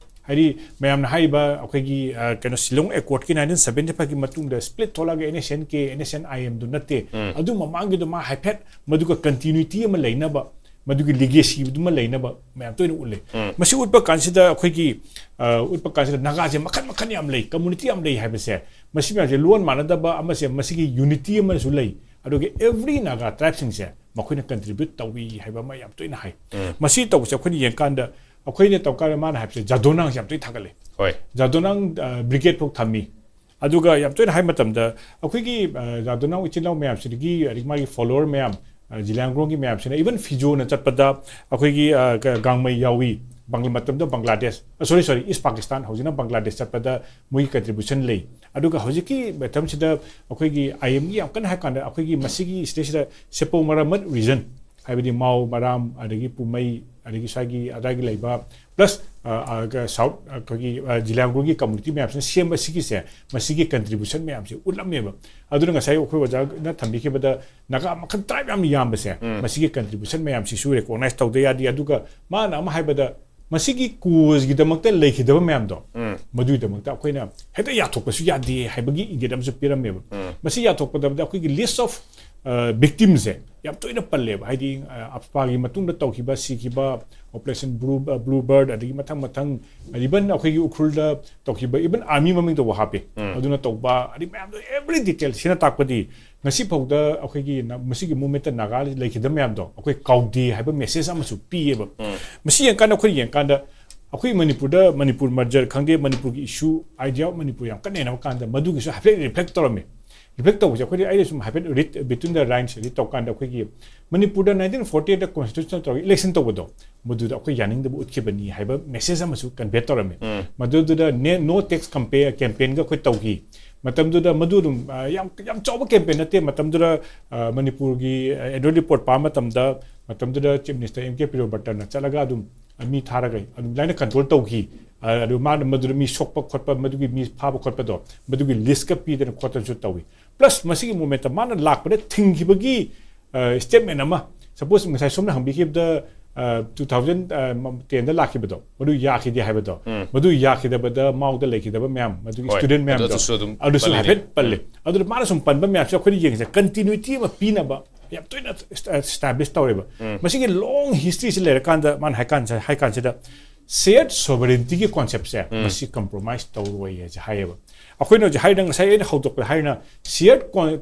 ꯍꯥꯏꯗꯤ ꯃꯌꯥꯝꯅ ꯍꯥꯏꯔꯤꯕ ꯑꯩꯈꯣꯏꯒꯤ, ꯑ, ꯀꯩꯅꯣ, ꯁꯤꯂꯣꯡ Accordꯀꯤ nineteen seventy fiveꯀꯤ ꯃꯇꯨꯡꯗ split ꯊꯣꯛꯂꯛꯑꯒ NSCN-K, NSCN-IM ꯗꯨ ꯅꯠꯇꯦ꯫ ꯑꯗꯨ ꯃꯃꯥꯡꯒꯤꯗꯣ ꯃꯥ ꯍꯥꯏꯐꯦꯠ ꯃꯗꯨꯒ continuity ꯑꯃ ꯂꯩꯅꯕ, ꯃꯗꯨꯒꯤ legacyꯗꯨꯃ ꯂꯩꯅꯕ ꯃꯌꯥꯝ ꯇꯣꯏꯅ ꯎꯠꯂꯦ꯫ ꯃꯁꯤ ꯎꯠꯄ ꯀꯥꯟꯁꯤꯗ ꯑꯩꯈꯣꯏꯒꯤ, ꯑ, ꯎꯠꯄ ꯀꯥꯟꯁꯤꯗ ꯅꯥꯒꯥꯁꯦ ꯃꯈꯜ ꯃꯈꯜ ꯌꯥꯝ ꯂꯩ, community ꯌꯥꯝ ꯂꯩ ꯍꯥꯏꯕꯁꯦ, ꯃꯁꯤ ꯃꯌꯥꯝꯁꯦ ꯂꯣꯟ ꯃꯥꯟꯅꯗꯕ ꯑꯃꯁꯦ, ꯃꯁꯤꯒꯤ unity ꯑꯃꯁꯨ ꯂꯩ꯫ ꯑꯗꯨꯒ every Naga tribeꯁꯤꯡꯁꯦ ꯃꯈꯣꯏꯅ contribute ꯇꯧꯏ ꯍꯥꯏꯕ ꯑꯃ ꯌꯥꯝ ꯇꯣꯏꯅ ꯍꯥꯏ꯫ ꯃꯁꯤ ꯇꯧꯕꯁꯦ ꯑꯩꯈꯣꯏꯅ ꯌꯦꯡꯀꯥꯟꯗ, ꯑꯩꯈꯣꯏꯅ ꯇꯧꯀꯥꯟꯗ ꯃꯥꯅ ꯍꯥꯏꯕꯁꯦ ꯖꯥꯗꯣꯅꯥꯡꯁꯦ ꯌꯥꯝ ꯇꯣꯏꯅ ꯊꯥꯒꯠꯂꯦ꯫ ꯍꯣꯏ꯫ ꯖꯥꯗꯣꯅꯥꯡ, ꯑ, brigade ꯐꯥꯎ ꯊꯝꯃꯤ꯫ ꯑꯗꯨꯒ ꯌꯥꯝ ꯇꯣꯏꯅ ꯍꯥꯏꯕ ꯃꯇꯝꯗ ꯑꯩꯈꯣꯏꯒꯤ, ꯑ, ꯖꯥꯗꯣꯅꯥꯡ ꯏꯆꯤꯜ ꯏꯅꯥꯎ ꯃꯌꯥꯝꯁꯤꯗꯒꯤ, ꯑꯗꯒꯤ ꯃꯥꯒꯤ follower ꯃꯌꯥꯝ, ꯑ, ꯖꯤꯂꯤꯌꯥꯡꯒ꯭ꯔꯣꯡꯒꯤ ꯃꯌꯥꯝꯁꯤꯅ even ꯐꯤꯖꯣꯅ ꯆꯠꯄꯗ ꯑꯩꯈꯣꯏꯒꯤ, ꯑ, ꯒ-, ꯒꯥꯡꯃꯩ ꯌꯥꯎꯏ, ꯕꯪꯒ꯭ꯂꯥ ꯃꯇꯝꯗ ꯕꯪꯒ꯭ꯂꯥꯗꯦꯁ, ꯁꯣꯔꯤ ꯁꯣꯔꯤ, ꯏꯁ ꯄꯥꯀꯤꯁꯇꯥꯟ, ꯍꯧꯖꯤꯛꯅ ꯕꯪꯒ꯭ꯂꯥꯗꯦꯁ ꯆꯠꯄꯗ ꯃꯣꯏꯒꯤ ꯀꯟꯇ꯭ꯔꯤꯕ꯭ꯌꯨꯁꯟ ꯂꯩ꯫ ꯑꯗꯨꯒ ꯍꯧꯖꯤꯛꯀꯤ ꯃꯇꯝꯁꯤꯗ ꯑꯩꯈꯣꯏꯒꯤ ꯑꯥꯏ ꯑꯦꯝꯒꯤ ꯌꯥꯝ ꯀꯟꯅ ꯍꯥꯏ ꯀꯥꯟꯗ ꯑꯩꯈꯣꯏꯒꯤ ꯃꯁꯤꯒꯤ ꯁꯤꯗꯩꯁꯤꯗ ꯁꯦꯄꯣ ꯃꯔꯥꯃꯠ ꯔꯤꯖꯟ, ꯍꯥꯏꯕꯗꯤ ꯃꯥꯎ, ꯃꯔꯥꯝ, ꯑꯗꯒꯤ ꯄꯨꯃꯩ, ꯑꯗꯒꯤ ꯁ꯭ꯋꯥꯏꯒꯤ ꯑꯗꯥꯏꯒꯤ ꯂꯩꯕ, ꯄ꯭ꯂꯁ ꯁꯥꯎꯠ ꯑꯩꯈꯣꯏꯒꯤ ꯖꯤꯂꯤꯌꯥꯡꯒ꯭ꯔꯨꯒꯤ ꯀꯝꯃꯨꯅꯤꯇꯤ ꯃꯌꯥꯝꯁꯤꯅ ꯁꯦꯝꯕ ꯁꯤꯒꯤꯁꯦ, ꯃꯁꯤꯒꯤ ꯀꯟꯇ꯭ꯔꯤꯕ꯭ꯌꯨꯁꯟ ꯃꯌꯥꯝꯁꯦ ꯎꯠꯂꯝꯃꯦꯕ꯫ ꯑꯗꯨꯅ ꯉꯁꯥꯏ ꯑꯩꯈꯣꯏ ꯑꯣꯖꯥꯅ ꯊꯝꯕꯤꯈꯤꯕꯗ ꯅꯥꯒꯥ ꯃꯈꯜ ꯇ꯭ꯔꯥꯏꯕ ꯌꯥꯝ ꯌꯥꯝꯕꯁꯦ, ꯃꯁꯤꯒꯤ ꯀꯟꯇ꯭ꯔꯤꯕ꯭ꯌꯨꯁꯟ ꯃꯌꯥꯝꯁꯤꯁꯨ ꯔꯦꯀꯣꯛꯅꯥꯏꯁ ꯇꯧꯗ ꯌꯥꯗꯦ꯫ ꯑꯗꯨꯒ ꯃꯥꯅ ꯑꯃ ꯍꯥꯏꯕꯗ, ꯃꯁꯤꯒꯤ ꯀꯣꯖꯒꯤꯗꯃꯛꯇ ꯂꯩꯈꯤꯗꯕ ꯃꯌꯥꯝꯗꯣ, ꯃꯗꯨꯒꯤꯗꯃꯛꯇ ꯑꯩꯈꯣꯏꯅ ꯍꯦꯛꯇ ꯌꯥꯊꯣꯛꯄꯁꯨ ꯌꯥꯗꯦ ꯍꯥꯏꯕꯒꯤ ꯏꯪꯒꯤꯠ ꯑꯃꯁꯨ ꯄꯤꯔꯝꯃꯦꯕ꯫ ꯃꯁꯤ ꯌꯥꯊꯣꯛꯄꯗ ꯑꯩꯈꯣꯏꯒꯤ ꯂꯤꯁ ꯑꯣꯐ ꯚꯤꯛꯇꯤꯝꯁꯦ ꯌꯥꯝ ꯇꯣꯏꯅ ꯄꯜꯂꯦꯕ꯫ ꯍꯥꯏꯗꯤ, ꯑ, ꯑꯐꯄꯥꯒꯤ ꯃꯇꯨꯡꯗ ꯇꯧꯈꯤꯕ, ꯁꯤꯈꯤꯕ, ꯑꯣꯄꯔꯦꯁꯟ ꯕ꯭ꯂꯨ, ꯑ, ꯕ꯭ꯂꯨ ꯕꯔꯗ, ꯑꯗꯒꯤ ꯃꯊꯪ ꯃꯊꯪ, ꯏꯚꯟ ꯑꯩꯈꯣꯏꯒꯤ ꯎꯈ꯭ꯔꯨꯜꯗ ꯇꯧꯈꯤꯕ, ꯏꯚꯟ ꯑꯥꯔꯃꯤ ꯃꯃꯤꯡ ꯇꯧꯕ ꯍꯥꯞꯄꯦ꯫ ꯑꯗꯨꯅ ꯇꯧꯕ, ꯑꯗꯩ ꯃꯌꯥꯝꯗꯣ, ꯑꯦꯚ꯭ꯔꯤ ꯗꯤꯇꯦꯜ ꯁꯤꯅ ꯇꯥꯛꯄꯗꯤ ꯉꯁꯤ ꯐꯥꯎꯗ ꯑꯩꯈꯣꯏꯒꯤ ꯅ-, ꯃꯁꯤꯒꯤ ꯃꯨꯚꯃꯦꯟꯠꯇ ꯅꯥꯒꯥ ꯂꯩꯈꯤꯗꯕ ꯃꯌꯥꯝꯗꯣ ꯑꯩꯈꯣꯏ ꯀꯥꯎꯗꯦ ꯍꯥꯏꯕ ꯃꯦꯁꯦꯖ ꯑꯃꯁꯨ ꯄꯤꯌꯦꯕ꯫ ꯃꯁꯤ ꯌꯦꯡꯀꯥꯟꯗ ꯑꯩꯈꯣꯏ ꯃꯅꯤꯄꯨꯔꯗ, ꯃꯅꯤꯄꯨꯔ ꯃꯔꯖꯔ ꯈꯪꯗꯦ, ꯃꯅꯤꯄꯨꯔꯒꯤ ꯏꯁꯨ, ꯑꯥꯏꯗꯤꯌꯥ ꯑꯣꯐ ꯃꯅꯤꯄꯨꯔ ꯌꯥꯝ ꯀꯟꯅ ꯌꯦꯡꯅꯕ ꯀꯥꯟꯗ ꯃꯗꯨꯒꯤꯁꯨ ꯍꯥꯏꯐꯦꯠ ꯔꯤꯐ꯭ꯂꯦꯛ ꯇꯧꯔꯝꯃꯤ꯫ ꯔꯤꯐ꯭ꯂꯦꯛ ꯇꯧꯕꯁꯦ ꯑꯩꯈꯣꯏꯗꯤ, ꯑꯩꯅ ꯁꯨꯝ ꯍꯥꯏꯐꯦꯠ ꯔꯤꯠ ꯕꯤꯇ꯭ꯋꯤꯟ ꯗ ꯂꯥꯏꯟꯁ ꯔꯤꯠ ꯇꯧꯀꯥꯟꯗ ꯑꯩꯈꯣꯏꯒꯤ ꯃꯅꯤꯄꯨꯔꯗ ꯅꯥꯏꯟꯇꯤꯟ ꯐꯣꯔꯇꯤ ꯑꯩꯠꯇ ꯀꯣꯟꯁꯇꯤꯇ꯭ꯌꯨꯁꯟ ꯇꯧꯔꯒ ꯏꯂꯦꯛꯁꯟ ꯇꯧꯕꯗꯣ, ꯃꯗꯨꯗ ꯑꯩꯈꯣꯏ ꯌꯥꯅꯤꯡꯗꯕ ꯎꯠꯈꯤꯕꯅꯤ ꯍꯥꯏꯕ ꯃꯦꯁꯦꯖ ꯑꯃꯁꯨ ꯀꯟꯚꯦ ꯇꯧꯔꯝꯃꯤ꯫ ꯃꯗꯨꯗꯨꯗ ꯅꯦ-, ꯅꯣ ꯇꯦꯛꯁ ꯀꯝꯄꯦ-, ꯀꯦꯝꯄꯦꯟꯒ ꯑꯩꯈꯣꯏ ꯇꯧꯈꯤ꯫ ꯃꯇꯝꯗꯨꯗ ꯃꯗꯨ ꯑꯗꯨꯝ, ꯑ, ꯌꯥꯝ, ꯌꯥꯝ ꯆꯥꯎꯕ ꯀꯦꯝꯄꯦꯟ ꯅꯠꯇꯦ꯫ ꯃꯇꯝꯗꯨꯗ, ꯑ, ꯃꯅꯤꯄꯨꯔꯒꯤ, ꯑ, ꯑꯦꯅꯨꯋꯦꯜ ꯔꯤꯄꯣꯔꯠ ꯄꯥꯕ ꯃꯇꯝꯗ, ꯃꯇꯝꯗꯨꯗ ꯆꯤꯐ ꯃꯤꯅꯤꯁꯇꯔ ꯑꯦꯝ ꯀꯦ ꯕꯤꯔꯣꯕꯔꯇꯅ ꯆꯠꯂꯒ ꯑꯗꯨꯝ ꯃꯤ ꯊꯥꯔꯒ ꯑꯗꯨꯝ ꯂꯥꯏꯅ ꯀꯟꯇ꯭ꯔꯣꯜ ꯇꯧꯈꯤ꯫ ꯑ, ꯑꯗꯨ ꯃꯥꯅ ꯃꯗꯨꯗ ꯃꯤ ꯁꯣꯛꯄ ꯈꯣꯠꯄ, ꯃꯗꯨꯒꯤ ꯃꯤ ꯐꯥꯕ ꯈꯣꯠꯄꯗꯣ, ꯃꯗꯨꯒꯤ ꯂꯤꯁꯀ ꯄꯤꯗꯅ ꯈꯣꯠꯇꯅꯁꯨ ꯇꯧꯏ꯫ ꯄ꯭ꯂꯁ ꯃꯁꯤꯒꯤ ꯃꯨꯚꯃꯦꯟꯠꯇ ꯃꯥꯅ ꯂꯥꯛꯄꯗ ꯊꯤꯡꯈꯤꯕꯒꯤ, ꯑ, ꯁ꯭ꯇꯦꯠꯃꯦꯟꯠ ꯑꯃ, ꯁꯄꯣꯁ ꯉꯁꯥꯏ ꯁꯣꯝꯅ ꯍꯪꯕꯤꯈꯤꯕꯗ, ꯑ, ꯇꯨ ꯊꯥꯎꯖꯟ ꯇꯦꯟꯗ ꯂꯥꯛꯈꯤꯕꯗꯣ, ꯃꯗꯨ ꯌꯥꯈꯤꯗꯦ ꯍꯥꯏꯕꯗꯣ, ꯃꯗꯨ ꯌꯥꯈꯤꯗꯕꯗ ꯃꯥꯎꯗ ꯂꯩꯈꯤꯗꯕ ꯃꯌꯥꯝ, ꯃꯗꯨꯒꯤ ꯍꯣꯏ, ꯁ꯭ꯇꯨꯗꯦꯟꯠ ꯃꯌꯥꯝꯗꯣ, ꯑꯗꯨꯁꯨ ꯑꯗꯨꯝ ꯑꯗꯨꯁꯨ ꯄꯜꯂꯤꯅꯦ꯫ ꯍꯥꯏꯐꯦꯠ ꯄꯜꯂꯦ꯫ ꯑꯗꯨꯅ ꯃꯥꯅ ꯁꯨꯝ ꯄꯟꯕ ꯃꯌꯥꯝꯁꯦ ꯑꯩꯈꯣꯏꯅ ꯌꯦꯡꯉꯤꯁꯦ, ꯀꯟꯇꯤꯅ꯭ꯌꯨꯇꯤ ꯑꯃ ꯄꯤꯅꯕ ꯌꯥꯝ ꯇꯣꯏꯅ ꯑꯦꯁꯇꯥꯕ꯭ꯂꯤꯁ ꯇꯧꯔꯦꯕ꯫ ꯃꯁꯤꯒꯤ ꯂꯣꯡ ꯍꯤꯁꯇ꯭ꯔꯤꯁꯤ ꯂꯩꯔꯀꯥꯟꯗ ꯃꯥꯅ ꯍꯥꯏꯀꯥꯟꯁꯦ, ꯍꯥꯏꯀꯥꯟꯁꯤꯗ ꯁꯤꯌꯔꯠ ꯁꯣꯚꯔꯦꯟꯇꯤꯒꯤ ꯀꯣꯟꯁꯦꯞꯁꯦ ꯃꯁꯤ ꯀꯝꯄ꯭ꯔꯣꯃꯥꯏꯁ ꯇꯧꯔꯣꯏ ꯍꯥꯏꯁꯦ ꯍꯥꯏꯌꯦꯕ꯫ ꯑꯩꯈꯣꯏꯅ ꯍꯧꯖꯤꯛ ꯍꯥꯏꯔꯤꯅ, ꯉꯁꯥꯏ ꯑꯩꯅ ꯍꯧꯗꯣꯛꯄꯗ ꯍꯥꯏꯔꯤꯅ, ꯁꯤꯌꯔꯠ ꯀꯣꯟ-,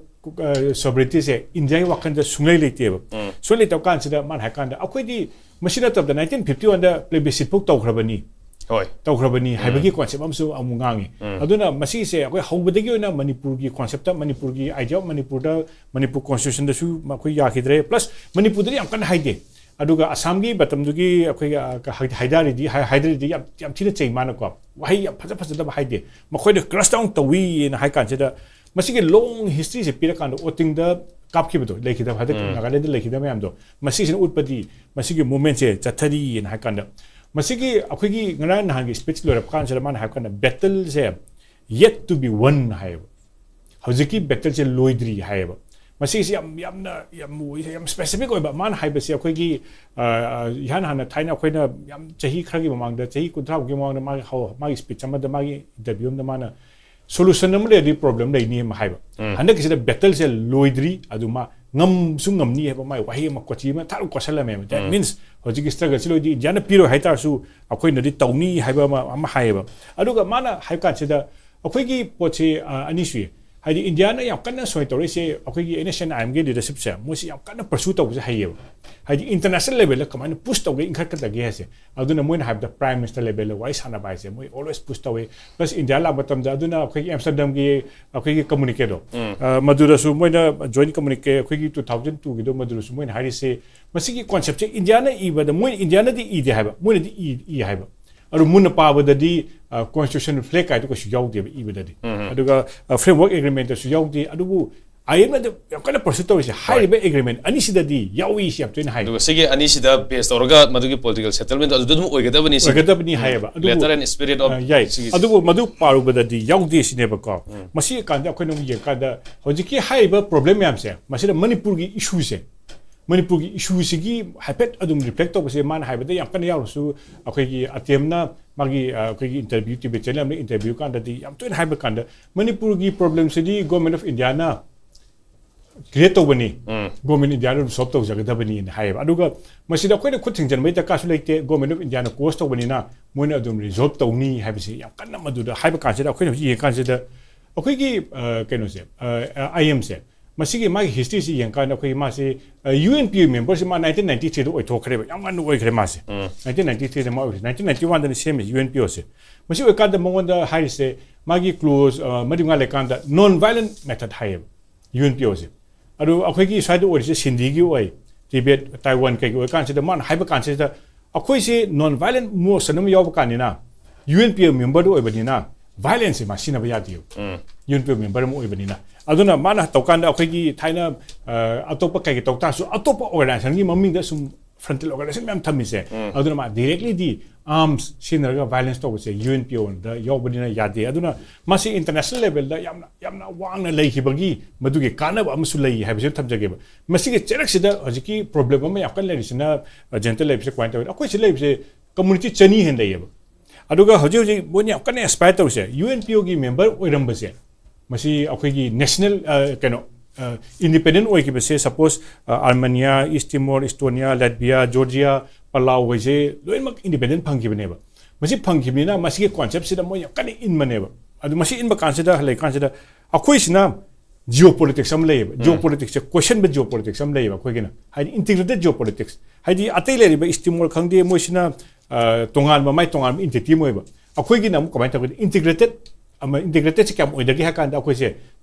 ꯑ, ꯁꯣꯚꯔꯦꯟꯇꯤꯁꯦ ꯏꯟꯗꯤꯌꯥꯒꯤ ꯋꯥꯈꯜꯗ ꯁꯨꯡꯂꯩ ꯂꯩꯇꯦꯕ꯫ ꯁꯨꯡꯂꯩ ꯂꯩꯇꯕ ꯀꯥꯟꯁꯤꯗ ꯃꯥꯅ ꯍꯥꯏ ꯀꯥꯟꯗ, ꯑꯩꯈꯣꯏꯗꯤ ꯃꯁꯤ ꯅꯠꯇꯕꯗ ꯅꯥꯏꯟꯇꯤꯟ ꯐꯤꯐꯇꯤ ꯋꯥꯟꯗ ꯄ꯭ꯂꯦꯕꯤꯁꯤꯠ ꯐꯥꯎ ꯇꯧꯈ꯭ꯔꯕꯅꯤ꯫ ꯍꯣꯏ꯫ ꯇꯧꯈ꯭ꯔꯕꯅꯤ ꯍꯥꯏꯕꯒꯤ ꯀꯣꯟꯁꯦꯞ ꯑꯃꯁꯨ ꯑꯃꯨꯛ ꯉꯥꯡꯉꯤ꯫ ꯑꯗꯨꯅ ꯃꯁꯤꯁꯦ ꯑꯩꯈꯣꯏ ꯍꯧꯕꯗꯒꯤ ꯑꯣꯏꯅ ꯃꯅꯤꯄꯨꯔꯒꯤ ꯀꯣꯟꯁꯦꯞꯇ, ꯃꯅꯤꯄꯨꯔꯒꯤ ꯑꯥꯏꯗꯤꯌꯥ ꯑꯣꯐ ꯃꯅꯤꯄꯨꯔꯗ, ꯃꯅꯤꯄꯨꯔ ꯀꯣꯟꯁꯇꯤꯇ꯭ꯌꯨꯁꯟꯗꯁꯨ ꯃꯈꯣꯏ ꯌꯥꯈꯤꯗ꯭ꯔꯦ꯫ ꯄ꯭ꯂꯁ ꯃꯅꯤꯄꯨꯔꯗꯗꯤ ꯌꯥꯝ ꯀꯟꯅ ꯍꯥꯏꯗꯦ꯫ ꯑꯗꯨꯒ ꯑꯁꯥꯝꯒꯤ ꯃꯇꯝꯗꯨꯒꯤ ꯑꯩꯈꯣꯏꯒꯤ ꯍꯥꯏꯗꯔꯤꯗꯤ ꯍꯥꯏꯗꯔꯤꯗꯤ ꯌꯥꯝ ꯌꯥꯝ ꯊꯤꯅ ꯆꯩ ꯃꯥꯅꯀꯣ꯫ ꯋꯥꯍꯩ ꯌꯥꯝ ꯐꯖ ꯐꯖꯗꯕ ꯍꯥꯏꯗꯦ꯫ ꯃꯈꯣꯏꯅ crush down ꯇꯧꯏꯅ ꯍꯥꯏ ꯀꯥꯟꯁꯤꯗ ꯃꯁꯤꯒꯤ long historyꯁꯦ ꯄꯤꯔꯀꯥꯟꯗ ꯑꯣꯇꯤꯡꯗ ꯀꯥꯞꯈꯤꯕꯗꯣ, ꯂꯩꯈꯤꯗꯕ, ꯍꯟꯗꯛ ꯅꯥꯒꯥꯂꯦꯟꯗ ꯂꯩꯈꯤꯗꯕ ꯃꯌꯥꯝꯗꯣ, ꯃꯁꯤꯁꯤꯅ ꯎꯠꯄꯗꯤ ꯃꯁꯤꯒꯤ movementꯁꯦ ꯆꯠꯊꯔꯤꯅ ꯍꯥꯏ ꯀꯥꯟꯗ, ꯃꯁꯤꯒꯤ ꯑꯩꯈꯣꯏꯒꯤ ꯉꯔꯥꯡ ꯅꯍꯥꯟꯒꯤ speech ꯂꯣꯏꯔꯛꯄ ꯀꯥꯟꯁꯤꯗ ꯃꯥꯅ ꯍꯥꯏꯕ ꯀꯥꯟꯗ battleꯁꯦ yet to be won ꯍꯥꯏꯌꯦꯕ꯫ ꯍꯧꯖꯤꯛꯀꯤ battleꯁꯦ ꯂꯣꯏꯗ꯭ꯔꯤ ꯍꯥꯏꯌꯦꯕ꯫ ꯃꯁꯤꯁꯤ ꯌꯥꯝ ꯌꯥꯝꯅ ꯌꯥꯝ ꯌꯥꯝ specific ꯑꯣꯏꯕ꯫ ꯃꯥꯅ ꯍꯥꯏꯕꯁꯦ ꯑꯩꯈꯣꯏꯒꯤ ꯏꯍꯥꯟ ꯍꯥꯟꯅ ꯊꯥꯏꯅ ꯑꯩꯈꯣꯏꯅ ꯌꯥꯝ ꯆꯍꯤ ꯈꯔꯒꯤ ꯃꯃꯥꯡꯗ, ꯆꯍꯤ ꯀꯨꯟꯊ꯭ꯔꯥꯃꯨꯛꯀꯤ ꯃꯃꯥꯡꯗ ꯃꯥꯒꯤ ꯍꯧ- ꯃꯥꯒꯤ speech ꯑꯃꯗ, ꯃꯥꯒꯤ interview ꯑꯃꯗ ꯃꯥꯅ solution ꯑꯃ ꯂꯩꯔꯗꯤ problem ꯂꯩꯅꯤ ꯑꯃ ꯍꯥꯏꯕ꯫ ꯍꯟꯗꯛꯀꯤꯁꯤꯗ battleꯁꯦ ꯂꯣꯏꯗ꯭ꯔꯤ, ꯑꯗꯨ ꯃꯥ ꯉꯝꯁꯨ ꯉꯝꯅꯤ ꯍꯥꯏꯕ ꯃꯥꯒꯤ ꯋꯥꯍꯩ ꯑꯃ ꯀꯣꯆꯤ ꯑꯃ ꯊꯥꯔꯨ ꯀꯣꯠꯁꯜꯂꯝꯃꯦꯕ꯫ That means ꯍꯧꯖꯤꯛꯀꯤ struggleꯁꯤ ꯂꯣꯏꯗꯤ ꯏꯟꯗꯤꯌꯥꯅ ꯄꯤꯔꯣꯏ ꯍꯥꯏꯇꯥꯔꯁꯨ ꯑꯩꯈꯣꯏꯅꯗꯤ ꯇꯧꯅꯤ ꯍꯥꯏꯕ ꯑꯃ ꯑꯃ ꯍꯥꯏꯌꯦꯕ꯫ ꯑꯗꯨꯒ ꯃꯥꯅ ꯍꯥꯏꯕ ꯀꯥꯟꯁꯤꯗ ꯑꯩꯈꯣꯏꯒꯤ ꯄꯣꯠꯁꯤ ꯑꯅꯤ ꯁꯨꯏ꯫ ꯍꯥꯏꯗꯤ ꯏꯟꯗꯤꯌꯥꯅ ꯌꯥꯝ ꯀꯟꯅ ꯁꯣꯏ ꯇꯧꯔꯛꯏꯁꯦ ꯑꯩꯈꯣꯏꯒꯤ NSCN IMꯒꯤ leadershipꯁꯦ, ꯃꯣꯏꯁꯤ ꯌꯥꯝ ꯀꯟꯅ pursue ꯇꯧꯕꯁꯦ ꯍꯩꯌꯦꯕ꯫ ꯍꯥꯏꯗꯤ international levelꯗ ꯀꯃꯥꯏꯅ push ꯇꯧꯒꯦ, ꯏꯟꯈꯠꯀꯗꯒꯦ ꯍꯥꯏꯁꯦ꯫ ꯑꯗꯨꯅ ꯃꯣꯏꯅ ꯍꯥꯏꯕꯗ prime minister levelꯗ ꯋꯥꯔꯤ ꯁꯥꯟꯅꯕ ꯍꯥꯏꯁꯦ ꯃꯣꯏ always push ꯇꯧꯋꯦ꯫ Plus ꯏꯟꯗꯤꯌꯥ ꯂꯥꯛꯄ ꯃꯇꯝꯗ ꯑꯗꯨꯅ ꯑꯩꯈꯣꯏꯒꯤ Amsterdamꯒꯤ ꯑꯩꯈꯣꯏꯒꯤ communiqueꯗꯣ, ꯃꯗꯨꯗꯁꯨ ꯃꯣꯏꯅ joint communique ꯑꯩꯈꯣꯏꯒꯤ two thousand twoꯒꯤꯗꯣ, ꯃꯗꯨꯗꯁꯨ ꯃꯣꯏꯅ ꯍꯥꯏꯔꯤꯁꯦ ꯃꯁꯤꯒꯤ conceptꯁꯦ ꯏꯟꯗꯤꯌꯥꯅ ꯏꯕꯗ, ꯃꯣꯏ ꯏꯟꯗꯤꯌꯥꯅꯗꯤ ꯏꯗꯦ ꯍꯥꯏꯕ, ꯃꯣꯏꯅꯗꯤ ꯏ ꯏ ꯍꯥꯏꯕ꯫ ꯑꯗꯨ ꯃꯨꯟꯅ ꯄꯥꯕꯗꯗꯤ constitutional flag ꯀꯥꯏꯗꯣ ꯀꯩꯁꯨ ꯌꯥꯎꯗꯦꯕ ꯏꯕꯗꯗꯤ꯫ ꯑꯗꯨꯒ framework agreementꯇꯁꯨ ꯌꯥꯎꯗꯦ꯫ ꯑꯗꯨꯕꯨ IMꯅꯗꯤ ꯌꯥꯝ ꯀꯟꯅ pursue ꯇꯧꯔꯤꯁꯦ ꯍꯥꯏꯔꯤꯕ agreement ꯑꯅꯤꯁꯤꯗꯗꯤ ꯌꯥꯎꯏ ꯁꯤ ꯌꯥꯝ ꯇꯣꯏꯅ ꯍꯥꯏ꯫ ꯑꯗꯨꯒ ꯁꯤꯒꯤ ꯑꯅꯤꯁꯤꯗ base ꯇꯧꯔꯒ ꯃꯗꯨꯒꯤ political settlement ꯑꯗꯨꯗ ꯑꯗꯨꯝ ꯑꯣꯏꯒꯗꯕꯅꯤ ꯁꯤ꯫ ꯑꯣꯏꯒꯗꯕꯅꯤ ꯍꯥꯏꯌꯦꯕ꯫ ꯑꯗꯨꯕꯨ letter and spirit of ꯑ, ꯌꯥꯏ꯫ ꯁꯤꯒꯤꯁꯦ꯫ ꯑꯗꯨꯕꯨ ꯃꯗꯨ ꯄꯥꯔꯨꯕꯗꯗꯤ ꯌꯥꯎꯗꯦ ꯁꯤꯅꯦꯕꯀꯣ꯫ ꯃꯁꯤ ꯀꯥꯟꯗ ꯑꯩꯈꯣꯏꯅ ꯑꯃꯨꯛ ꯌꯦꯡꯀꯥꯟꯗ ꯍꯧꯖꯤꯛꯀꯤ ꯍꯥꯏꯔꯤꯕ problem ꯃꯌꯥꯝꯁꯦ, ꯃꯁꯤꯗ ꯃꯅꯤꯄꯨꯔꯒꯤ issueꯁꯦ, ꯃꯅꯤꯄꯨꯔꯒꯤ issueꯁꯤꯒꯤ ꯍꯥꯏꯐꯦꯠ ꯑꯗꯨꯝ reflect ꯇꯧꯕꯁꯦ ꯃꯥꯅ ꯍꯥꯏꯕꯗ ꯌꯥꯝ ꯀꯟꯅ ꯌꯥꯎꯔꯁꯨ, ꯑꯩꯈꯣꯏꯒꯤ ꯑꯇꯦꯝꯅ ꯃꯥꯒꯤ ꯑ, ꯑꯩꯈꯣꯏꯒꯤ interview, TV channel ꯑꯃꯗ interview ꯀꯥꯟꯗꯗꯤ ꯌꯥꯝ ꯇꯣꯏꯅ ꯍꯥꯏꯕ ꯀꯥꯟꯗ ꯃꯅꯤꯄꯨꯔꯒꯤ problemꯁꯤꯗꯤ Government of Indiaꯅ create ꯇꯧꯕꯅꯤ, Government Indiaꯅ ꯑꯗꯨꯝ solve ꯇꯧꯖꯒꯗꯕꯅꯤꯅ ꯍꯥꯏꯌꯦꯕ꯫ ꯑꯗꯨꯒ ꯃꯁꯤꯗ ꯑꯩꯈꯣꯏꯅ ꯈꯨꯠ ꯊꯤꯡꯖꯤꯟꯕꯒꯤ ꯗꯔꯀꯥꯔꯁꯨ ꯂꯩꯇꯦ, Government of Indiaꯅ cause ꯇꯧꯕꯅꯤꯅ ꯃꯣꯏꯅ ꯑꯗꯨꯝ resolve ꯇꯧꯅꯤ ꯍꯥꯏꯕꯁꯤ ꯌꯥꯝ ꯀꯟꯅ ꯃꯗꯨꯗ ꯍꯥꯏꯕ ꯀꯥꯟꯁꯤꯗ ꯑꯩꯈꯣꯏꯅ ꯍꯧꯖꯤꯛ ꯌꯦꯡꯉꯀꯥꯟꯁꯤꯗ ꯑꯩꯈꯣꯏꯒꯤ ꯑ, ꯀꯩꯅꯣꯁꯦ, IMꯁꯦ, ꯃꯁꯤꯒꯤ ꯃꯥꯒꯤ historyꯁꯤ ꯌꯦꯡꯀꯥꯟꯗ ꯑꯩꯈꯣꯏꯒꯤ ꯃꯥꯁꯤ UNPO memberꯁꯤ ꯃꯥ nineteen ninety threeꯗ ꯑꯣꯏꯊꯣꯛꯈ꯭ꯔꯦꯕ, ꯌꯥꯝ ꯉꯟꯅ ꯑꯣꯏꯈ꯭ꯔꯦ ꯃꯥꯁꯦ꯫ nineteen ninety threeꯗ ꯃꯥ ꯑꯣꯏꯈ꯭ꯔꯦ, nineteen ninety oneꯗꯅ ꯁꯦꯝꯃꯤꯁꯦ UNPOꯁꯦ꯫ ꯃꯁꯤ ꯑꯣꯏꯀꯥꯟꯗ ꯃꯉꯣꯟꯗ ꯍꯥꯏꯔꯤꯁꯦ ꯃꯥꯒꯤ clause ꯃꯔꯤ ꯃꯉꯥ ꯂꯩꯀꯥꯟꯗ non violent method ꯍꯥꯏꯌꯦꯕ UNPOꯁꯦ꯫ ꯑꯗꯨ ꯑꯩꯈꯣꯏꯒꯤ ꯁ꯭ꯋꯥꯏꯗ ꯑꯣꯏꯔꯤꯁꯦ ꯁꯤꯟꯙꯤꯒꯤ ꯑꯣꯏ, ꯇꯤꯕꯦꯠ, ꯇꯥꯏꯋꯥꯟ ꯀꯩꯀꯩ ꯑꯣꯏꯔꯀꯥꯟꯁꯤꯗ ꯃꯥꯅ ꯍꯥꯏꯕ ꯀꯥꯟꯁꯤꯗ ꯑꯩꯈꯣꯏꯁꯤ non violent motion ꯑꯃ ꯌꯥꯎꯕ ꯀꯥꯟꯅꯤꯅ, ꯌꯨ ꯑꯦꯟ ꯄꯤ ꯑꯣ ꯃꯦꯝꯕꯔꯗꯨ ꯑꯣꯏꯕꯅꯤꯅ violence ꯁꯦ ꯃꯥ ꯁꯤꯖꯤꯟꯅꯕ ꯌꯥꯗꯦꯕ꯫ ꯌꯨ ꯑꯦꯟ ꯄꯤ ꯑꯣ ꯃꯦꯝꯕꯔ ꯑꯃ ꯑꯣꯏꯕꯅꯤꯅ꯫ ꯑꯗꯨꯅ ꯃꯥꯅ ꯇꯧꯀꯥꯟꯗ ꯑꯩꯈꯣꯏꯒꯤ ꯊꯥꯏꯅ ꯑ, ꯑꯇꯣꯞꯄ ꯀꯩꯀꯩ ꯇꯧ ꯇꯥꯔꯁꯨ ꯑꯇꯣꯞꯄ organization ꯒꯤ ꯃꯃꯤꯡꯗ ꯁꯨꯝ frontal organization ꯃꯌꯥꯝ ꯊꯝꯃꯤꯁꯦ꯫ ꯑꯗꯨꯅ ꯃꯥ directly ꯗꯤ arms ꯁꯤꯖꯤꯟꯅꯔꯒ violence ꯇꯧꯕꯁꯦ ꯌꯨ ꯑꯦꯟ ꯄꯤ ꯑꯣꯗ ꯌꯥꯎꯕꯅꯤꯅ ꯌꯥꯗꯦ꯫ ꯑꯗꯨꯅ ꯃꯁꯤ international level ꯗ ꯌꯥꯝꯅ, ꯌꯥꯝꯅ ꯋꯥꯡꯅ ꯂꯩꯈꯤꯕꯒꯤ ꯃꯗꯨꯒꯤ ꯀꯥꯟꯅꯕ ꯑꯃꯁꯨ ꯂꯩ ꯍꯥꯏꯕꯁꯤ ꯊꯝꯖꯒꯦꯕ꯫ ꯃꯁꯤꯒꯤ ꯆꯩꯔꯛꯁꯤꯗ ꯍꯧꯖꯤꯛꯀꯤ problem ꯑꯃ ꯌꯥꯝ ꯀꯟꯅ ꯂꯩꯔꯤꯁꯤꯅ, ꯑ, ꯖꯦꯟꯇ ꯂꯩꯕꯁꯦ ꯀꯃꯥꯏꯅ ꯇꯧꯋꯤ? ꯑꯩꯈꯣꯏ ꯁꯤ ꯂꯩꯕꯁꯦ community ꯆꯅꯤ ꯍꯦꯟꯅ ꯂꯩꯌꯦꯕ꯫ ꯑꯗꯨꯒ ꯍꯧꯖꯤꯛ ꯍꯧꯖꯤꯛ ꯃꯣꯏꯅ ꯌꯥꯝ ꯀꯟꯅ inspire ꯇꯧꯔꯤꯁꯦ, ꯌꯨ ꯑꯦꯟ ꯄꯤ ꯑꯣꯒꯤ ꯃꯦꯝꯕꯔ ꯑꯣꯏꯔꯝꯕꯁꯦ, ꯃꯁꯤ ꯑꯩꯈꯣꯏꯒꯤ national, ꯑ, ꯀꯩꯅꯣ, ꯑ, independent ꯑꯣꯏꯈꯤꯕꯁꯦ, suppose, ꯑ, Armenia, East Timor, Estonia, Latvia, Georgia, Palau ꯍꯣꯏꯁꯦ ꯂꯣꯏꯅꯃꯛ independent ꯐꯪꯈꯤꯕꯅꯦꯕ꯫ ꯃꯁꯤ ꯐꯪꯈꯤꯕꯅꯤꯅ ꯃꯁꯤꯒꯤ concept ꯁꯤꯗ ꯃꯣꯏ ꯌꯥꯝ ꯀꯟꯅ ꯏꯟꯕꯅꯦꯕ꯫ ꯑꯗꯨ ꯃꯁꯤ ꯏꯟꯕ ꯀꯥꯟꯁꯤꯗ, ꯂꯩꯀꯥꯟꯁꯤꯗ ꯑꯩꯈꯣꯏꯁꯤꯅ geopolitics ꯑꯃ ꯂꯩꯌꯦꯕ꯫ Geopolitics ꯁꯦ ꯀꯣꯏꯁꯟꯕ geopolitics ꯑꯃ ꯂꯩꯌꯦꯕ ꯑꯩꯈꯣꯏꯒꯤꯅ꯫ ꯍꯥꯏꯗꯤ integrated geopolitics꯫ ꯍꯥꯏꯗꯤ ꯑꯇꯩ ꯂꯩꯔꯤꯕ East Timor ꯈꯪꯗꯦ, ꯃꯣꯏꯁꯤꯅ, ꯑ, ꯇꯣꯉꯥꯟꯕ, ꯃꯥꯏ ꯇꯣꯉꯥꯟꯕ entity ꯑꯃ ꯑꯣꯏꯕ꯫ ꯑꯩꯈꯣꯏꯒꯤꯅ ꯑꯃꯨꯛ ꯀꯃꯥꯏꯅ ꯇꯧꯒꯦ? Integrated ꯑꯃ, integrated ꯁꯦ ꯀꯌꯥꯝ ꯑꯣꯏꯗꯒꯦ ꯍꯥꯏ ꯀꯥꯟꯗ ꯑꯩꯈꯣꯏꯁꯦ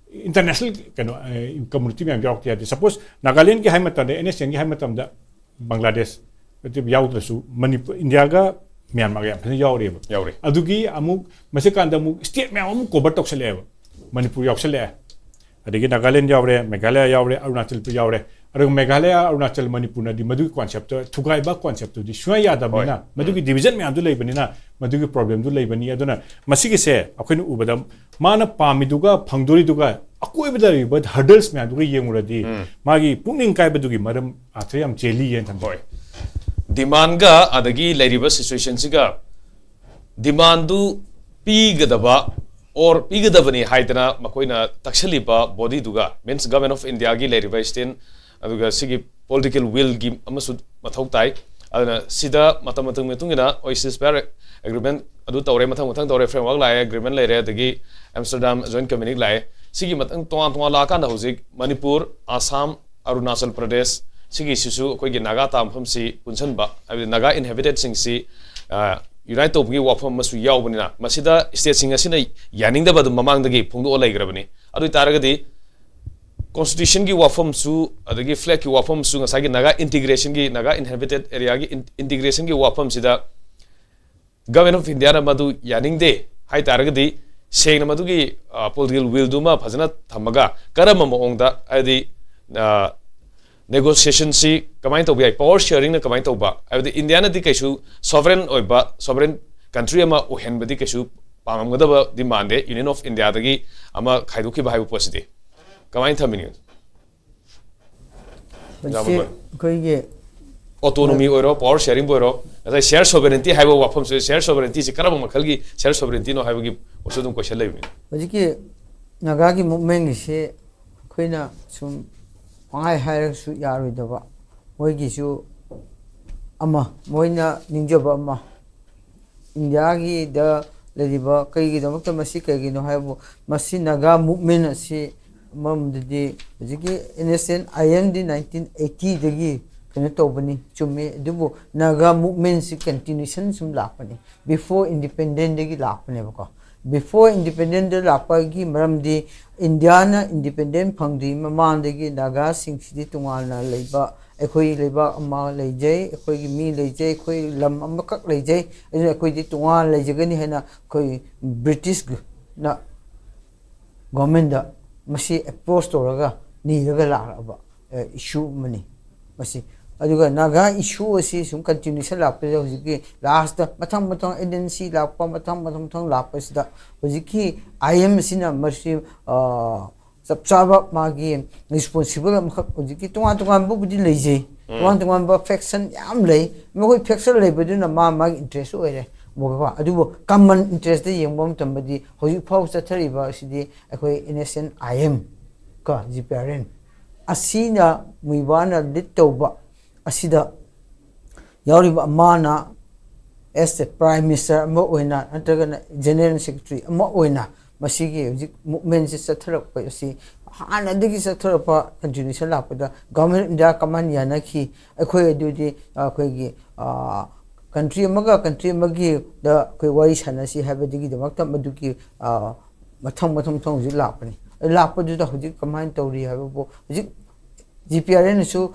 international ꯀꯩꯅꯣ, ꯑ, community ꯃꯌꯥꯝ ꯌꯥꯎꯔꯛꯇ ꯌꯥꯗꯦ꯫ Suppose ꯅꯥꯒꯥꯂꯦꯟꯒꯤ ꯍꯥꯏ ꯃꯇꯝꯗ, ꯑꯦꯟ ꯑꯦꯁ ꯑꯦꯟꯒꯤ ꯍꯥꯏ ꯃꯇꯝꯗ ꯕꯪꯒ꯭ꯂꯥꯗꯦꯁ ꯌꯥꯎꯗ꯭ꯔꯁꯨ ꯃꯅꯤꯄꯨꯔ, ꯏꯟꯗꯤꯌꯥꯒ ꯃ꯭ꯌꯥꯟꯃꯥꯔꯒ ꯌꯥꯝ ꯐꯖꯅ ꯌꯥꯎꯔꯤꯕ꯫ ꯌꯥꯎꯔꯤ꯫ ꯑꯗꯨꯒꯤ ꯑꯃꯨꯛ ꯃꯁꯤ ꯀꯥꯟꯗ ꯑꯃꯨꯛ state ꯃꯌꯥꯝ ꯑꯃꯨꯛ cover ꯇꯧꯁꯜꯂꯛꯑꯦꯕ꯫ ꯃꯅꯤꯄꯨꯔ ꯌꯥꯎꯁꯜꯂꯛꯑꯦ, ꯑꯗꯒꯤ ꯅꯥꯒꯥꯂꯦꯟ ꯌꯥꯎꯔꯦ, ꯃꯦꯘꯥꯂꯌꯥ ꯌꯥꯎꯔꯦ, ꯑꯔꯨꯅꯥꯆꯜ ꯌꯥꯎꯔꯦ꯫ ꯑꯗꯨꯒ ꯃꯦꯘꯥꯂꯌꯥ, ꯑꯔꯨꯅꯥꯆꯜ, ꯃꯅꯤꯄꯨꯔꯅꯗꯤ ꯃꯗꯨꯒꯤ concept ꯇꯣ, ꯊꯨꯒꯥꯏꯕ concept ꯇꯨꯗꯤ ꯁꯨꯡꯌꯥ ꯌꯥꯗꯕꯅꯤꯅ, ꯃꯗꯨꯒꯤ division ꯃꯌꯥꯝꯗꯨ ꯂꯩꯕꯅꯤꯅ ꯃꯗꯨꯒꯤ problem ꯗꯨ ꯂꯩꯕꯅꯤ꯫ ꯑꯗꯨꯅ ꯃꯁꯤꯒꯤꯁꯦ ꯑꯩꯈꯣꯏꯅ ꯎꯕꯗ ꯃꯥꯅ ꯄꯥꯝꯃꯤꯗꯨꯒ ꯐꯪꯗꯣꯔꯤꯗꯨꯒ ꯑꯀꯣꯏꯕꯗ ꯂꯩꯔꯤꯕ hurdles ꯃꯌꯥꯝꯗꯨꯒ ꯌꯦꯡꯉꯨꯔꯗꯤ ꯃꯥꯒꯤ ꯄꯨꯛꯅꯤꯡ ꯀꯥꯏꯕꯗꯨꯒꯤ ꯃꯔꯝ ꯑꯥꯔꯊ ꯌꯥꯝ ꯆꯦꯜꯂꯤꯅ ꯊꯝꯖꯩ꯫ ꯍꯣꯏ꯫ Demand ꯒ ꯑꯗꯒꯤ ꯂꯩꯔꯤꯕ situation ꯁꯤꯒ, demand ꯗꯨ ꯄꯤꯒꯗꯕ or ꯄꯤꯒꯗꯕꯅꯤ ꯍꯥꯏꯗꯅ ꯃꯈꯣꯏꯅ ꯇꯛꯁꯜꯂꯤꯕ body ꯗꯨꯒ, means Government of India ꯒꯤ ꯂꯩꯔꯤꯕ stand, ꯑꯗꯨꯒ ꯁꯤꯒꯤ political will ꯒꯤ ꯑꯃꯁꯨ ꯃꯊꯧ ꯇꯥꯏ꯫ ꯑꯗꯨꯅ ꯁꯤꯗ ꯃꯇꯝ ꯃꯇꯝꯒꯤ ꯃꯇꯨꯡ ꯏꯟꯅ ꯍꯣꯏ ceasefire agreement ꯑꯗꯨ ꯇꯧꯔꯦ, ꯃꯊꯪ ꯃꯊꯪ ꯇꯧꯔꯦ, framework ꯂꯥꯛꯑꯦ, agreement ꯂꯩꯔꯦ, ꯑꯗꯒꯤ Amsterdam Joint Communique ꯂꯥꯛꯑꯦ꯫ ꯁꯤꯒꯤ ꯃꯊꯪ ꯇꯣꯉꯥꯟ ꯇꯣꯉꯥꯟ ꯂꯥꯛꯑꯀꯥꯟꯗ ꯍꯧꯖꯤꯛ ꯃꯅꯤꯄꯨꯔ, ꯑꯁꯥꯝ, ꯑꯔꯨꯅꯥꯆꯜ ꯄ꯭ꯔꯗꯦꯁ, ꯁꯤꯒꯤꯁꯤꯁꯨ ꯑꯩꯈꯣꯏꯒꯤ ꯅꯥꯒꯥ ꯇꯥꯕ ꯃꯐꯝꯁꯤ ꯄꯨꯟꯁꯤꯟꯕ, ꯍꯥꯏꯕꯗꯤ ꯅꯥꯒꯥ inhabitants ꯁꯤꯡꯁꯤ, ꯑ, unite ꯇꯧꯕꯒꯤ ꯋꯥꯐꯝ ꯑꯃꯁꯨ ꯌꯥꯎꯕꯅꯤꯅ ꯃꯁꯤꯗ state ꯁꯤꯡ ꯑꯁꯤꯅ ꯌꯥꯅꯤꯡꯗꯕ ꯑꯗꯨꯝ ꯃꯃꯥꯡꯗꯒꯤ ꯐꯣꯡꯗꯣꯛꯑ ꯂꯩꯈ꯭ꯔꯕꯅꯤ꯫ ꯑꯗꯨ ꯑꯣꯏꯇꯥꯔꯒꯗꯤ ꯀꯣꯟꯁꯇꯤꯇ꯭ꯌꯨꯁꯟꯒꯤ ꯋꯥꯐꯝꯁꯨ, ꯑꯗꯒꯤ ꯐ꯭ꯂꯦꯒꯀꯤ ꯋꯥꯐꯝꯁꯨ, ꯉꯁꯥꯏꯒꯤ ꯅꯥꯒꯥ ꯏꯟꯇꯤꯒ꯭ꯔꯦꯁꯟꯒꯤ, ꯅꯥꯒꯥ ꯏꯟꯍꯦꯕꯤꯇꯦꯠ ꯑꯦꯔꯤꯌꯥꯒꯤ ꯏꯟꯇꯤꯒ꯭ꯔꯦꯁꯟꯒꯤ ꯋꯥꯐꯝꯁꯤꯗ ꯒꯚꯔꯟꯃꯦꯟ ꯑꯣꯐ ꯏꯟꯗꯤꯌꯥꯅ ꯃꯗꯨ ꯌꯥꯅꯤꯡꯗꯦ ꯍꯥꯏ ꯇꯥꯔꯒꯗꯤ, ꯁꯦꯡꯅ ꯃꯗꯨꯒꯤ ꯄꯣꯂꯤꯇꯤꯀꯦꯜ ꯋꯤꯜꯗꯨꯃ ꯐꯖꯅ ꯊꯝꯃꯒ, ꯀꯔꯝꯕ ꯃꯑꯣꯡꯗ, ꯍꯥꯏꯕꯗꯤ, ꯅꯦꯒꯣꯁꯤꯌꯦꯁꯟꯁꯤ ꯀꯃꯥꯏꯅ ꯇꯧꯕ ꯌꯥꯏ, ꯄꯥꯋꯔ ꯁꯤꯌꯥꯔꯤꯡꯅ ꯀꯃꯥꯏꯅ ꯇꯧꯕ, ꯍꯥꯏꯕꯗꯤ ꯏꯟꯗꯤꯌꯥꯅꯗꯤ ꯀꯩꯁꯨ ꯁꯣꯚꯔꯦꯟ ꯑꯣꯏꯕ, ꯁꯣꯚꯔꯦꯟ ꯀꯟꯇ꯭ꯔꯤ ꯑꯃ ꯑꯣꯏꯍꯟꯕꯗꯤ ꯀꯩꯁꯨ ꯄꯥꯝꯃꯝꯒꯗꯕꯗꯤ ꯃꯥꯟꯗꯦ, ꯌꯨꯅꯤꯌꯟ ꯑꯣꯐ ꯏꯟꯗꯤꯌꯥꯗꯒꯤ ꯑꯃ ꯈꯥꯏꯗꯣꯛꯈꯤꯕ ꯍꯥꯏꯕ ꯄꯣꯠꯁꯤꯗꯤ꯫ ꯀꯃꯥꯏꯅ ꯊꯝꯕꯤꯅꯤ? ꯍꯧꯖꯤꯛꯁꯤ ꯑꯩꯈꯣꯏꯒꯤ ꯑꯣꯇꯣꯅꯣꯃꯤ ꯑꯣꯏꯔꯣ, ꯄꯥꯋꯔ ꯁꯤꯌꯥꯔꯤꯡꯕꯨ ꯑꯣꯏꯔꯣ, ꯉꯁꯥꯏ ꯁꯤꯌꯔ ꯁꯣꯚꯔꯦꯟꯇꯤ ꯍꯥꯏꯕ ꯋꯥꯐꯝꯁꯦ, ꯁꯤꯌꯔ ꯁꯣꯚꯔꯦꯟꯇꯤꯁꯤ ꯀꯔꯝꯕ ꯃꯈꯜꯒꯤ ꯁꯤꯌꯔ ꯁꯣꯚꯔꯦꯟꯇꯤꯅꯣ ꯍꯥꯏꯕꯒꯤ ꯄꯣꯠꯁꯨ ꯑꯗꯨꯝ ꯀꯣꯏꯁꯟ ꯂꯩꯕꯅꯤ꯫ ꯍꯧꯖꯤꯛꯀꯤ ꯅꯥꯒꯥꯒꯤ ꯃꯨꯚꯃꯦꯟꯒꯤꯁꯤ ꯑꯩꯈꯣꯏꯅ ꯁꯨꯝ ꯄꯪꯍꯥꯏ ꯍꯥꯏꯔꯒꯁꯨ ꯌꯥꯔꯣꯏꯗꯕ, ꯃꯣꯏꯒꯤꯁꯨ ꯑꯃ, ꯃꯣꯏꯅ ꯅꯤꯡꯖꯕ ꯑꯃ, ꯏꯟꯗꯤꯌꯥꯒꯤꯗ ꯂꯩꯔꯤꯕ, ꯀꯩꯒꯤꯗꯃꯛꯇ ꯃꯁꯤ ꯀꯩꯒꯤꯅꯣ ꯍꯥꯏꯕꯨ, ꯃꯁꯤ ꯅꯥꯒꯥ ꯃꯨꯚꯃꯦꯟ ꯑꯁꯤ ꯑꯃꯔꯣꯝꯗꯗꯤ ꯍꯧꯖꯤꯛꯀꯤ ꯑꯦꯟ ꯑꯦꯁ ꯑꯦꯟ ꯑꯥꯏ ꯑꯦꯝꯗꯤ ꯅꯥꯏꯟꯇꯤꯟ ꯑꯩꯠꯇꯤꯗꯒꯤ ꯀꯩꯅꯣ ꯇꯧꯕꯅꯤ, ꯆꯨꯝꯃꯤ, ꯑꯗꯨꯕꯨ ꯅꯥꯒꯥ ꯃꯨꯚꯃꯦꯟꯁꯤ ꯀꯟꯇꯤꯅ꯭ꯌꯨꯁꯟ ꯁꯨꯝ ꯂꯥꯛꯄꯅꯤ, ꯕꯤꯐꯣꯔ ꯏꯟꯗꯤꯄꯦꯟꯗꯦꯟꯗꯒꯤ ꯂꯥꯛꯄꯅꯦꯕꯀꯣ꯫ ꯕꯤꯐꯣꯔ ꯏꯟꯗꯤꯄꯦꯟꯗꯦꯟꯗ ꯂꯥꯛꯄꯒꯤ ꯃꯔꯝꯗꯤ ꯏꯟꯗꯤꯌꯥꯅ ꯏꯟꯗꯤꯄꯦꯟꯗꯦꯟ ꯐꯪꯗ꯭ꯔꯤ ꯃꯃꯥꯡꯗꯒꯤ ꯅꯥꯒꯥꯁꯤꯡꯁꯤꯗꯤ ꯇꯣꯉꯥꯟꯅ ꯂꯩꯕ, ꯑꯩꯈꯣꯏ ꯂꯩꯕꯥꯛ ꯑꯃ ꯂꯩꯖꯩ, ꯑꯩꯈꯣꯏꯒꯤ ꯃꯤ ꯂꯩꯖꯩ, ꯑꯩꯈꯣꯏ ꯂꯝ ꯑꯃꯈꯛ ꯂꯩꯖꯩ, ꯑꯗꯨꯅ ꯑꯩꯈꯣꯏꯗꯤ ꯇꯣꯉꯥꯟꯅ ꯂꯩꯖꯒꯅꯤ ꯍꯥꯏꯅ ꯑꯩꯈꯣꯏ ꯕ꯭ꯔꯤꯇꯤꯁꯅ ꯒꯣꯔꯃꯦꯟꯗ ꯃꯁꯤ ꯑꯦꯄ꯭ꯔꯣꯁ ꯇꯧꯔꯒ ꯅꯤꯔꯒ ꯂꯥꯛꯂꯕ ꯏꯁꯨ ꯑꯃꯅꯤ ꯃꯁꯤ꯫ ꯑꯗꯨꯒ ꯅꯥꯒꯥ ꯏꯁꯨ ꯑꯁꯤ ꯁꯨꯝ ꯀꯟꯇꯤꯅ꯭ꯌꯨꯁꯟ ꯂꯥꯛꯄꯁꯤꯗ ꯍꯧꯖꯤꯛꯀꯤ ꯂꯥꯁꯇ ꯃꯊꯪ ꯃꯊꯪ ꯑꯦꯟ ꯑꯦꯟ ꯁꯤ ꯂꯥꯛꯄ, ꯃꯊꯪ ꯃꯊꯪ ꯃꯊꯪ ꯂꯥꯛꯄꯁꯤꯗ ꯍꯧꯖꯤꯛꯀꯤ ꯑꯥꯏ ꯑꯦꯝ ꯑꯁꯤꯅ ꯃꯁꯤ, ꯑ, ꯆꯞ ꯆꯥꯕ ꯃꯥꯒꯤ ꯔꯤꯁꯄꯣꯟꯁꯤꯕꯜ ꯑꯃꯈꯛ, ꯍꯧꯖꯤꯛꯀꯤ ꯇꯣꯉꯥꯟ ꯇꯣꯉꯥꯟꯕꯕꯨꯗꯤ ꯂꯩꯖꯩ, ꯇꯣꯉꯥꯟ ꯇꯣꯉꯥꯟꯕ ꯐꯦꯛꯁꯟ ꯌꯥꯝ ꯂꯩ꯫ ꯃꯈꯣꯏ ꯐꯦꯛꯁꯟ ꯂꯩꯕꯗꯨꯅ ꯃꯥ ꯃꯥꯒꯤ ꯏꯟꯇꯔꯦꯁ ꯑꯣꯏꯔꯦ, ꯑꯗꯨꯕꯨ ꯀꯃꯟ ꯏꯟꯇꯔꯦꯁꯇ ꯌꯦꯡꯕ ꯃꯇꯝꯗꯗꯤ ꯍꯧꯖꯤꯛ ꯐꯥꯎ ꯆꯠꯊꯔꯤꯕ ꯑꯁꯤꯗꯤ ꯑꯩꯈꯣꯏ N S N I M ꯀ ꯖꯤ ꯄꯤ ꯑꯥꯔ ꯑꯦꯟ ꯑꯁꯤꯅ ꯃꯨꯏꯕꯥꯅ ꯂꯤꯗ ꯇꯧꯕ ꯑꯁꯤꯗ ꯌꯥꯎꯔꯤꯕ ꯑꯃꯅ as a prime minister ꯑꯃ ꯑꯣꯏꯅ ꯅꯠꯇ꯭ꯔꯒꯅ ꯖꯦꯅꯔꯦꯜ ꯁꯦꯀ꯭ꯔꯦꯇꯔꯤ ꯑꯃ ꯑꯣꯏꯅ ꯃꯁꯤꯒꯤ ꯍꯧꯖꯤꯛ ꯃꯨꯚꯃꯦꯟꯁꯤ ꯆꯠꯊꯔꯛꯄ ꯑꯁꯤ ꯍꯥꯟꯅꯗꯒꯤ ꯆꯠꯊꯔꯛꯄ ꯀꯟꯇꯤꯅ꯭ꯌꯨꯁꯟ ꯂꯥꯛꯄꯗ ꯒꯚꯔꯟꯃꯦꯟ ꯑꯣꯐ ꯏꯟꯗꯤꯌꯥ ꯀꯃꯥꯟ ꯌꯥꯅꯈꯤ꯫ ꯑꯩꯈꯣꯏ ꯑꯗꯨꯗꯤ ꯑꯩꯈꯣꯏꯒꯤ ꯀꯟꯇ꯭ꯔꯤ ꯑꯃꯒ ꯀꯟꯇ꯭ꯔꯤ ꯑꯃꯒꯤꯗ ꯑꯩꯈꯣꯏ ꯋꯥꯔꯤ ꯁꯥꯟꯅꯁꯤ ꯍꯥꯏꯕꯗꯨꯒꯤꯗꯃꯛꯇ ꯃꯗꯨꯒꯤ ꯃꯊꯪ ꯃꯊꯪ ꯃꯊꯪ ꯍꯧꯖꯤꯛ ꯂꯥꯛꯄꯅꯤ꯫ ꯂꯥꯛꯄꯗꯨꯗ ꯍꯧꯖꯤꯛ ꯀꯃꯥꯏꯅ ꯇꯧꯔꯤ ꯍꯥꯏꯕꯕꯨ, ꯍꯧꯖꯤꯛ ꯖꯤ ꯄꯤ ꯑꯥꯔ ꯑꯦꯜꯅꯁꯨ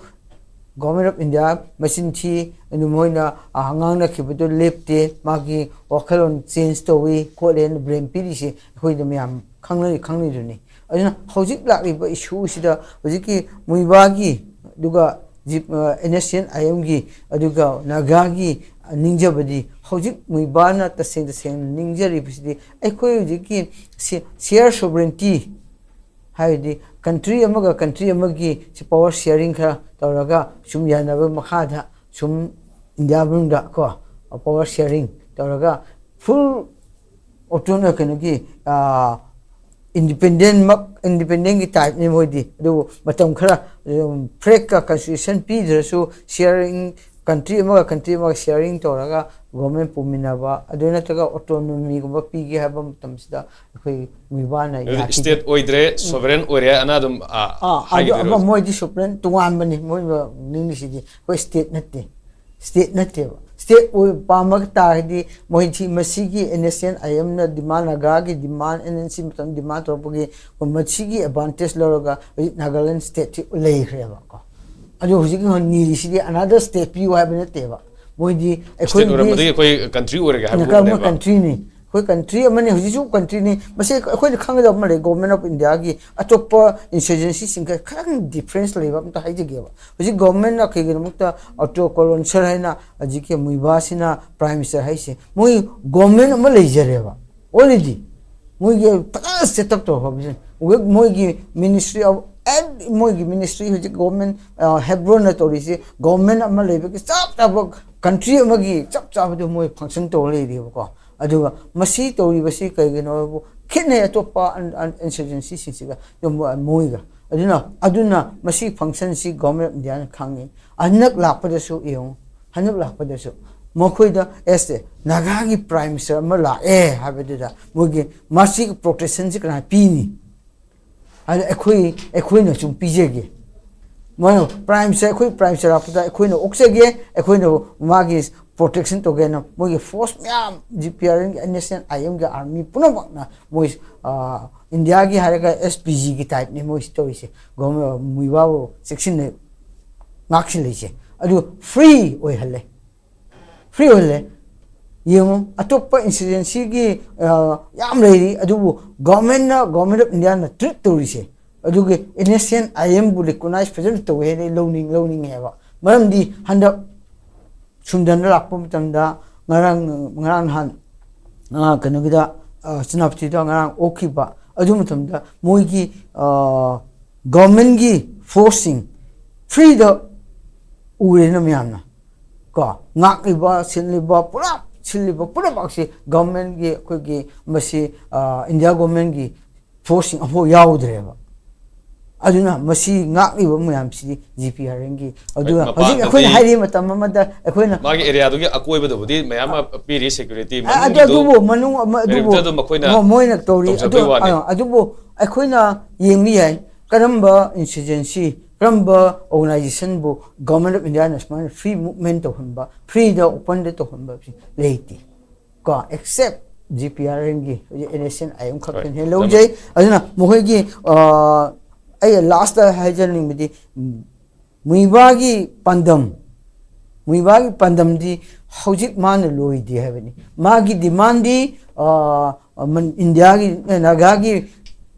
Government of India ꯃꯆꯤꯟ ꯊꯤ, ꯑꯗꯨ ꯃꯣꯏꯅ, ꯑ, ꯉꯥꯡꯅꯈꯤꯕꯗꯨ ꯂꯦꯞꯇꯦ, ꯃꯥꯒꯤ ꯋꯥꯈꯜꯂꯣꯟ change ꯇꯧꯏ ꯈꯣꯠꯂꯦꯅ blame ꯄꯤꯔꯤꯁꯦ ꯑꯩꯈꯣꯏꯗ ꯃꯌꯥꯝ ꯈꯪꯅꯔꯤ, ꯈꯪꯅꯔꯤꯗꯨꯅꯤ꯫ ꯑꯗꯨꯅ ꯍꯧꯖꯤꯛ ꯂꯥꯛꯂꯤꯕ issue ꯁꯤꯗ ꯍꯧꯖꯤꯛꯀꯤ ꯃꯨꯏꯕꯥꯒꯤ, ꯑꯗꯨꯒ ꯖꯤ-, ꯑ, N S C and I ꯑꯦꯝꯒꯤ, ꯑꯗꯨꯒ ꯅꯥꯒꯥꯒꯤ ꯅꯤꯡꯖꯕꯗꯤ, ꯍꯧꯖꯤꯛ ꯃꯨꯏꯕꯥꯅ ꯇꯁꯦꯡ ꯇꯁꯦꯡꯅ ꯅꯤꯡꯖꯔꯤꯕꯁꯤꯗꯤ ꯑꯩꯈꯣꯏ ꯍꯧꯖꯤꯛꯀꯤ ꯁꯤ-, share sovereignty ꯍꯥꯏꯕꯗꯤ country ꯑꯃꯒ country ꯑꯃꯒꯤ ꯁꯤ power sharing ꯈꯔ ꯇꯧꯔꯒ ꯁꯨꯝ ꯌꯥꯅꯕ ꯃꯈꯥꯗ ꯁꯨꯝ ꯏꯟꯗꯤꯌꯥ ꯃꯅꯨꯡꯗ ꯀꯣ power sharing ꯇꯧꯔꯒ full autonomous, ꯀꯩꯅꯣꯒꯤ, ꯑꯥ, independent ꯃꯛ, independent ꯀꯤ type ꯅꯤ ꯃꯣꯏꯗꯤ꯫ ꯑꯗꯨꯕꯨ ꯃꯇꯝ ꯈꯔ, ꯎꯝ, ꯐ꯭ꯔꯦꯛꯀ constitution ꯄꯤꯗ꯭ꯔꯁꯨ sharing, country ꯑꯃꯒ country ꯑꯃꯒ sharing ꯇꯧꯔꯒ government ꯄꯨꯃꯤꯟꯅꯕ, ꯑꯗꯨ ꯅꯠꯇ꯭ꯔꯒ autonomy ꯒꯨꯝꯕ ꯄꯤꯒꯦ ꯍꯥꯏꯕ ꯃꯇꯝꯁꯤꯗ ꯑꯩꯈꯣꯏ ꯃꯨꯏꯕꯥꯅ ꯑꯗꯨꯗꯤ ꯌꯥꯈꯤꯗꯦ꯫ State ꯑꯣꯏꯗ꯭ꯔꯦ, sovereign ꯑꯣꯏꯔꯦ ꯑꯅ ꯑꯗꯨꯝ, ꯑꯥ, ꯑꯥ, ꯑꯗꯨ ꯍꯥꯏꯈꯤꯗꯣꯏꯔꯣ? ꯑꯃ ꯃꯣꯏꯗꯤ sovereign ꯇꯣꯉꯥꯟꯕꯅꯤ, ꯃꯣꯏ ꯅꯤꯡꯂꯤꯁꯤꯗꯤ꯫ ꯑꯩꯈꯣꯏ state ꯅꯠꯇꯦ, state ꯅꯠꯇꯦꯕ꯫ State ꯑꯣꯏ ꯄꯥꯝꯕ ꯇꯥꯔꯒꯗꯤ ꯃꯣꯏ ꯁꯤ, ꯃꯁꯤꯒꯤ ꯑꯦꯟ ꯑꯦꯁ ꯑꯦꯟ ꯑꯥꯏ ꯑꯦꯝꯅ demand, ꯅꯥꯒꯥꯒꯤ demand, ꯑꯦꯟ ꯑꯦꯟ ꯁꯤ ꯃꯇꯝ demand ꯇꯧꯔꯛꯄꯒꯤ ꯃꯁꯤꯒꯤ advantage ꯂꯧꯔꯒ ꯍꯧꯖꯤꯛ ꯅꯥꯒꯥꯂꯦꯟ state ꯁꯤ ꯂꯩꯈ꯭ꯔꯦꯕꯀꯣ꯫ ꯑꯗꯨ ꯍꯧꯖꯤꯛꯀꯤ ꯅꯤꯔꯤꯁꯤꯗꯤ another state ꯄꯤꯌꯨ ꯍꯥꯏꯕ ꯅꯠꯇꯦꯕ꯫ ꯃꯣꯏꯗꯤ state ꯑꯩꯈꯣꯏꯒꯤꯗꯤ ꯑꯣꯏꯔꯝꯕꯗꯒꯤ ꯑꯩꯈꯣꯏ country ꯑꯣꯏꯔꯒꯦ ꯍꯥꯏꯕ country ꯅꯤ꯫ ꯑꯩꯈꯣꯏ country ꯑꯃꯅꯤ, ꯍꯧꯖꯤꯛꯁꯨ country ꯅꯤ꯫ ꯃꯁꯤ ꯑꯩꯈꯣꯏꯅ ꯈꯪꯒꯗꯕ ꯑꯃ ꯂꯩ, Government of India ꯒꯤ ꯑꯇꯣꯞꯄ insurgency ꯁꯤꯡꯒ ꯈꯔ difference ꯂꯩꯕ ꯑꯝꯇ ꯍꯥꯏꯖꯒꯦꯕ꯫ ꯍꯧꯖꯤꯛ government ꯅ ꯀꯩꯒꯤꯗꯃꯛꯇ ꯑꯣꯇꯣ ꯀꯣꯂꯣꯟꯁꯔ ꯍꯥꯏꯅ ꯍꯧꯖꯤꯛꯀꯤ ꯃꯨꯏꯕꯥꯁꯤꯅ prime minister ꯍꯥꯏꯁꯦ, ꯃꯣꯏ government ꯑꯃ ꯂꯩꯖꯔꯦꯕ already꯫ ꯃꯣꯏꯒꯤ ꯐꯖꯅ set up ꯇꯧꯈ꯭ꯔꯕꯁꯦ꯫ ꯃꯣꯏꯒꯤ ministry of, ꯃꯣꯏꯒꯤ ministry ꯍꯧꯖꯤꯛ government, ꯑ, ꯍꯦꯕ꯭ꯔꯣꯟꯅ ꯇꯧꯔꯤꯁꯦ government ꯑꯃ ꯂꯩꯕꯒꯤ ꯆꯞ ꯆꯥꯕ, country ꯑꯃꯒꯤ ꯆꯞ ꯆꯥꯕꯗꯣ ꯃꯣꯏ function ꯇꯧꯔ ꯂꯩꯔꯤꯕꯀꯣ꯫ ꯑꯗꯨꯒ ꯃꯁꯤ ꯇꯧꯔꯤꯕꯁꯤ ꯀꯩꯒꯤꯅꯣ ꯍꯥꯏꯕꯨ ꯈꯦꯠꯅꯩ ꯑꯇꯣꯞꯄ ꯑꯟ-, ꯑꯟ-, insurgency ꯁꯤꯡꯁꯤꯒ, ꯃꯣꯏꯒ꯫ ꯑꯗꯨꯅ, ꯑꯗꯨꯅ ꯃꯁꯤ function ꯁꯤ Government of India ꯅ ꯈꯪꯉꯤ꯫ ꯍꯟꯗꯛ ꯂꯥꯛꯄꯗꯁꯨ ꯌꯦꯡꯉꯨ, ꯍꯟꯗꯛ ꯂꯥꯛꯄꯗꯁꯨ ꯃꯈꯣꯏꯗ, ꯑꯦꯁ, ꯅꯥꯒꯥꯒꯤ prime minister ꯑꯃ ꯂꯥꯛꯑꯦ ꯍꯥꯏꯕꯗꯨꯗ ꯃꯣꯏꯒꯤ ꯃꯁꯤꯒꯤ protection ꯁꯤ ꯀꯅꯥ ꯄꯤꯅꯤ? ꯑꯗ ꯑꯩꯈꯣꯏ, ꯑꯩꯈꯣꯏꯅ ꯁꯨꯝ ꯄꯤꯖꯒꯦ꯫ ꯃꯣꯏꯅ prime minister, ꯑꯩꯈꯣꯏ prime minister ꯂꯥꯛꯄꯗ ꯑꯩꯈꯣꯏꯅ ꯑꯣꯛꯆꯒꯦ, ꯑꯩꯈꯣꯏꯅ ꯃꯥꯒꯤ protection ꯇꯧꯒꯦꯅ ꯃꯣꯏꯒꯤ force ꯃꯌꯥꯝ, ꯖꯤ ꯄꯤ ꯑꯥꯔ ꯑꯦꯜ ꯒꯤ, ꯅꯦꯁꯅꯦꯜ ꯑꯥꯏ ꯑꯦꯝ ꯒꯤ army ꯄꯨꯝꯅꯃꯛꯅ ꯃꯣꯏ, ꯑ, ꯏꯟꯗꯤꯌꯥꯒꯤ ꯍꯥꯏꯔꯒ ꯑꯦꯁ ꯄꯤ ꯖꯤꯒꯤ ꯇꯥꯏꯞꯅꯤ ꯃꯣꯏꯁꯤ ꯇꯧꯔꯤꯁꯦ꯫ ꯒꯣꯔꯃꯦꯟ ꯃꯨꯏꯕꯥꯕꯨ ꯆꯦꯛꯁꯤꯟꯅ ꯉꯥꯛꯁꯤꯜꯂꯤꯁꯦ꯫ ꯑꯗꯨ ꯐ꯭ꯔꯤ ꯑꯣꯏꯍꯜꯂꯦ, ꯐ꯭ꯔꯤ ꯑꯣꯏꯍꯜꯂꯦ꯫ ꯌꯦꯡꯉꯨ, ꯑꯇꯣꯞꯄ ꯏꯟꯁꯇꯤꯇ꯭ꯌꯨꯁꯟꯁꯤꯒꯤ ꯌꯥꯝ ꯂꯩꯔꯤ, ꯑꯗꯨꯕꯨ ꯒꯣꯔꯃꯦꯟꯅ, ꯒꯣꯔꯃꯦꯟ ꯑꯣꯐ ꯏꯟꯗꯤꯌꯥꯅ ꯇ꯭ꯔꯤꯠ ꯇꯧꯔꯤꯁꯦ꯫ ꯑꯗꯨꯒꯤ ꯑꯦꯟ ꯑꯦꯁ ꯑꯦꯟ ꯑꯥꯏ ꯑꯦꯝꯕꯨ ꯔꯤꯀꯣꯛꯅꯥꯏꯖ ꯐꯖꯅ ꯇꯧꯋꯦ ꯍꯥꯏꯅ ꯂꯧꯅꯤꯡ ꯂꯧꯅꯤꯡꯉꯦꯕ꯫ ꯃꯔꯝꯗꯤ ꯍꯟꯗꯛ ꯁꯨꯝꯗꯅ ꯂꯥꯛꯄ ꯃꯇꯝꯗ ꯉꯔꯥꯡ, ꯉꯔꯥꯡ ꯅꯍꯥꯟ, ꯑ, ꯀꯩꯅꯣꯒꯤꯗ, ꯑ, ꯁꯦꯅꯥꯄꯇꯤꯗ ꯉꯔꯥꯡ ꯑꯣꯛꯈꯤꯕ, ꯑꯗꯨ ꯃꯇꯝꯗ ꯃꯣꯏꯒꯤ, ꯑ, ꯒꯣꯔꯃꯦꯟꯒꯤ ꯐꯣꯔꯁꯁꯤꯡ ꯐ꯭ꯔꯤꯗ ꯎꯔꯦꯅ ꯃꯌꯥꯝꯅ, ꯀꯣ, ꯉꯥꯛꯂꯤꯕ, ꯁꯤꯜꯂꯤꯕ, ꯄꯨꯂꯞ ꯁꯤꯜꯂꯤꯕ ꯄꯨꯝꯅꯃꯛꯁꯤ ꯒꯣꯔꯃꯦꯟꯒꯤ, ꯑꯩꯈꯣꯏꯒꯤ ꯃꯁꯤ, ꯑ, ꯏꯟꯗꯤꯌꯥ ꯒꯣꯔꯃꯦꯟꯒꯤ ꯐꯣꯔꯁꯁꯤꯡ ꯑꯃꯐꯥꯎ ꯌꯥꯎꯗ꯭ꯔꯦꯕ꯫ ꯑꯗꯨꯅ ꯃꯁꯤ ꯉꯥꯛꯂꯤꯕ ꯃꯌꯥꯝꯁꯤꯗꯤ ꯖꯤ ꯄꯤ ꯑꯥꯔ ꯑꯦꯟꯒꯤ꯫ ꯑꯗꯨꯒ ꯍꯧꯖꯤꯛ ꯑꯩꯈꯣꯏꯅ ꯃꯄꯥꯟꯗꯗꯤ ꯍꯥꯏꯔꯤꯕ ꯃꯇꯝ ꯑꯃꯗ ꯑꯩꯈꯣꯏꯅ ꯃꯥꯒꯤ ꯑꯦꯔꯤꯌꯥꯗꯨꯒꯤ ꯑꯀꯣꯏꯕꯗ ꯃꯌꯥꯝ ꯑꯃ ꯄꯤꯔꯤ ꯁꯦꯀ꯭ꯌꯨꯔꯤꯇꯤ ꯑ-, ꯑꯗꯨ, ꯃꯅꯨꯡꯒꯤꯗꯨ ꯑꯗꯨꯕꯨ ꯃꯅꯨꯡ ꯑꯃ-, ꯑꯗꯨꯕꯨ ꯀꯔꯤꯝꯇ ꯑꯗꯨꯝ ꯃꯈꯣꯏꯅ ꯃꯣ-, ꯃꯣꯏꯅ ꯇꯧꯔꯤ꯫ ꯑꯗꯨ, ꯇꯧꯖꯗꯕꯩ ꯋꯥꯅꯤ꯫ ꯑ, ꯑꯗꯨꯕꯨ ꯑꯩꯈꯣꯏꯅ ꯌꯦꯡꯕ ꯌꯥꯏ, ꯀꯔꯝꯕ ꯏꯟꯁꯇꯤꯇ꯭ꯌꯨꯁꯟꯁꯤ, ꯀꯔꯝꯕ ꯑꯣꯔꯒꯅꯥꯏꯖꯦꯁꯟꯕꯨ ꯒꯣꯔꯃꯦꯟ ꯑꯣꯐ ꯏꯟꯗꯤꯌꯥꯅ ꯁꯨꯃꯥꯏꯅ ꯐ꯭ꯔꯤ ꯃꯨꯚꯃꯦꯟ ꯇꯧꯍꯟꯕ, ꯐ꯭ꯔꯤꯗ ꯑꯣꯄꯟꯗ ꯇꯧꯍꯟꯕ ꯍꯥꯏꯕꯁꯤ ꯂꯩꯇꯦ꯫ ꯀꯣ, ꯑꯦꯛꯁꯦꯞ ꯖꯤ ꯄꯤ ꯑꯥꯔ ꯑꯦꯟꯒꯤ ꯍꯧꯖꯤꯛ N S N I M ꯈꯛꯇꯅꯤ ꯍꯣꯏ, ꯂꯧꯖꯩ꯫ ꯑꯗꯨꯅ ꯃꯈꯣꯏꯒꯤ, ꯑ, ꯑꯩ ꯂꯥꯁꯇ ꯍꯥꯏꯖꯅꯤꯡꯕꯗꯤ, ꯎꯝ, ꯃꯨꯏꯕꯥꯒꯤ ꯄꯥꯟꯗꯝ, ꯃꯨꯏꯕꯥꯒꯤ ꯄꯥꯟꯗꯝꯗꯤ ꯍꯧꯖꯤꯛ ꯃꯥꯅ ꯂꯣꯏꯗꯦ ꯍꯥꯏꯕꯅꯤ꯫ ꯃꯥꯒꯤ ꯗꯤꯃꯥꯟꯗꯤ, ꯑ, ꯃꯟ-, ꯏꯟꯗꯤꯌꯥꯒꯤ, ꯅꯥꯒꯥꯒꯤ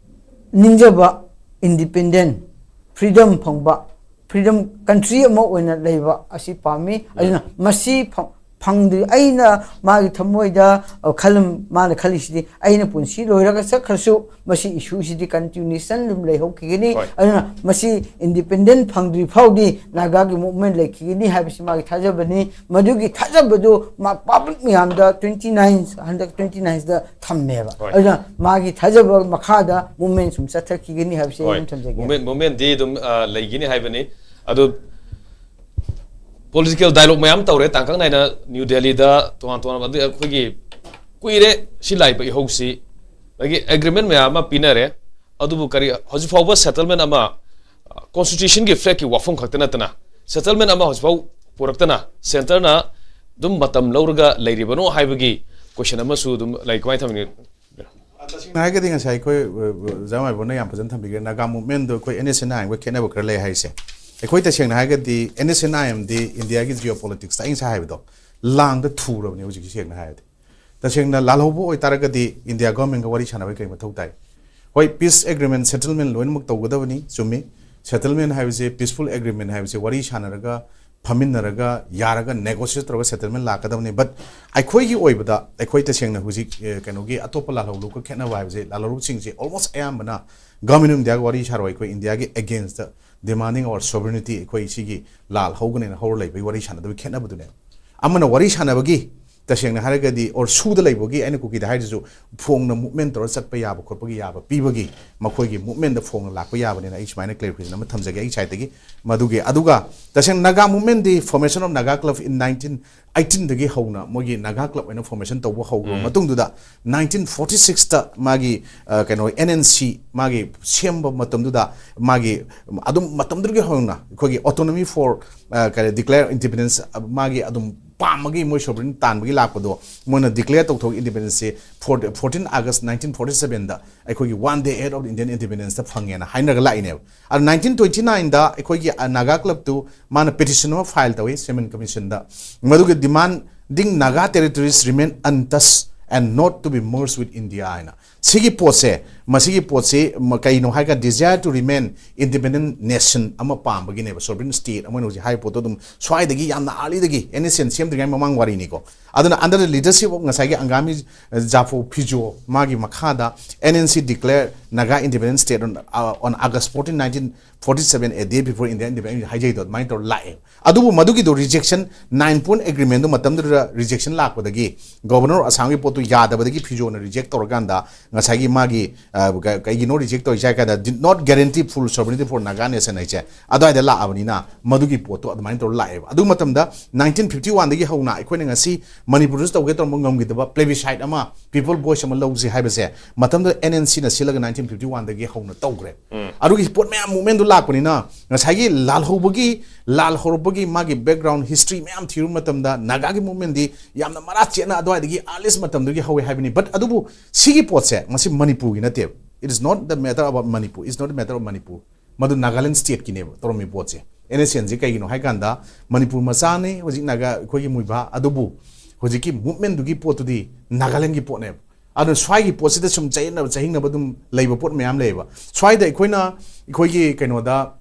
ꯅꯤꯡꯖꯕ, ꯏꯟꯗꯤꯄꯦꯟꯗꯦꯟ, ꯐ꯭ꯔꯤꯗꯝ ꯐꯪꯕ, ꯐ꯭ꯔꯤꯗꯝ ꯀꯟꯇ꯭ꯔꯤ ꯑꯃ ꯑꯣꯏꯅ ꯂꯩꯕ ꯑꯁꯤ ꯄꯥꯝꯃꯤ꯫ ꯎꯝ꯫ ꯑꯗꯨꯅ ꯃꯁꯤ ꯐꯪ-, ꯐꯪꯗ꯭ꯔꯤ, ꯑꯩꯅ ꯃꯥꯒꯤ ꯊꯃꯣꯏꯗ, ꯑ, ꯈꯜꯂꯝ-, ꯃꯥꯅ ꯈꯜꯂꯤꯁꯤꯗꯤ, "ꯑꯩꯅ ꯄꯨꯟꯁꯤ ꯂꯣꯏꯔꯒ ꯆꯠꯈ꯭ꯔꯁꯨ ꯃꯁꯤ ꯏꯁꯨꯁꯤꯗꯤ ꯀꯟꯇꯤꯅ꯭ꯌꯨꯁꯟ ꯑꯗꯨꯝ ꯂꯩꯍꯧꯈꯤꯒꯅꯤ꯫ ꯍꯣꯏ꯫ ꯑꯗꯨꯅ ꯃꯁꯤ ꯏꯟꯗꯤꯄꯦꯟꯗꯦꯟ ꯐꯪꯗ꯭ꯔꯤ ꯐꯥꯎꯗꯤ ꯅꯥꯒꯥꯒꯤ ꯃꯨꯚꯃꯦꯟ ꯂꯩꯈꯤꯒꯅꯤ" ꯍꯥꯏꯕꯁꯤ ꯃꯥꯒꯤ ꯊꯥꯖꯕꯅꯤ꯫ ꯃꯗꯨꯒꯤ ꯊꯥꯖꯕꯗꯨ ꯃꯥ ꯄꯕ꯭ꯂꯤꯛ ꯃꯌꯥꯝꯗ ꯇ꯭ꯋꯦꯟꯇꯤ ꯅꯥꯏꯟ, ꯍꯟꯗꯛ ꯇ꯭ꯋꯦꯟꯇꯤ ꯅꯥꯏꯟꯗ ꯊꯝꯃꯦꯕ꯫ ꯍꯣꯏ꯫ ꯑꯗꯨꯅ ꯃꯥꯒꯤ ꯊꯥꯖꯕ ꯃꯈꯥꯗ ꯃꯨꯚꯃꯦꯟ ꯁꯨꯝ ꯆꯠꯊꯈꯤꯒꯅꯤ ꯍꯥꯏꯕꯁꯤ ꯑꯩ ꯍꯣꯏ꯫ ꯑꯗꯨꯝ ꯊꯝꯖꯒꯦ꯫ ꯃꯨꯚꯃꯦꯟ, ꯃꯨꯚꯃꯦꯟꯗꯤ ꯑꯗꯨꯝ, ꯑ, ꯂꯩꯒꯅꯤ ꯍꯥꯏꯕꯅꯤ꯫ ꯑꯗꯨ ꯄꯣꯂꯤꯇꯤꯀꯦꯜ ꯗꯥꯏꯂꯣꯒ ꯃꯌꯥꯝ ꯇꯧꯔꯦ, ꯇꯥꯡꯀꯛ ꯅꯥꯏꯅ ꯅ꯭ꯌꯨ ꯗꯦꯜꯂꯤꯗ ꯇꯣꯉꯥꯟ ꯇꯣꯉꯥꯟꯕ, ꯑꯗꯨ ꯑꯩꯈꯣꯏꯒꯤ ꯀꯨꯏꯔꯦ ꯁꯤ ꯂꯥꯛꯏꯕ ꯏꯍꯧꯁꯤ, ꯑꯗꯒꯤ ꯑꯦꯒ꯭ꯔꯤꯃꯦꯟ ꯃꯌꯥꯝ ꯑꯃ ꯄꯤꯅꯔꯦ, ꯑꯗꯨꯕꯨ ꯀꯔꯤ ꯍꯧꯖꯤꯛ ꯐꯥꯎꯕ ꯁꯦꯇꯜꯃꯦꯟ ꯑꯃ, ꯀꯣꯟꯁꯇꯤꯇ꯭ꯌꯨꯁꯟꯒꯤ ꯐ꯭ꯂꯦꯒꯀꯤ ꯋꯥꯐꯝ ꯈꯛꯇ ꯅꯠꯇꯅ ꯁꯦꯇꯜꯃꯦꯟ ꯑꯃ ꯍꯧꯖꯤꯛꯐꯥꯎ ꯄꯨꯔꯛꯇꯅ ꯁꯦꯟꯇꯔꯅ ꯑꯗꯨꯝ ꯃꯇꯝ ꯂꯧꯔꯒ ꯂꯩꯔꯤꯕꯅꯣ ꯍꯥꯏꯕꯒꯤ ꯀꯣꯏꯁꯟ ꯑꯃꯁꯨ ꯑꯗꯨꯝ ꯂꯩ꯫ ꯀꯃꯥꯏꯅ ꯊꯝꯕꯤꯅꯤ? ꯇꯁꯦꯡꯅ ꯍꯥꯏꯔꯒꯗꯤ ꯉꯁꯥꯏ ꯑꯩꯈꯣꯏ ꯑꯣꯖꯥ ꯃꯥꯏꯕꯝꯅ ꯌꯥꯝ ꯐꯖꯅ ꯊꯝꯕꯤꯈ꯭ꯔꯦ, ꯅꯥꯒꯥ ꯃꯨꯚꯃꯦꯟꯗꯣ ꯑꯩꯈꯣꯏ ꯑꯦꯟ ꯑꯦꯁ ꯑꯦꯟ ꯑꯥꯏ ꯑꯦꯝꯒ ꯈꯦꯠꯅꯕ ꯈꯔ ꯂꯩ ꯍꯥꯏꯁꯦ꯫ ꯑꯩꯈꯣꯏ ꯇꯁꯦꯡꯅ ꯍꯥꯏꯔꯒꯗꯤ ꯑꯦꯟ ꯑꯦꯁ ꯑꯦꯟ ꯑꯥꯏ ꯑꯦꯝꯗꯤ ꯏꯟꯗꯤꯌꯥꯒꯤ ꯖꯤꯑꯣ ꯄꯣꯂꯤꯇꯤꯛꯁꯇ ꯑꯩ ꯉꯁꯥꯏ ꯍꯥꯏꯕꯗꯣ ꯂꯥꯡꯗ ꯊꯨꯔꯕꯅꯦ ꯍꯧꯖꯤꯛꯀꯤ, ꯁꯦꯡꯅ ꯍꯥꯏꯔꯗꯤ꯫ ꯇꯁꯦꯡꯅ ꯂꯥꯜꯍꯧꯕ ꯑꯣꯏꯇꯥꯔꯒꯗꯤ ꯏꯟꯗꯤꯌꯥ ꯒꯚꯔꯟꯃꯦꯟꯒ ꯋꯥꯔꯤ ꯁꯥꯟꯅꯕꯒꯤ ꯀꯔꯤ ꯃꯊꯧ ꯇꯥꯏ? ꯍꯣꯏ, ꯄꯤꯁ ꯑꯦꯒ꯭ꯔꯤꯃꯦꯟ, ꯁꯦꯇꯜꯃꯦꯟ ꯂꯣꯏꯅꯃꯛ ꯇꯧꯒꯗꯕꯅꯤ, ꯆꯨꯝꯃꯤ꯫ ꯁꯦꯇꯜꯃꯦꯟ ꯍꯥꯏꯕꯁꯦ, ꯄꯤꯁꯐꯨꯜ ꯑꯦꯒ꯭ꯔꯤꯃꯦꯟ ꯍꯥꯏꯕꯁꯦ ꯋꯥꯔꯤ ꯁꯥꯟꯅꯔꯒ, ꯐꯝꯃꯤꯟꯅꯔꯒ, ꯌꯥꯔꯒ, ꯅꯦꯒꯣꯁꯤꯌꯦꯠ ꯇꯧꯔꯒ ꯁꯦꯇꯜꯃꯦꯟ ꯂꯥꯛꯀꯗꯕꯅꯤ꯫ ꯕꯠ ꯑꯩꯈꯣꯏꯒꯤ ꯑꯣꯏꯕꯗ, ꯑꯩꯈꯣꯏ ꯇꯁꯦꯡꯅ ꯍꯧꯖꯤꯛ ꯀꯩꯅꯣꯒꯤ ꯑꯇꯣꯞꯄ ꯂꯥꯜꯍꯧꯂꯨꯞꯀ ꯈꯦꯠꯅꯕ ꯍꯥꯏꯕꯁꯦ, ꯂꯥꯜꯍꯧꯂꯨꯞꯁꯤꯡꯁꯦ ꯑꯣꯜꯃꯣꯁ ꯑꯌꯥꯝꯕꯅ ꯒꯚꯔꯟꯃꯦꯟ ꯑꯣꯐ ꯏꯟꯗꯤꯌꯥꯒ ꯋꯥꯔꯤ ꯁꯥꯔꯣꯏ꯫ ꯑꯩꯈꯣꯏ ꯏꯟꯗꯤꯌꯥꯒꯤ ꯑꯦꯒꯦꯟꯁꯇ, ꯗꯤꯃꯥꯟꯗꯤꯡ ꯑꯋꯥꯔ ꯁꯣꯕꯔꯅꯤꯇꯤ, ꯑꯩꯈꯣꯏ ꯁꯤꯒꯤ ꯂꯥꯜ ꯍꯧꯒꯅꯦꯅ ꯍꯧꯔ ꯂꯩꯕꯒꯤ ꯋꯥꯔꯤ ꯁꯥꯟꯅꯗꯕꯒꯤ ꯈꯦꯠꯅꯕꯗꯨꯅꯦ꯫ ꯑꯃꯅ ꯋꯥꯔꯤ ꯁꯥꯟꯅꯕꯒꯤ, ꯇꯁꯦꯡꯅ ꯍꯥꯏꯔꯒꯗꯤ, ꯑꯣꯔ ꯁꯨꯗ ꯂꯩꯕꯒꯤ, ꯑꯩꯅ ꯀꯨꯀꯤꯗ ꯍꯥꯏꯔꯤꯁꯤꯁꯨ, ꯐꯣꯡꯅ ꯃꯨꯚꯃꯦꯟ ꯇꯧꯔ ꯆꯠꯄ ꯌꯥꯕ ꯈꯣꯠꯄꯒꯤ ꯌꯥꯕ ꯄꯤꯕꯒꯤ, ꯃꯈꯣꯏꯒꯤ ꯃꯨꯚꯃꯦꯟꯗ ꯐꯣꯡꯅ ꯂꯥꯛꯄ ꯌꯥꯕꯅꯤꯅ ꯑꯩ ꯁꯨꯃꯥꯏꯅ ꯀ꯭ꯂꯦꯔꯤꯐꯤꯀꯦꯁꯟ ꯑꯃ ꯊꯝꯖꯒꯦ ꯑꯩ ꯁꯥꯏꯠꯇꯒꯤ꯫ ꯃꯗꯨꯒꯤ, ꯑꯗꯨꯒ ꯇꯁꯦꯡꯅ Naga ꯃꯨꯚꯃꯦꯟꯗꯤ formation of Naga Club in nineteen eighteen ꯗꯒꯤ ꯍꯧꯅ ꯃꯣꯏꯒꯤ ꯅꯥꯒꯥ ꯀ꯭ꯂꯕ ꯑꯣꯏꯅ ꯐꯣꯔꯃꯦꯁꯟ ꯇꯧꯕ ꯍꯧꯈ꯭ꯔꯕ ꯃꯇꯨꯡꯗꯨꯗ, ꯅꯥꯏꯟꯇꯤꯟ ꯐꯣꯔꯇꯤ ꯁꯤꯛꯁꯇ ꯃꯥꯒꯤ ꯀꯩꯅꯣ, ꯑꯦꯟ ꯑꯦꯟ ꯁꯤ ꯃꯥꯒꯤ ꯁꯦꯝꯕ ꯃꯇꯝꯗꯨꯗ, ꯃꯥꯒꯤ ꯑꯗꯨꯝ ꯃꯇꯝꯗꯨꯗꯒꯤ ꯍꯧꯅ ꯑꯩꯈꯣꯏꯒꯤ autonomy for ꯀꯔꯤ, declare independence ꯃꯥꯒꯤ ꯑꯗꯨꯝ ꯄꯥꯝꯕꯒꯤ, ꯃꯣꯏ ꯁꯣꯕꯔꯤꯟ ꯇꯥꯟꯕꯒꯤ ꯂꯥꯛꯄꯗꯣ, ꯃꯣꯏꯅ ꯗꯤꯀ꯭ꯂꯦꯌꯔ ꯇꯧꯊꯣꯛ ꯏꯟꯗꯤꯄꯦꯟꯗꯦꯟꯁꯁꯦ ꯐꯣꯔꯇꯤꯟ ꯑꯥꯒꯁ ꯅꯥꯏꯟꯇꯤꯟ ꯐꯣꯔꯇꯤ ꯁꯕꯦꯟꯗ ꯑꯩꯈꯣꯏꯒꯤ One Day Ahead of Indian Independence ꯐꯪꯉꯦꯅ ꯍꯥꯏꯅꯔꯒ ꯂꯥꯛꯏꯅꯦꯕ꯫ ꯑꯗꯣ ꯅꯥꯏꯟꯇꯤꯟ ꯇ꯭ꯋꯦꯟꯇꯤ ꯅꯥꯏꯟꯗ ꯑꯩꯈꯣꯏꯒꯤ ꯅꯥꯒꯥ ꯀ꯭ꯂꯕꯇꯨ ꯃꯥꯅ ꯄꯤꯇꯤꯁꯟ ꯑꯃ ꯐꯥꯏꯜ ꯇꯧꯏ ꯁꯦꯃꯟ ꯀꯃꯤꯁꯟꯗ, ꯃꯗꯨꯒꯤ demanding Naga territories remain untouched and not to be merged with India ꯍꯥꯏꯅ꯫ ꯁꯤꯒꯤ ꯄꯣꯠꯁꯦ, ꯃꯁꯤꯒꯤ ꯄꯣꯠꯁꯤ ꯀꯩꯅꯣ ꯍꯥꯏꯔꯒ, desire to remain independent nation ꯑꯃ ꯄꯥꯝꯕꯒꯤꯅꯦꯕ, sovereign state ꯑꯃ ꯑꯣꯏꯅ ꯍꯧꯖꯤꯛ ꯍꯥꯏꯔꯤꯕ ꯄꯣꯠꯇꯣ ꯑꯗꯨꯝ ꯁ꯭ꯋꯥꯏꯗꯒꯤ ꯌꯥꯝꯅ ꯑꯥꯔꯂꯤꯗꯒꯤ, ꯑꯦꯟ ꯑꯦꯁ ꯑꯦꯟ ꯁꯦꯝꯗ꯭ꯔꯤꯉꯩ ꯃꯃꯥꯡ ꯋꯥꯔꯤꯅꯤꯀꯣ꯫ ꯑꯗꯨꯅ under the leadership of ꯉꯁꯥꯏꯒꯤ ꯑꯪꯒꯥꯃꯤ ꯖꯥꯐꯣ ꯐꯤꯖꯣ ꯃꯥꯒꯤ ꯃꯈꯥꯗ N N C declare Naga independent state on, uh, on August fourteen, nineteen forty seven, a day before India independence ꯍꯥꯏꯖꯩꯗꯣ, ꯑꯗꯨꯃꯥꯏꯅ ꯇꯧꯔ ꯂꯥꯛꯑꯦ꯫ ꯑꯗꯨꯕꯨ ꯃꯗꯨꯒꯤꯗꯣ rejection, nine point agreement ꯗꯨ ꯃꯇꯝꯗꯨꯗ rejection ꯂꯥꯛꯄꯗꯒꯤ, ꯒꯣꯕꯔꯅꯔ ꯑꯁꯥꯝꯒꯤ ꯄꯣꯠꯇꯨ ꯌꯥꯗꯕꯗꯒꯤ ꯐꯤꯖꯣꯅ reject ꯇꯧꯔꯀꯥꯟꯗ, ꯉꯁꯥꯏꯒꯤ ꯃꯥꯒꯤ, ꯑ, ꯀ-, ꯀꯩꯒꯤꯅꯣ reject ꯇꯧꯔꯤꯁꯦ ꯍꯥꯏ ꯀꯥꯟꯗ, did not guarantee full sovereignty for Naga nation ꯍꯥꯏꯁꯦ ꯑꯗꯨꯋꯥꯏꯗ ꯂꯥꯛꯑꯕꯅꯤꯅ, ꯃꯗꯨꯒꯤ ꯄꯣꯠꯇꯣ ꯑꯗꯨꯃꯥꯏꯅ ꯇꯧꯔ ꯂꯥꯛꯑꯦꯕ꯫ ꯑꯗꯨ ꯃꯇꯝꯗ ꯅꯥꯏꯟꯇꯤꯟ ꯐꯤꯐꯇꯤ ꯋꯥꯟꯗꯒꯤ ꯍꯧꯅ ꯑꯩꯈꯣꯏꯅ ꯉꯁꯤ ꯃꯅꯤꯄꯨꯔꯗꯁꯨ ꯇꯧꯒꯦ ꯇꯧꯔꯝꯕ ꯉꯝꯈꯤꯗꯕ plebiscite ꯑꯃ, people voice ꯑꯃ ꯂꯧꯁꯤ ꯍꯥꯏꯕꯁꯦ ꯃꯇꯝꯗꯨꯗ N N C ꯅ ꯁꯤꯜꯂꯒ ꯅꯥꯏꯟꯇꯤꯟ ꯐꯤꯐꯇꯤ ꯋꯥꯟꯗꯒꯤ ꯍꯧꯅ ꯇꯧꯈ꯭ꯔꯦ꯫ ꯑꯗꯨꯒꯤ ꯄꯣꯠ ꯃꯌꯥꯝ movement ꯗꯨ ꯂꯥꯛꯄꯅꯤꯅ, ꯉꯁꯥꯏꯒꯤ ꯂꯥꯜꯍꯧꯕꯒꯤ, ꯂꯥꯜ ꯍꯧꯔꯛꯄꯒꯤ ꯃꯥꯒꯤ background history ꯃꯌꯥꯝ ꯊꯤꯔꯨꯕ ꯃꯇꯝꯗ, ꯅꯥꯒꯥꯒꯤ movement ꯗꯤ ꯌꯥꯝꯅ ꯃꯔꯥ ꯆꯦꯠꯅ ꯑꯗꯨꯋꯥꯏꯗꯒꯤ earliest ꯃꯇꯝꯗꯒꯤ ꯍꯧꯋꯦ ꯍꯥꯏꯕꯅꯤ꯫ But ꯑꯗꯨꯕꯨ ꯁꯤꯒꯤ ꯄꯣꯠꯁꯦ, ꯃꯁꯤ ꯃꯅꯤꯄꯨꯔꯒꯤ ꯅꯠꯇꯦꯕ꯫ It is not the matter about Manipur, it's not the matter of Manipur. ꯃꯗꯨ ꯅꯥꯒꯥꯂꯦꯟ ꯁ꯭ꯇꯦꯠꯀꯤꯅꯦꯕ ꯇꯧꯔꯝꯃꯤ ꯄꯣꯠꯁꯦ꯫ ꯑꯦꯟ ꯑꯦꯁ ꯑꯦꯟꯁꯦ ꯀꯩꯒꯤꯅꯣ ꯍꯥꯏ ꯀꯥꯟꯗ, ꯃꯅꯤꯄꯨꯔ ꯃꯆꯥꯅꯤ ꯍꯧꯖꯤꯛ ꯅꯥꯒꯥ, ꯑꯩꯈꯣꯏꯒꯤ ꯃꯨꯏꯚꯥ, ꯑꯗꯨꯕꯨ ꯍꯧꯖꯤꯛꯀꯤ ꯃꯨꯞꯃꯦꯟꯗꯨꯒꯤ ꯄꯣꯠꯇꯨꯗꯤ ꯅꯥꯒꯥꯂꯦꯟꯒꯤ ꯄꯣꯠꯅꯦꯕ꯫ ꯑꯗꯨꯅ ꯁ꯭ꯋꯥꯏꯒꯤ ꯄꯣꯠꯁꯤꯗ ꯁꯨꯝ ꯆꯌꯦꯠꯅꯕ ꯆꯍꯤꯡꯅꯕ ꯑꯗꯨꯝ ꯂꯩꯕ ꯄꯣꯠ ꯃꯌꯥꯝ ꯂꯩꯌꯦꯕ꯫ ꯁ꯭ꯋꯥꯏꯗ ꯑꯩꯈꯣꯏꯅ, ꯑꯩꯈꯣꯏꯒꯤ ꯀꯩꯅꯣꯗ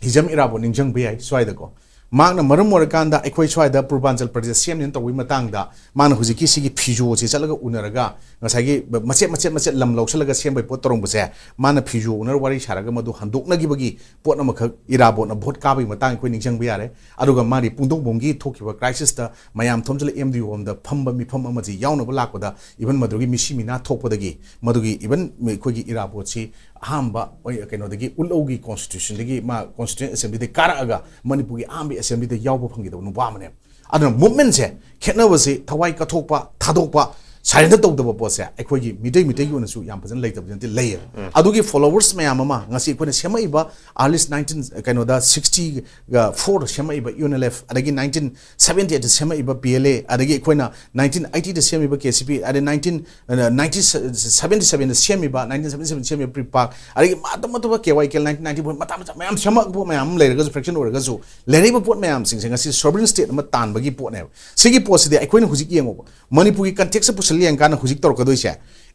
ꯍꯤꯖꯝ ꯏꯔꯥꯕꯣꯠ ꯅꯤꯡꯁꯤꯡꯕ ꯌꯥꯏ ꯁ꯭ꯋꯥꯏꯗꯀꯣ꯫ ꯃꯍꯥꯛꯅ ꯃꯔꯝ ꯑꯣꯏꯔꯀꯥꯟꯗ ꯑꯩꯈꯣꯏ ꯁ꯭ꯋꯥꯏꯗ ꯄꯨꯔꯕꯥꯟꯆꯜ ꯄ꯭ꯔꯗꯦꯁ ꯁꯦꯝꯅꯦꯅ ꯇꯧꯕꯒꯤ ꯃꯇꯥꯡꯗ ꯃꯥꯅ ꯍꯧꯖꯤꯛꯀꯤ ꯁꯤꯒꯤ ꯐꯤꯖꯣꯁꯦ ꯆꯠꯂꯒ ꯎꯅꯔꯒ ꯉꯁꯥꯏꯒꯤ ꯃꯆꯦꯠ ꯃꯆꯦꯠ ꯃꯆꯦꯠ ꯂꯝ ꯂꯧꯁꯤꯜꯂꯒ ꯁꯦꯝꯕꯒꯤ ꯄꯣꯠ ꯇꯧꯔꯝꯕꯁꯦ, ꯃꯥꯅ ꯐꯤꯖꯣ ꯎꯅꯔ ꯋꯥꯔꯤ ꯁꯥꯔꯒ ꯃꯗꯨ ꯍꯟꯗꯣꯛꯅꯈꯤꯕꯒꯤ ꯄꯣꯠ ꯑꯃꯈꯛ ꯏꯔꯥꯕꯣꯠꯅ ꯚꯣꯠ ꯀꯥꯕꯒꯤ ꯃꯇꯥꯡ ꯑꯩꯈꯣꯏ ꯅꯤꯡꯁꯤꯡꯕ ꯌꯥꯔꯦ꯫ ꯑꯗꯨꯒ ꯃꯥꯒꯤ ꯄꯨꯡꯗꯣꯡꯕꯝꯒꯤ ꯊꯣꯛꯈꯤꯕ ꯀ꯭ꯔꯥꯏꯁꯤꯁꯇ ꯃꯌꯥꯝ ꯊꯣꯝꯖꯤꯜꯂ ꯑꯦꯝ ꯗꯤ ꯑꯣ ꯍꯣꯝꯗ ꯐꯝꯕ ꯃꯤꯐꯝ ꯑꯃꯁꯤ ꯌꯥꯎꯅꯕ ꯂꯥꯛꯄꯗ, ꯏꯚꯟ ꯃꯗꯨꯒꯤ ꯃꯤꯁꯤ ꯃꯤꯅꯥ ꯊꯣꯛꯄꯗꯒꯤ ꯃꯗꯨꯒꯤ ꯏꯚꯟ ꯑꯩꯈꯣꯏꯒꯤ ꯏꯔꯥꯕꯣꯠꯁꯤ ꯑꯍꯥꯟꯕ ꯑꯣꯏ-, ꯀꯩꯅꯣꯗꯒꯤ ꯎꯠꯂꯧꯒꯤ ꯀꯣꯟꯁꯇꯤꯇ꯭ꯌꯨꯁꯟꯗꯒꯤ ꯃꯥ ꯀꯣꯟꯁꯇꯤꯇ꯭ꯌꯨꯁꯟ ꯑꯦꯁꯦꯝꯕ꯭ꯂꯤꯗꯒꯤ ꯀꯥꯔꯛꯑꯒ ꯃꯅꯤꯄꯨꯔꯒꯤ ꯑꯍꯥꯟꯕ ꯑꯦꯁꯦꯝꯕ꯭ꯂꯤꯗ ꯌꯥꯎꯕ ꯐꯪꯈꯤꯗꯕ ꯅꯨꯄꯥ ꯑꯃꯅꯦꯕ꯫ ꯑꯗꯨꯅ ꯃꯨꯞꯃꯦꯟꯁꯦ ꯈꯦꯠꯅꯕꯁꯤ ꯊꯋꯥꯏ ꯀꯠꯊꯣꯛꯄ, ꯊꯥꯗꯣꯛꯄ, ꯁꯔꯦꯟꯗꯔ ꯇꯧꯗꯕ ꯄꯣꯠꯁꯦ ꯑꯩꯈꯣꯏꯒꯤ ꯃꯤꯇꯩ, ꯃꯤꯇꯩꯒꯤ ꯑꯣꯏꯅꯁꯨ ꯌꯥꯝ ꯐꯖꯅ ꯂꯩꯇꯕꯗꯤ ꯅꯠꯇꯦ, ꯂꯩꯌꯦꯕ꯫ ꯑꯗꯨꯒꯤ ꯐꯣꯂꯣꯋꯔꯁ ꯃꯌꯥꯝ ꯑꯃ ꯉꯁꯤ ꯑꯩꯈꯣꯏꯅ ꯁꯦꯝꯃꯛꯏꯕ ꯑꯥꯔꯂꯤꯁ ꯅꯥꯏꯟꯇꯤꯟ, ꯀꯩꯅꯣꯗ ꯁꯤꯛꯁꯇꯤꯒ ꯐꯣꯔꯗ ꯁꯦꯝꯃꯛꯏꯕ ꯌꯨ ꯑꯦꯟ ꯑꯦꯜ ꯑꯦꯐ, ꯑꯗꯒꯤ ꯅꯥꯏꯟꯇꯤꯟ ꯁꯕꯦꯟꯇꯤ ꯑꯩꯠꯇ ꯁꯦꯝꯃꯛꯏꯕ ꯄꯤ ꯑꯦꯜ ꯑꯦ, ꯑꯗꯒꯤ ꯑꯩꯈꯣꯏꯅ ꯅꯥꯏꯟꯇꯤꯟ ꯑꯩꯠꯇꯤꯗ ꯁꯦꯝꯃꯤꯕ ꯀꯦ ꯁꯤ ꯄꯤ, ꯑꯗꯩ ꯅꯥꯏꯟꯇꯤꯟ, ꯑ, ꯅꯥꯏꯟꯇꯤꯟ ꯁꯕꯦꯟꯇꯤ ꯁꯕꯦꯟꯗ ꯁꯦꯝꯃꯤꯕ, ꯅꯥꯏꯟꯇꯤꯟ ꯁꯕꯦꯟꯇꯤ ꯁꯕꯦꯟꯗ ꯁꯦꯝꯃꯤꯕ ꯄ꯭ꯔꯤꯄꯥꯛ, ꯑꯗꯒꯤ ꯑꯇꯣꯞ ꯑꯇꯣꯞꯄ ꯀꯦ ꯋꯥꯏ ꯀꯦ ꯑꯦꯜ ꯅꯥꯏꯟꯇꯤꯟ ꯅꯥꯏꯟꯇꯤ ꯐꯣꯔ ꯃꯆꯥ ꯃꯆꯥ ꯃꯌꯥꯝ ꯁꯦꯝꯃꯛꯄ ꯃꯌꯥꯝ ꯑꯃ ꯂꯩꯔꯒꯁꯨ, ꯐ꯭ꯔꯦꯛꯁꯟ ꯑꯣꯏꯔꯒꯁꯨ, ꯂꯩꯔꯛꯏꯕ ꯄꯣꯠ ꯃꯌꯥꯝꯁꯤꯡꯁꯦ ꯉꯁꯤ ꯁꯣꯚꯔꯤꯟ ꯁ꯭ꯇꯦꯠ ꯑꯃ ꯇꯥꯟꯕꯒꯤ ꯄꯣꯠꯅꯦꯕ꯫ ꯁꯤꯒꯤ ꯄꯣꯠꯁꯤꯗꯤ ꯑꯩꯈꯣꯏꯅ ꯍꯧꯖꯤꯛ ꯌꯦꯡꯉꯣꯕ, ꯃꯅꯤꯄꯨꯔꯒꯤ ꯀꯟꯇꯦꯛꯁꯇ ꯄꯨꯁꯤꯜꯂ ꯌꯦꯡꯀꯥꯟꯗ ꯍꯧꯖꯤꯛ ꯇꯧꯔꯛꯀꯗꯣꯏꯁꯦ,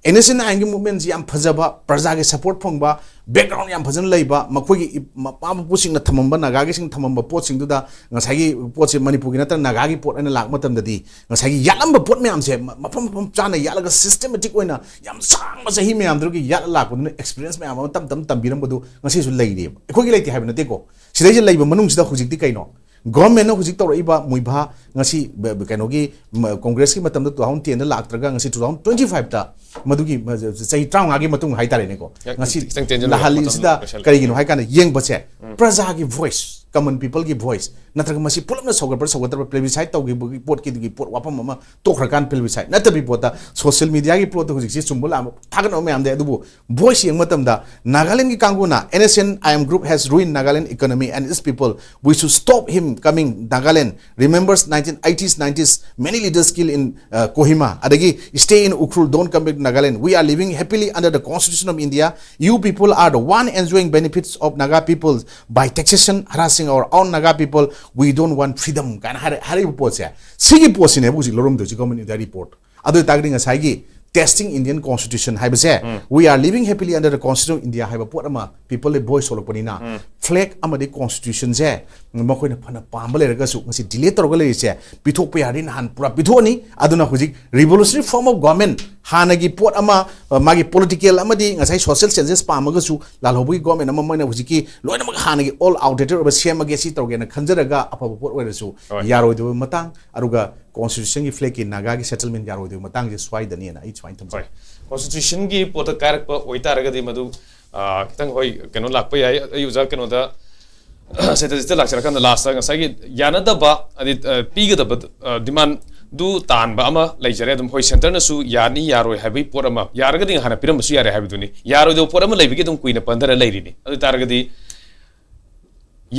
ꯑꯦꯟ ꯑꯦꯁ ꯑꯦꯟ ꯑꯥꯏꯟꯒꯤ ꯃꯨꯞꯃꯦꯟꯁꯤ ꯌꯥꯝ ꯐꯖꯕ, ꯄ꯭ꯔꯖꯥꯒꯤ ꯁꯄꯣꯔꯠ ꯐꯪꯕ, ꯕꯦꯛꯒ꯭ꯔꯥꯎꯟ ꯌꯥꯝ ꯐꯖꯅ ꯂꯩꯕ, ꯃꯈꯣꯏꯒꯤ ꯏ-, ꯃꯄꯥ ꯃꯄꯨꯁꯤꯡꯅ ꯊꯝꯃꯝꯕ, ꯅꯥꯒꯥꯒꯤꯁꯤꯡ ꯊꯝꯃꯝꯕ ꯄꯣꯠꯁꯤꯡꯗꯨꯗ ꯉꯁꯥꯏꯒꯤ ꯄꯣꯠꯁꯦ ꯃꯅꯤꯄꯨꯔꯒꯤ ꯅꯠꯇꯅ ꯅꯥꯒꯥꯒꯤ ꯄꯣꯠ ꯑꯣꯏꯅ ꯂꯥꯛꯄ ꯃꯇꯝꯗꯗꯤ, ꯉꯁꯥꯏꯒꯤ ꯌꯥꯠꯂꯝꯕ ꯄꯣꯠ ꯃꯌꯥꯝꯁꯦ ꯃ-, ꯃꯐꯝ ꯃꯐꯝ ꯆꯥꯅ ꯌꯥꯠꯂꯒ ꯁꯤꯁꯇꯦꯃꯦꯇꯤꯛ ꯑꯣꯏꯅ ꯌꯥꯝ ꯁꯥꯡꯕ ꯆꯍꯤ ꯃꯌꯥꯝꯗꯨꯒꯤ ꯌꯥꯠꯂ ꯂꯥꯛꯄꯗꯨꯅ ꯑꯦꯛꯁꯄꯤꯔꯤꯌꯦꯟꯁ ꯃꯌꯥꯝ ꯑꯃ ꯇꯞ ꯇꯞꯅ ꯇꯝꯕꯤꯔꯝꯕꯗꯨ ꯉꯁꯤꯁꯨ ꯂꯩꯔꯤꯑꯕ꯫ ꯑꯩꯈꯣꯏꯒꯤ ꯂꯩꯇꯦ ꯍꯥꯏꯕ ꯅꯠꯇꯦꯀꯣ, ꯁꯤꯗꯩꯁꯤꯗ ꯂꯩꯕ ꯃꯅꯨꯡꯁꯤꯗ ꯍꯧꯖꯤꯛꯇꯤ ꯀꯩꯅꯣ? ꯒꯣꯔꯃꯦꯟꯅ ꯍꯧꯖꯤꯛ ꯇꯧꯔꯛꯏꯕ ꯃꯨꯏꯚꯥ, ꯉꯁꯤ ꯕ-, ꯕ-, ꯀꯩꯅꯣꯒꯤ, ꯃ-, ꯀꯣꯡꯒ꯭ꯔꯦꯁꯀꯤ ꯃꯇꯝꯗ ꯇꯨ ꯊꯥꯎꯖꯟ ꯇꯦꯟꯗ ꯂꯥꯛꯇ꯭ꯔꯒ ꯉꯁꯤ ꯇꯨ ꯊꯥꯎꯖꯟ ꯇ꯭ꯋꯦꯟꯇꯤ ꯐꯥꯏꯚꯇ ꯃꯗꯨꯒꯤ, ꯃ-, ꯆꯍꯤ ꯇꯔꯥꯃꯉꯥꯒꯤ ꯃꯇꯨꯡ ꯍꯥꯏꯇꯥꯔꯦꯅꯦꯀꯣ, ꯈꯤꯇꯪ, ꯉꯁꯤ ꯈꯤꯇꯪ ꯇꯦꯟꯖꯜꯂꯛꯑꯦ, ꯂꯥꯛꯍꯜꯂꯤꯁꯤꯗ ꯃꯇꯝ ꯂꯣꯏꯁꯜꯂꯛꯑꯦ꯫ ꯀꯔꯤꯒꯤꯅꯣ ꯍꯥꯏ ꯀꯥꯟꯗ ꯌꯦꯡꯕꯁꯦ, ꯎꯝ꯫ ꯄ꯭ꯔꯖꯥꯒꯤ ꯚꯣꯏꯁ, common people ꯒꯤ voice, ꯅꯠꯇ꯭ꯔꯒ ꯃꯁꯤ ꯄꯨꯂꯞꯅ ꯁꯧꯒꯠꯄ꯭ꯔꯥ ꯁꯧꯒꯠꯇꯕ꯭ꯔꯥ, plebiscite ꯇꯧꯈꯤꯕꯒꯤ ꯄꯣꯠꯀꯤꯗꯨꯒꯤ ꯄꯣꯠ ꯋꯥꯐꯝ ꯑꯃ ꯇꯣꯛꯈ꯭ꯔꯀꯥꯟꯗ plebiscite ꯅꯠꯇꯕꯤ ꯄꯣꯠꯇ social media ꯒꯤ plot ꯇ ꯍꯧꯖꯤꯛꯁꯤ ꯆꯨꯝꯕ ꯂꯥꯟꯕ ꯊꯥꯒꯠꯅꯕ ꯃꯌꯥꯝ ꯂꯩ꯫ ꯑꯗꯨꯕꯨ voice ꯌꯦꯡꯕ ꯃꯇꯝꯗ ꯅꯥꯒꯥꯂꯦꯟꯒꯤ ꯀꯥꯡꯕꯨꯅ, "N S N I M group has ruined Nagaland economy and its people. We should stop him coming Nagaland. Remembers nineteen eighties, nineties, many leaders killed in uh, Kohima." ꯑꯗꯒꯤ, "Stay in Ukhrul, don't come back to Nagaland. We are living happily under the Constitution of India. You people are the one enjoying benefits of Naga people by taxation, harassing our own Naga people. We don't want freedom" ꯀꯥꯏꯅ ꯍꯥꯏꯔ-, ꯍꯥꯏꯔꯛꯏꯕ ꯄꯣꯠꯁꯦ, ꯁꯤꯒꯤ ꯄꯣꯠꯁꯤꯅꯦꯕ ꯍꯧꯖꯤꯛ ꯂꯧꯔꯝꯗꯣꯏꯁꯤ, Government of India report꯫ ꯑꯗꯨ ꯑꯣꯏꯇꯥꯔꯒꯗꯤ ꯉꯁꯥꯏꯒꯤ testing Indian Constitution ꯍꯥꯏꯕꯁꯦ, "We are living happily under the Constitution of India" ꯍꯥꯏꯕ ꯄꯣꯠ ꯑꯃ people ꯂꯩ voice ꯊꯣꯛꯂꯛꯄꯅꯤꯅ, flag ꯑꯃꯗꯤ Constitution ꯁꯦ ꯃꯈꯣꯏꯅ ꯐꯅ ꯄꯥꯝꯕ ꯂꯩꯔꯒꯁꯨ ꯉꯁꯤ delay ꯇꯧꯔꯒ ꯂꯩꯔꯤꯁꯦ, ꯄꯤꯊꯣꯛꯄ ꯌꯥꯔꯗꯤ ꯅꯍꯥꯟ ꯄꯨꯔꯥ ꯄꯤꯊꯣꯛꯑꯅꯤ꯫ ꯑꯗꯨꯅ ꯍꯧꯖꯤꯛ revolutionary form of government, ꯍꯥꯟꯅꯒꯤ ꯄꯣꯠ ꯑꯃ, ꯑ, ꯃꯥꯒꯤ political ꯑꯃꯗꯤ ꯉꯁꯥꯏ social changes ꯄꯥꯝꯃꯒꯁꯨ, ꯂꯥꯜꯍꯧꯕꯒꯤ government ꯑꯃ ꯃꯣꯏꯅ ꯍꯧꯖꯤꯛꯀꯤ ꯂꯣꯏꯅꯃꯛ ꯍꯥꯟꯅꯒꯤ old outdated ꯑꯣꯏꯕ ꯁꯦꯝꯃꯒꯦ, ꯁꯤ ꯇꯧꯒꯦꯅ ꯈꯟꯖꯔꯒ ꯑꯐꯕ ꯄꯣꯠ ꯑꯣꯏꯔꯁꯨ ꯍꯣꯏ꯫ ꯌꯥꯔꯣꯏꯗꯕ ꯃꯇꯥꯡ, ꯑꯗꯨꯒ Constitution ꯒꯤ flag ꯀꯤ ꯅꯥꯒꯥꯒꯤ settlement ꯌꯥꯔꯣꯏꯗꯕ ꯃꯇꯥꯡꯁꯦ ꯁ꯭ꯋꯥꯏꯗꯅꯦꯅ ꯑꯩ ꯁꯨꯃꯥꯏꯅ ꯊꯝꯖꯒꯦ꯫ ꯍꯣꯏ꯫ Constitution ꯒꯤ ꯄꯣꯠꯇ ꯀꯥꯏꯔꯛꯄ ꯑꯣꯏꯇꯥꯔꯒꯗꯤ ꯃꯗꯨ, ꯑ, ꯈꯤꯇꯪ, ꯍꯣꯏ, ꯀꯩꯅꯣ ꯂꯥꯛꯄ ꯌꯥꯏ꯫ ꯑꯩ ꯑꯣꯖꯥ ꯀꯩꯅꯣꯗ, strategy ꯗ ꯂꯥꯛꯆꯔꯀꯥꯟꯗ last ꯇ ꯉꯁꯥꯏꯒꯤ ꯌꯥꯅꯗꯕ, ꯍꯥꯏꯗꯤ, ꯑ, ꯄꯤꯒꯗꯕ, ꯑ, demand ꯗꯨ ꯇꯥꯟꯕ ꯑꯃ ꯂꯩꯖꯔꯦ꯫ ꯑꯗꯨꯝ, ꯍꯣꯏ, centre ꯅꯁꯨ ꯌꯥꯅꯤ ꯌꯥꯔꯣꯏ ꯍꯥꯏꯕꯒꯤ ꯄꯣꯠ ꯑꯃ, ꯌꯥꯔꯒꯗꯤ ꯍꯥꯟꯅ ꯄꯤꯔꯝꯕꯁꯨ ꯌꯥꯔꯦ ꯍꯥꯏꯕꯗꯨꯅꯤ꯫ ꯌꯥꯔꯣꯏꯗꯕ ꯄꯣꯠ ꯑꯃ ꯂꯩꯕꯒꯤ ꯑꯗꯨꯝ ꯀꯨꯏꯅ ꯄꯟꯊꯔ ꯂꯩꯔꯤꯅꯤ꯫ ꯑꯗꯨ ꯑꯣꯏ ꯇꯥꯔꯒꯗꯤ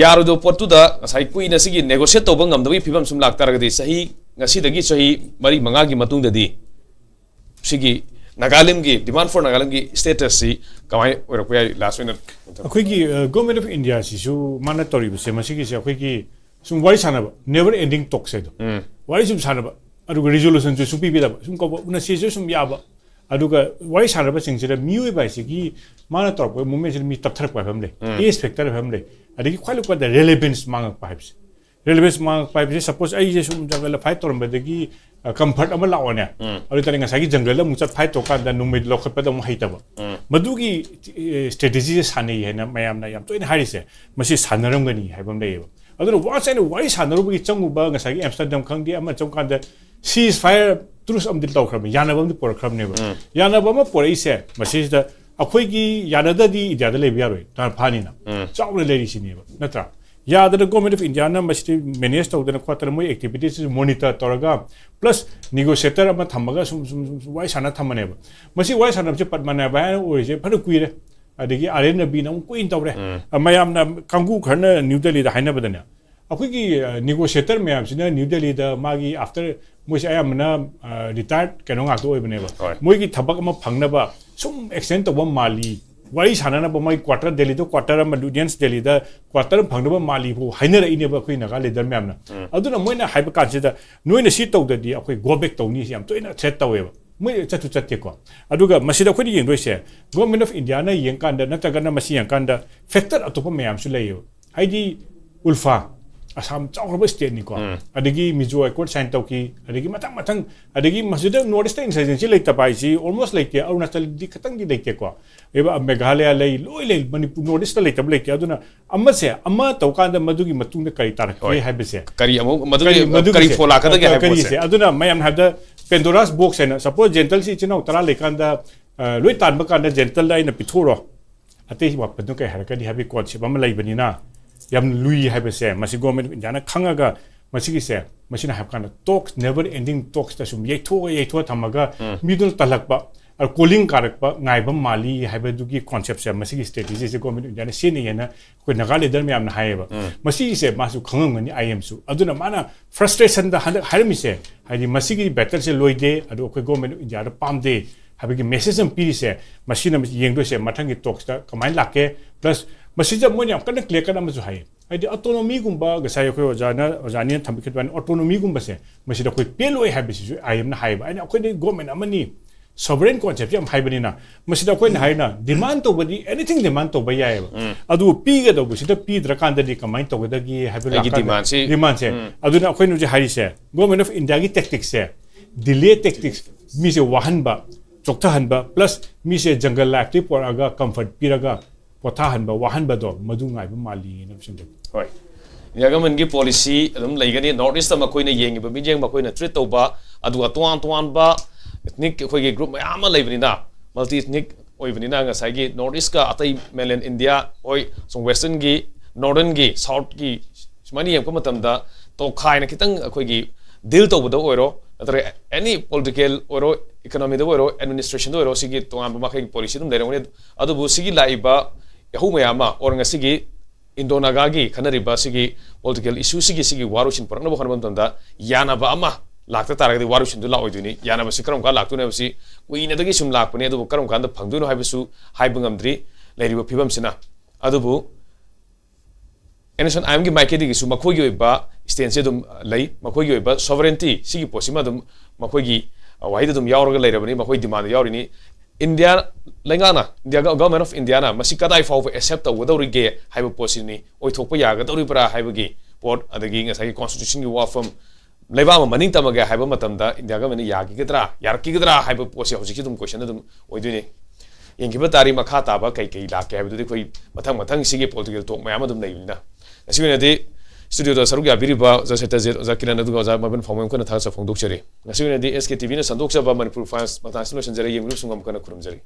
ꯌꯥꯔꯣꯏꯗꯕ ꯄꯣꯠꯇꯨꯗ ꯉꯁꯥꯏ ꯀꯨꯏꯅ ꯁꯤꯒꯤ negotiate ꯇꯧꯕ ꯉꯝꯗꯕꯒꯤ ꯐꯤꯕꯝ ꯁꯨꯝ ꯂꯥꯛꯇꯥꯔꯒꯗꯤ, ꯆꯍꯤ, ꯉꯁꯤꯗꯒꯤ ꯆꯍꯤ ꯃꯔꯤ ꯃꯉꯥꯒꯤ ꯃꯇꯨꯡꯗꯗꯤ ꯁꯤꯒꯤ ꯅꯥꯒꯥꯂꯦꯟꯒꯤ demand for ꯅꯥꯒꯥꯂꯦꯟꯒꯤ status ꯁꯤ ꯀꯃꯥꯏꯅ ꯑꯣꯏꯔꯛꯄ ꯌꯥꯏ? Last ꯑꯣꯏꯅ꯫ ꯑꯩꯈꯣꯏꯒꯤ, ꯑ, Government of India ꯁꯤꯁꯨ ꯃꯥꯅ ꯇꯧꯔꯤꯕꯁꯦ, ꯃꯁꯤꯒꯤꯁꯦ ꯑꯩꯈꯣꯏꯒꯤ ꯁꯨꯝ ꯋꯥꯔꯤ ꯁꯥꯟꯅꯕ, never ending talks ꯍꯥꯏꯗꯣ꯫ ꯎꯝ꯫ ꯋꯥꯔꯤ ꯁꯨꯝ ꯁꯥꯟꯅꯕ, ꯑꯗꯨꯒ resolution ꯁꯨ ꯁꯨꯡꯄꯤ ꯄꯤꯗꯕ, ꯁꯨꯝ ꯀꯧꯕ, ꯎꯅꯁꯦꯁꯨ ꯁꯨꯝ ꯌꯥꯕ꯫ ꯑꯗꯨꯒ ꯋꯥꯔꯤ ꯁꯥꯟꯅꯕꯁꯤꯡꯁꯤꯗ ꯃꯤꯑꯣꯏꯕ ꯍꯥꯏꯁꯤꯒꯤ ꯃꯥꯅ ꯇꯧꯔꯛꯄ movement ꯁꯤꯗ ꯃꯤ ꯇꯞꯊꯔꯛꯄ ꯍꯥꯏꯕ ꯑꯃ ꯂꯩ, ꯎꯝ꯫ Age factor ꯍꯥꯏꯕ ꯑꯃ ꯂꯩ, ꯑꯗꯒꯤ ꯈ꯭ꯋꯥꯏ ꯂꯨꯕꯗ relevance ꯃꯥꯡꯉꯛꯄ ꯍꯥꯏꯕꯁꯦ꯫ Relevance ꯃꯥꯡꯉꯛꯄ ꯍꯥꯏꯕꯁꯦ, suppose ꯑꯩꯁꯦ ꯁꯨꯝ jungle ꯗ fight ꯇꯧꯔꯝꯕꯗꯒꯤ, ꯑ, comfort ꯑꯃ ꯂꯥꯛꯑꯣꯅꯦ꯫ ꯎꯝ꯫ ꯑꯗꯨ ꯑꯣꯏꯇꯥꯔꯗꯤ ꯉꯁꯥꯏꯒꯤ jungle ꯗ ꯑꯃꯨꯛ ꯆꯠ fight ꯇꯧꯔꯀꯥꯟꯗ ꯅꯣꯡꯃꯩ ꯂꯧꯈꯠꯄꯗ ꯑꯃꯨꯛ ꯍꯩꯇꯕ꯫ ꯎꯝ꯫ ꯃꯗꯨꯒꯤ, ꯑꯦ, strategy ꯁꯦ ꯁꯥꯟꯅꯩ ꯍꯥꯏꯅ ꯃꯌꯥꯝꯅ ꯌꯥꯝ ꯇꯣꯏꯅ ꯍꯥꯏꯔꯤꯁꯦ, ꯃꯁꯤ ꯁꯥꯟꯅꯔꯝꯒꯅꯤ ꯍꯥꯏꯕ ꯑꯃ ꯂꯩꯌꯦꯕ꯫ ꯑꯗꯨꯅ once ꯑꯩꯅ ꯋꯥꯔꯤ ꯁꯥꯟꯅꯔꯨꯕꯒꯤ ꯆꯪꯉꯨꯕ, ꯉꯁꯥꯏꯒꯤ Amsterdam ꯈꯪꯗꯦ, ꯑꯃ ꯆꯪꯉꯀꯥꯟꯗ ceasefire, truce ꯑꯃꯗꯤ ꯇꯧꯈ꯭ꯔꯕꯅꯤ, ꯌꯥꯅꯕ ꯑꯃꯗꯤ ꯄꯨꯔꯛꯈ꯭ꯔꯕꯅꯦꯕ꯫ ꯎꯝ꯫ ꯌꯥꯅꯕ ꯑꯃ ꯄꯨꯔꯛꯏꯁꯦ, ꯃꯁꯤꯁꯤꯗ ꯑꯩꯈꯣꯏꯒꯤ ꯌꯥꯅꯗꯗꯤ ꯏꯟꯗꯤꯌꯥꯗ ꯂꯩꯕ ꯌꯥꯔꯣꯏ, ꯇꯥꯔ ꯐꯥꯅꯤꯅ꯫ ꯎꯝ꯫ ꯆꯥꯎꯅ ꯂꯩꯔꯤꯁꯤꯅꯦꯕ, ꯅꯠꯇ꯭ꯔꯥ? ꯌꯥꯗꯅ Government of Indiaꯅ ꯃꯁꯤꯗꯤ manage ꯇꯧꯗꯅ ꯈꯣꯠꯇꯅ ꯃꯣꯏ activities monitor ꯇꯧꯔꯒ plus negotiator ꯑꯃ ꯊꯝꯃꯒ ꯁꯨꯝ ꯁꯨꯝ ꯁꯨꯝ ꯁꯨꯝ ꯋꯥꯔꯤ ꯁꯥꯟꯅ ꯊꯝꯕꯅꯦꯕ꯫ ꯃꯁꯤ ꯋꯥꯔꯤ ꯁꯥꯟꯅꯕꯁꯦ ꯄꯗꯃꯅꯥꯚ ꯍꯥꯏꯅ ꯑꯣꯏꯔꯤꯁꯦ ꯐꯅ ꯀꯨꯏꯔꯦ꯫ ꯑꯗꯒꯤ ꯑꯥꯔ ꯑꯦꯟ ꯔꯕꯤꯅ ꯑꯃꯨꯛ ꯀꯨꯏꯅ ꯇꯧꯔꯦ꯫ ꯎꯝ꯫ ꯑ, ꯃꯌꯥꯝꯅ ꯀꯥꯡꯕꯨ ꯈꯔꯅ ꯅ꯭ꯌꯨ ꯗꯦꯜꯂꯤꯗ ꯍꯥꯏꯅꯕꯗꯅꯦ, ꯑꯩꯈꯣꯏꯒꯤ, ꯑ, negotiator ꯃꯌꯥꯝꯁꯤꯅ ꯅ꯭ꯌꯨ ꯗꯦꯜꯂꯤꯗ ꯃꯥꯒꯤ after ꯃꯣꯏꯁꯦ ꯑꯌꯥꯝꯕꯅ, ꯑ, retired ꯀꯩꯅꯣ ꯉꯥꯛꯇ ꯑꯣꯏꯕꯅꯦꯕ꯫ ꯍꯣꯏ꯫ ꯃꯣꯏꯒꯤ ꯊꯕꯛ ꯑꯃ ꯐꯪꯅꯕ ꯁꯨꯝ extend ꯇꯧꯕ ꯃꯥꯜꯂꯤ, ꯋꯥꯔꯤ ꯁꯥꯟꯅꯅꯕ ꯃꯣꯏ quarter, ꯗꯦꯜꯂꯤꯗ quarter ꯑꯃ, Lutyens ꯗꯦꯜꯂꯤꯗ quarter ꯑꯃ ꯐꯪꯅꯕ ꯃꯥꯜꯂꯤ ꯐꯥꯎ ꯍꯥꯏꯅꯔꯛꯏꯅꯦꯕ ꯑꯩꯈꯣꯏ ꯅꯥꯒꯥ leader ꯃꯌꯥꯝꯅ꯫ ꯎꯝ꯫ ꯑꯗꯨꯅ ꯃꯣꯏꯅ ꯍꯥꯏꯕ ꯀꯥꯟꯁꯤꯗ ꯅꯣꯏꯅ ꯁꯤ ꯇꯧꯗꯗꯤ ꯑꯩꯈꯣꯏ go back ꯇꯧꯅꯤ ꯁꯤ ꯌꯥꯝ ꯇꯣꯏꯅ threat ꯇꯧꯋꯦꯕ꯫ ꯃꯣꯏ ꯆꯠꯁꯨ ꯆꯠꯇꯦꯀꯣ꯫ ꯑꯗꯨꯒ ꯃꯁꯤꯗ ꯑꯩꯈꯣꯏꯅ ꯌꯦꯡꯗꯣꯏꯁꯦ, Government of Indiaꯅ ꯌꯦꯡꯀꯥꯟꯗ ꯅꯠꯇ꯭ꯔꯒꯅ ꯃꯁꯤ ꯌꯦꯡꯀꯥꯟꯗ factor ꯑꯇꯣꯞꯄ ꯃꯌꯥꯝꯁꯨ ꯂꯩꯌꯦꯕ꯫ ꯍꯥꯏꯗꯤ ꯎꯜꯐꯥ, ꯑꯁꯥꯝ ꯆꯥꯎꯈ꯭ꯔꯕ stateꯅꯤꯀꯣ꯫ ꯎꯝ꯫ ꯑꯗꯒꯤ Mizo Accord sign ꯇꯧꯈꯤ, ꯑꯗꯒꯤ ꯃꯊꯪ ꯃꯊꯪ, ꯑꯗꯒꯤ ꯃꯁꯤꯗ North Eastꯇ insurgency ꯂꯩꯇꯕ ꯍꯥꯏꯁꯤ almost ꯂꯩꯇꯦ, ꯑꯔꯨꯅꯥꯆꯜꯗꯤ ꯈꯤꯇꯪꯗꯤ ꯂꯩꯇꯦꯀꯣ꯫ ꯑꯗꯨꯒ ꯃꯦꯘꯥꯂꯌꯥ ꯂꯩ, ꯂꯣꯏ ꯂꯩ, ꯃꯅꯤꯄꯨꯔ North Eastꯇ ꯂꯩꯇꯕ ꯂꯩꯇꯦ꯫ ꯑꯗꯨꯅ ꯑꯃꯁꯦ ꯑꯃ ꯇꯧꯀꯥꯟꯗ ꯃꯗꯨꯒꯤ ꯃꯇꯨꯡꯗ ꯀꯔꯤ ꯇꯥꯔꯛꯀꯦ ꯍꯣꯏ꯫ ꯍꯥꯏꯕꯁꯦ꯫ ꯀꯔꯤ ꯑꯃꯨꯛ ꯃꯗꯨꯒꯤ ꯀꯔꯤ, ꯃꯗꯨꯒꯤꯁꯦ, ꯀꯔꯤ ꯐꯣꯂꯥꯛꯀꯗꯒꯦ ꯑ, ꯍꯥꯏꯕ ꯀꯔꯤꯁꯦ? ꯄꯣꯠꯁꯦ꯫ ꯑꯗꯨꯅ ꯃꯌꯥꯝꯅ ꯍꯥꯏꯕꯗ Pandora's box ꯍꯥꯏꯅ, suppose Gentleꯁꯤ ꯏꯆꯤꯟ ꯏꯅꯥꯎ ꯇꯔꯥ ꯂꯩꯀꯥꯟꯗ, ꯑ, ꯂꯣꯏ ꯇꯥꯟꯕ ꯀꯥꯟꯗ Gentleꯗ ꯑꯩꯅ ꯄꯤꯊꯣꯛꯎꯔꯣ, ꯑꯇꯩ ꯋꯥꯄꯟꯗꯣ ꯀꯩ ꯍꯥꯏꯔꯛꯀꯅꯤ ꯍꯥꯏꯕꯒꯤ concept ꯑꯃ ꯂꯩꯕꯅꯤꯅ ꯌꯥꯝ ꯂꯨꯏ ꯍꯥꯏꯕꯁꯦ ꯃꯁꯤ Government of Indiaꯅ ꯈꯪꯉꯒ ꯃꯁꯤꯒꯤꯁꯦ, ꯃꯁꯤꯅ ꯍꯥꯏꯕ ꯀꯥꯟꯗ talks, never ending talksꯇ ꯁꯨꯝ ꯌꯩꯊꯣꯛꯑ ꯌꯩꯊꯣꯛꯑ ꯊꯝꯃꯒ ꯎꯝ꯫ ꯃꯤꯗꯨꯅ ꯇꯜꯂꯛꯄ, ꯑ, calling ꯀꯥꯔꯛꯄ ꯉꯥꯏꯕ ꯃꯥꯜꯂꯤ ꯍꯥꯏꯕꯗꯨꯒꯤ conceptꯁꯦ ꯃꯁꯤꯒꯤ strategyꯁꯦ Government of Indiaꯅ ꯁꯤꯖꯤꯟꯅꯩꯌꯦꯅ ꯑꯩꯈꯣꯏ ꯅꯥꯒꯥ leader ꯃꯌꯥꯝꯅ ꯍꯥꯏꯌꯦꯕ꯫ ꯎꯝ꯫ ꯃꯁꯤꯒꯤꯁꯦ ꯃꯥꯁꯨ ꯈꯪꯉꯝꯒꯅꯤ, ꯑꯥꯏ ꯑꯦꯝꯁꯨ꯫ ꯑꯗꯨꯅ ꯃꯥꯅ frustrationꯗ ꯍꯟꯗꯛ ꯍꯥꯏꯔꯝꯃꯤꯁꯦ, ꯍꯥꯏꯗꯤ ꯃꯁꯤꯒꯤ battleꯁꯦ ꯂꯣꯏꯗꯦ, ꯑꯗꯣ ꯑꯩꯈꯣꯏ Government of Indiaꯗ ꯄꯥꯝꯗꯦ ꯍꯥꯏꯕꯒꯤ message ꯑꯃ ꯄꯤꯔꯤꯁꯦ, ꯃꯁꯤꯅ ꯌꯦꯡꯗꯣꯏꯁꯦ ꯃꯊꯪꯒꯤ talksꯇ ꯀꯃꯥꯏꯅ ꯂꯥꯛꯀꯦ꯫ Plus ꯃꯁꯤꯗ ꯃꯣꯏꯅ ꯌꯥꯝ ꯀꯟꯅ clear cut ꯑꯃꯁꯨ ꯍꯥꯏꯌꯦ, ꯍꯥꯏꯗꯤ autonomyꯒꯨꯝꯕ, ꯉꯁꯥꯏ ꯑꯩꯈꯣꯏ ꯑꯣꯖꯥꯅ, ꯑꯣꯖꯥꯅꯤꯅ ꯊꯝꯕꯤꯈꯤꯕ ꯑꯗꯨꯃꯥꯏꯅ autonomyꯒꯨꯝꯕꯁꯦ ꯃꯁꯤꯗ ꯑꯩꯈꯣꯏ ꯄꯦꯜꯂꯣꯏ ꯍꯥꯏꯕꯁꯤꯁꯨ ꯑꯥꯏ ꯑꯦꯝꯅ ꯍꯥꯏꯌꯦꯕ꯫ ꯑꯩꯅ, ꯑꯩꯈꯣꯏꯗꯤ government ꯑꯃꯅꯤ, sovereign conceptꯁꯦ ꯌꯥꯝ ꯍꯥꯏꯕꯅꯤꯅ, ꯃꯁꯤꯗ ꯑꯩꯈꯣꯏꯅ ꯍꯥꯏꯅ demand ꯇꯧꯕꯗꯤ anything demand ꯇꯧꯕ ꯌꯥꯏꯑꯕ꯫ ꯎꯝ꯫ ꯑꯗꯨ ꯄꯤꯒꯗꯧꯕꯁꯤꯗ ꯄꯤꯗ꯭ꯔꯀꯥꯟꯗꯗꯤ ꯀꯃꯥꯏꯅ ꯇꯧꯒꯗꯒꯦ ꯍꯥꯏꯕ ꯑꯩꯒꯤ ꯂꯥꯛꯀꯥꯟꯗ demandꯁꯤ demandꯁꯦ꯫ ꯎꯝ꯫ ꯑꯗꯨꯅ ꯑꯩꯈꯣꯏꯅ ꯍꯧꯖꯤꯛ ꯍꯥꯏꯔꯤꯁꯦ, Government of Indiaꯒꯤ tacticsꯁꯦ, delay tactics, ꯃꯤꯁꯦ ꯋꯥꯍꯟꯕ, ꯆꯣꯛꯊꯍꯟꯕ, plus ꯃꯤꯁꯦ jungle lifeꯇꯒꯤ ꯄꯣꯔꯛꯑꯒ comfort ꯄꯤꯔꯒ ꯄꯣꯊꯥꯍꯟꯕ, ꯋꯥꯍꯟꯕꯗꯣ ꯃꯗꯨ ꯉꯥꯏꯕ ꯃꯥꯜꯂꯤꯅ ꯁꯤꯟꯖꯩ꯫ ꯍꯣꯏ꯫ Indiaꯒꯤ governmentꯀꯤ policy ꯑꯗꯨꯝ ꯂꯩꯒꯅꯤ꯫ North East ꯃꯈꯣꯏꯅ ꯌꯦꯡꯉꯤꯕ ꯃꯤꯠꯌꯦꯡ, ꯃꯈꯣꯏꯅ treat ꯇꯧꯕ, ꯑꯗꯨꯒ ꯇꯣꯉꯥꯟ ꯇꯣꯉꯥꯟꯕ ethnic ꯑꯩꯈꯣꯏꯒꯤ group ꯃꯌꯥꯝ ꯑꯃ ꯂꯩꯕꯅꯤꯅ, multi ethnic ꯑꯣꯏꯕꯅꯤꯅ, ꯉꯁꯥꯏꯒꯤ North Eastꯀ ꯑꯇꯩ mainland India ꯍꯣꯏ, ꯁꯨꯝ Westernꯒꯤ ꯅꯣꯔꯗꯔꯟꯒꯤ, ꯁꯥꯎꯠꯀꯤ ꯁꯨꯃꯥꯏꯅ ꯌꯦꯡꯉꯛꯄ ꯃꯇꯝꯗ ꯇꯣꯈꯥꯏꯅ ꯈꯤꯇꯪ ꯑꯩꯈꯣꯏꯒꯤ ꯗꯤꯜ ꯇꯧꯕꯗ ꯑꯣꯏꯔꯣ, ꯅꯠꯇ꯭ꯔꯒ ꯑꯦꯅꯤ ꯄꯣꯂꯤꯇꯤꯀꯦꯜ ꯑꯣꯏꯔꯣ, ꯏꯀꯣꯅꯣꯃꯤꯗ ꯑꯣꯏꯔꯣ, ꯑꯦꯗꯃꯤꯅꯤꯁꯇ꯭ꯔꯦꯁꯟꯗ ꯑꯣꯏꯔꯣ, ꯁꯤꯒꯤ ꯇꯣꯉꯥꯟꯕ ꯃꯈꯩꯒꯤ ꯄꯣꯂꯤꯁꯤ ꯑꯗꯨꯝ ꯂꯩꯔꯝꯒꯅꯤ꯫ ꯑꯗꯨꯕꯨ ꯁꯤꯒꯤ ꯂꯥꯛꯏꯕ ꯏꯍꯧ ꯃꯌꯥꯝ ꯑꯃ, ꯑꯣꯔ ꯉꯁꯤꯒꯤ ꯏꯟꯗꯣ ꯅꯥꯒꯥꯒꯤ ꯈꯟꯅꯔꯤꯕ ꯁꯤꯒꯤ ꯄꯣꯂꯤꯇꯤꯀꯦꯜ ꯏꯁꯨꯁꯤꯒꯤ, ꯁꯤꯒꯤ ꯋꯥꯔꯣꯏꯁꯤꯟ ꯄꯨꯔꯛꯅꯕ ꯍꯣꯠꯅꯕ ꯃꯇꯝꯗ ꯌꯥꯅꯕ ꯑꯃ ꯂꯥꯛꯇ ꯇꯥꯔꯒꯗꯤ ꯋꯥꯔꯣꯏꯁꯤꯟꯗꯨ ꯂꯥꯛꯑꯣꯏꯗꯣꯏꯅꯤ꯫ ꯌꯥꯅꯕꯁꯤ ꯀꯔꯝ ꯀꯥꯟꯗ ꯂꯥꯛꯇꯣꯏꯅꯣ ꯍꯥꯏꯕꯁꯤ ꯀꯨꯏꯅꯗꯒꯤ ꯁꯨꯝ ꯂꯥꯛꯄꯅꯦ, ꯑꯗꯨꯕꯨ ꯀꯔꯝ ꯀꯥꯟꯗ ꯐꯪꯗꯣꯏꯅꯣ ꯍꯥꯏꯕꯁꯨ ꯍꯥꯏꯕ ꯉꯝꯗ꯭ꯔꯤ ꯂꯩꯔꯤꯕ ꯐꯤꯕꯝꯁꯤꯅ꯫ ꯑꯗꯨꯕꯨ ꯑꯦꯟ ꯑꯦꯁ ꯑꯦꯟ ꯑꯥꯏ ꯑꯦꯝꯒꯤ ꯃꯥꯏꯀꯩꯗꯒꯤꯁꯨ ꯃꯈꯣꯏꯒꯤ ꯑꯣꯏꯕ ꯁ꯭ꯇꯦꯟꯁꯁꯦ ꯑꯗꯨꯝ ꯂꯩ, ꯃꯈꯣꯏꯒꯤ ꯑꯣꯏꯕ ꯁꯣꯚꯔꯦꯟꯇꯤ, ꯁꯤꯒꯤ ꯄꯣꯠꯁꯤꯃ ꯑꯗꯨꯝ ꯃꯈꯣꯏꯒꯤ, ꯑ, ꯋꯥꯍꯩꯗ ꯑꯗꯨꯝ ꯌꯥꯎꯔꯒ ꯂꯩꯔꯕꯅꯤ, ꯃꯈꯣꯏ ꯗꯤꯃꯥꯟꯗ ꯌꯥꯎꯔꯤꯅꯤ꯫ ꯏꯟꯗꯤꯌꯥ ꯂꯩꯉꯥꯛꯅ, ꯏꯟꯗꯤꯌꯥ ꯒ-, ꯒꯚꯔꯟꯃꯦꯟ ꯑꯣꯐ ꯏꯟꯗꯤꯌꯥꯅ ꯃꯁꯤ ꯀꯗꯥꯏ ꯐꯥꯎꯕ ꯑꯦꯛꯁꯦꯞ ꯇꯧꯒꯗꯧꯔꯤꯒꯦ ꯍꯥꯏꯕ ꯄꯣꯠꯁꯤꯅꯤ, ꯑꯣꯏꯊꯣꯛꯄ ꯌꯥꯒꯗꯧꯔꯤꯕ꯭ꯔꯥ ꯍꯥꯏꯕꯒꯤ ꯄꯣꯠ, ꯑꯗꯒꯤ ꯉꯁꯥꯏꯒꯤ ꯀꯣꯟꯁꯇꯤꯇ꯭ꯌꯨꯁꯟꯒꯤ ꯋꯥꯐꯝ, ꯂꯩꯕꯥꯛ ꯑꯃ ꯃꯅꯤꯡ ꯇꯝꯃꯒꯦ ꯍꯥꯏꯕ ꯃꯇꯝꯗ ꯏꯟꯗꯤꯌꯥ ꯒꯚꯔꯟꯃꯦꯟꯅ ꯌꯥꯈꯤꯒꯗ꯭ꯔꯥ, ꯌꯥꯔꯛꯈꯤꯒꯗ꯭ꯔꯥ ꯍꯥꯏꯕ ꯄꯣꯠꯁꯦ ꯍꯧꯖꯤꯛꯁꯨ ꯑꯗꯨꯝ ꯀꯣꯏꯁꯟ ꯑꯗꯨꯝ ꯑꯣꯏꯗꯣꯏꯅꯤ꯫ ꯌꯦꯡꯈꯤꯕ ꯇꯥꯔꯤ ꯃꯈꯥ ꯇꯥꯕ ꯀꯩ ꯀꯩ ꯂꯥꯛꯀꯦ ꯍꯥꯏꯕꯗꯨꯗꯤ ꯑꯩꯈꯣꯏ ꯃꯊꯪ ꯃꯊꯪ ꯁꯤꯒꯤ ꯄꯣꯂꯤꯇꯤꯀꯦꯜ ꯇꯣꯛ ꯃꯌꯥꯝ ꯑꯗꯨꯝ ꯂꯩꯕꯅꯤꯅ꯫ ꯉꯁꯤꯒꯤ ꯑꯣꯏꯅꯗꯤ ꯁ꯭ꯇꯨꯗꯤꯑꯣꯗ ꯁꯔꯨꯛ ꯌꯥꯕꯤꯔꯤꯕ ꯑꯣꯖꯥ ꯁꯇ꯭ꯌꯖꯤꯠ, ꯑꯣꯖꯥ ꯀꯤꯔꯟ, ꯑꯗꯨꯒ ꯑꯣꯖꯥ ꯃꯕꯤꯟ ꯐꯥꯎꯃꯌꯨꯝ ꯑꯩꯈꯣꯏꯅ ꯊꯥꯒꯠꯆꯕ ꯐꯣꯡꯗꯣꯛꯆꯔꯤ꯫ ꯉꯁꯤꯒꯤ ꯑꯣꯏꯅꯗꯤ ꯑꯦꯁ ꯀꯦ ꯇꯤ ꯚꯤꯅ ꯁꯟꯗꯣꯛꯆꯕ ꯃꯅꯤꯄꯨꯔ ꯐꯥꯏꯜꯁ ꯃꯇꯥꯡꯁꯤꯗ ꯂꯣꯏꯁꯤꯟꯖꯔꯦ꯫ ꯌꯦꯡꯕꯤꯔꯤꯕꯁꯤꯡ ꯑꯃꯨꯛ ꯍꯟꯅ ꯈꯨꯔꯨꯝꯖꯔꯤ꯫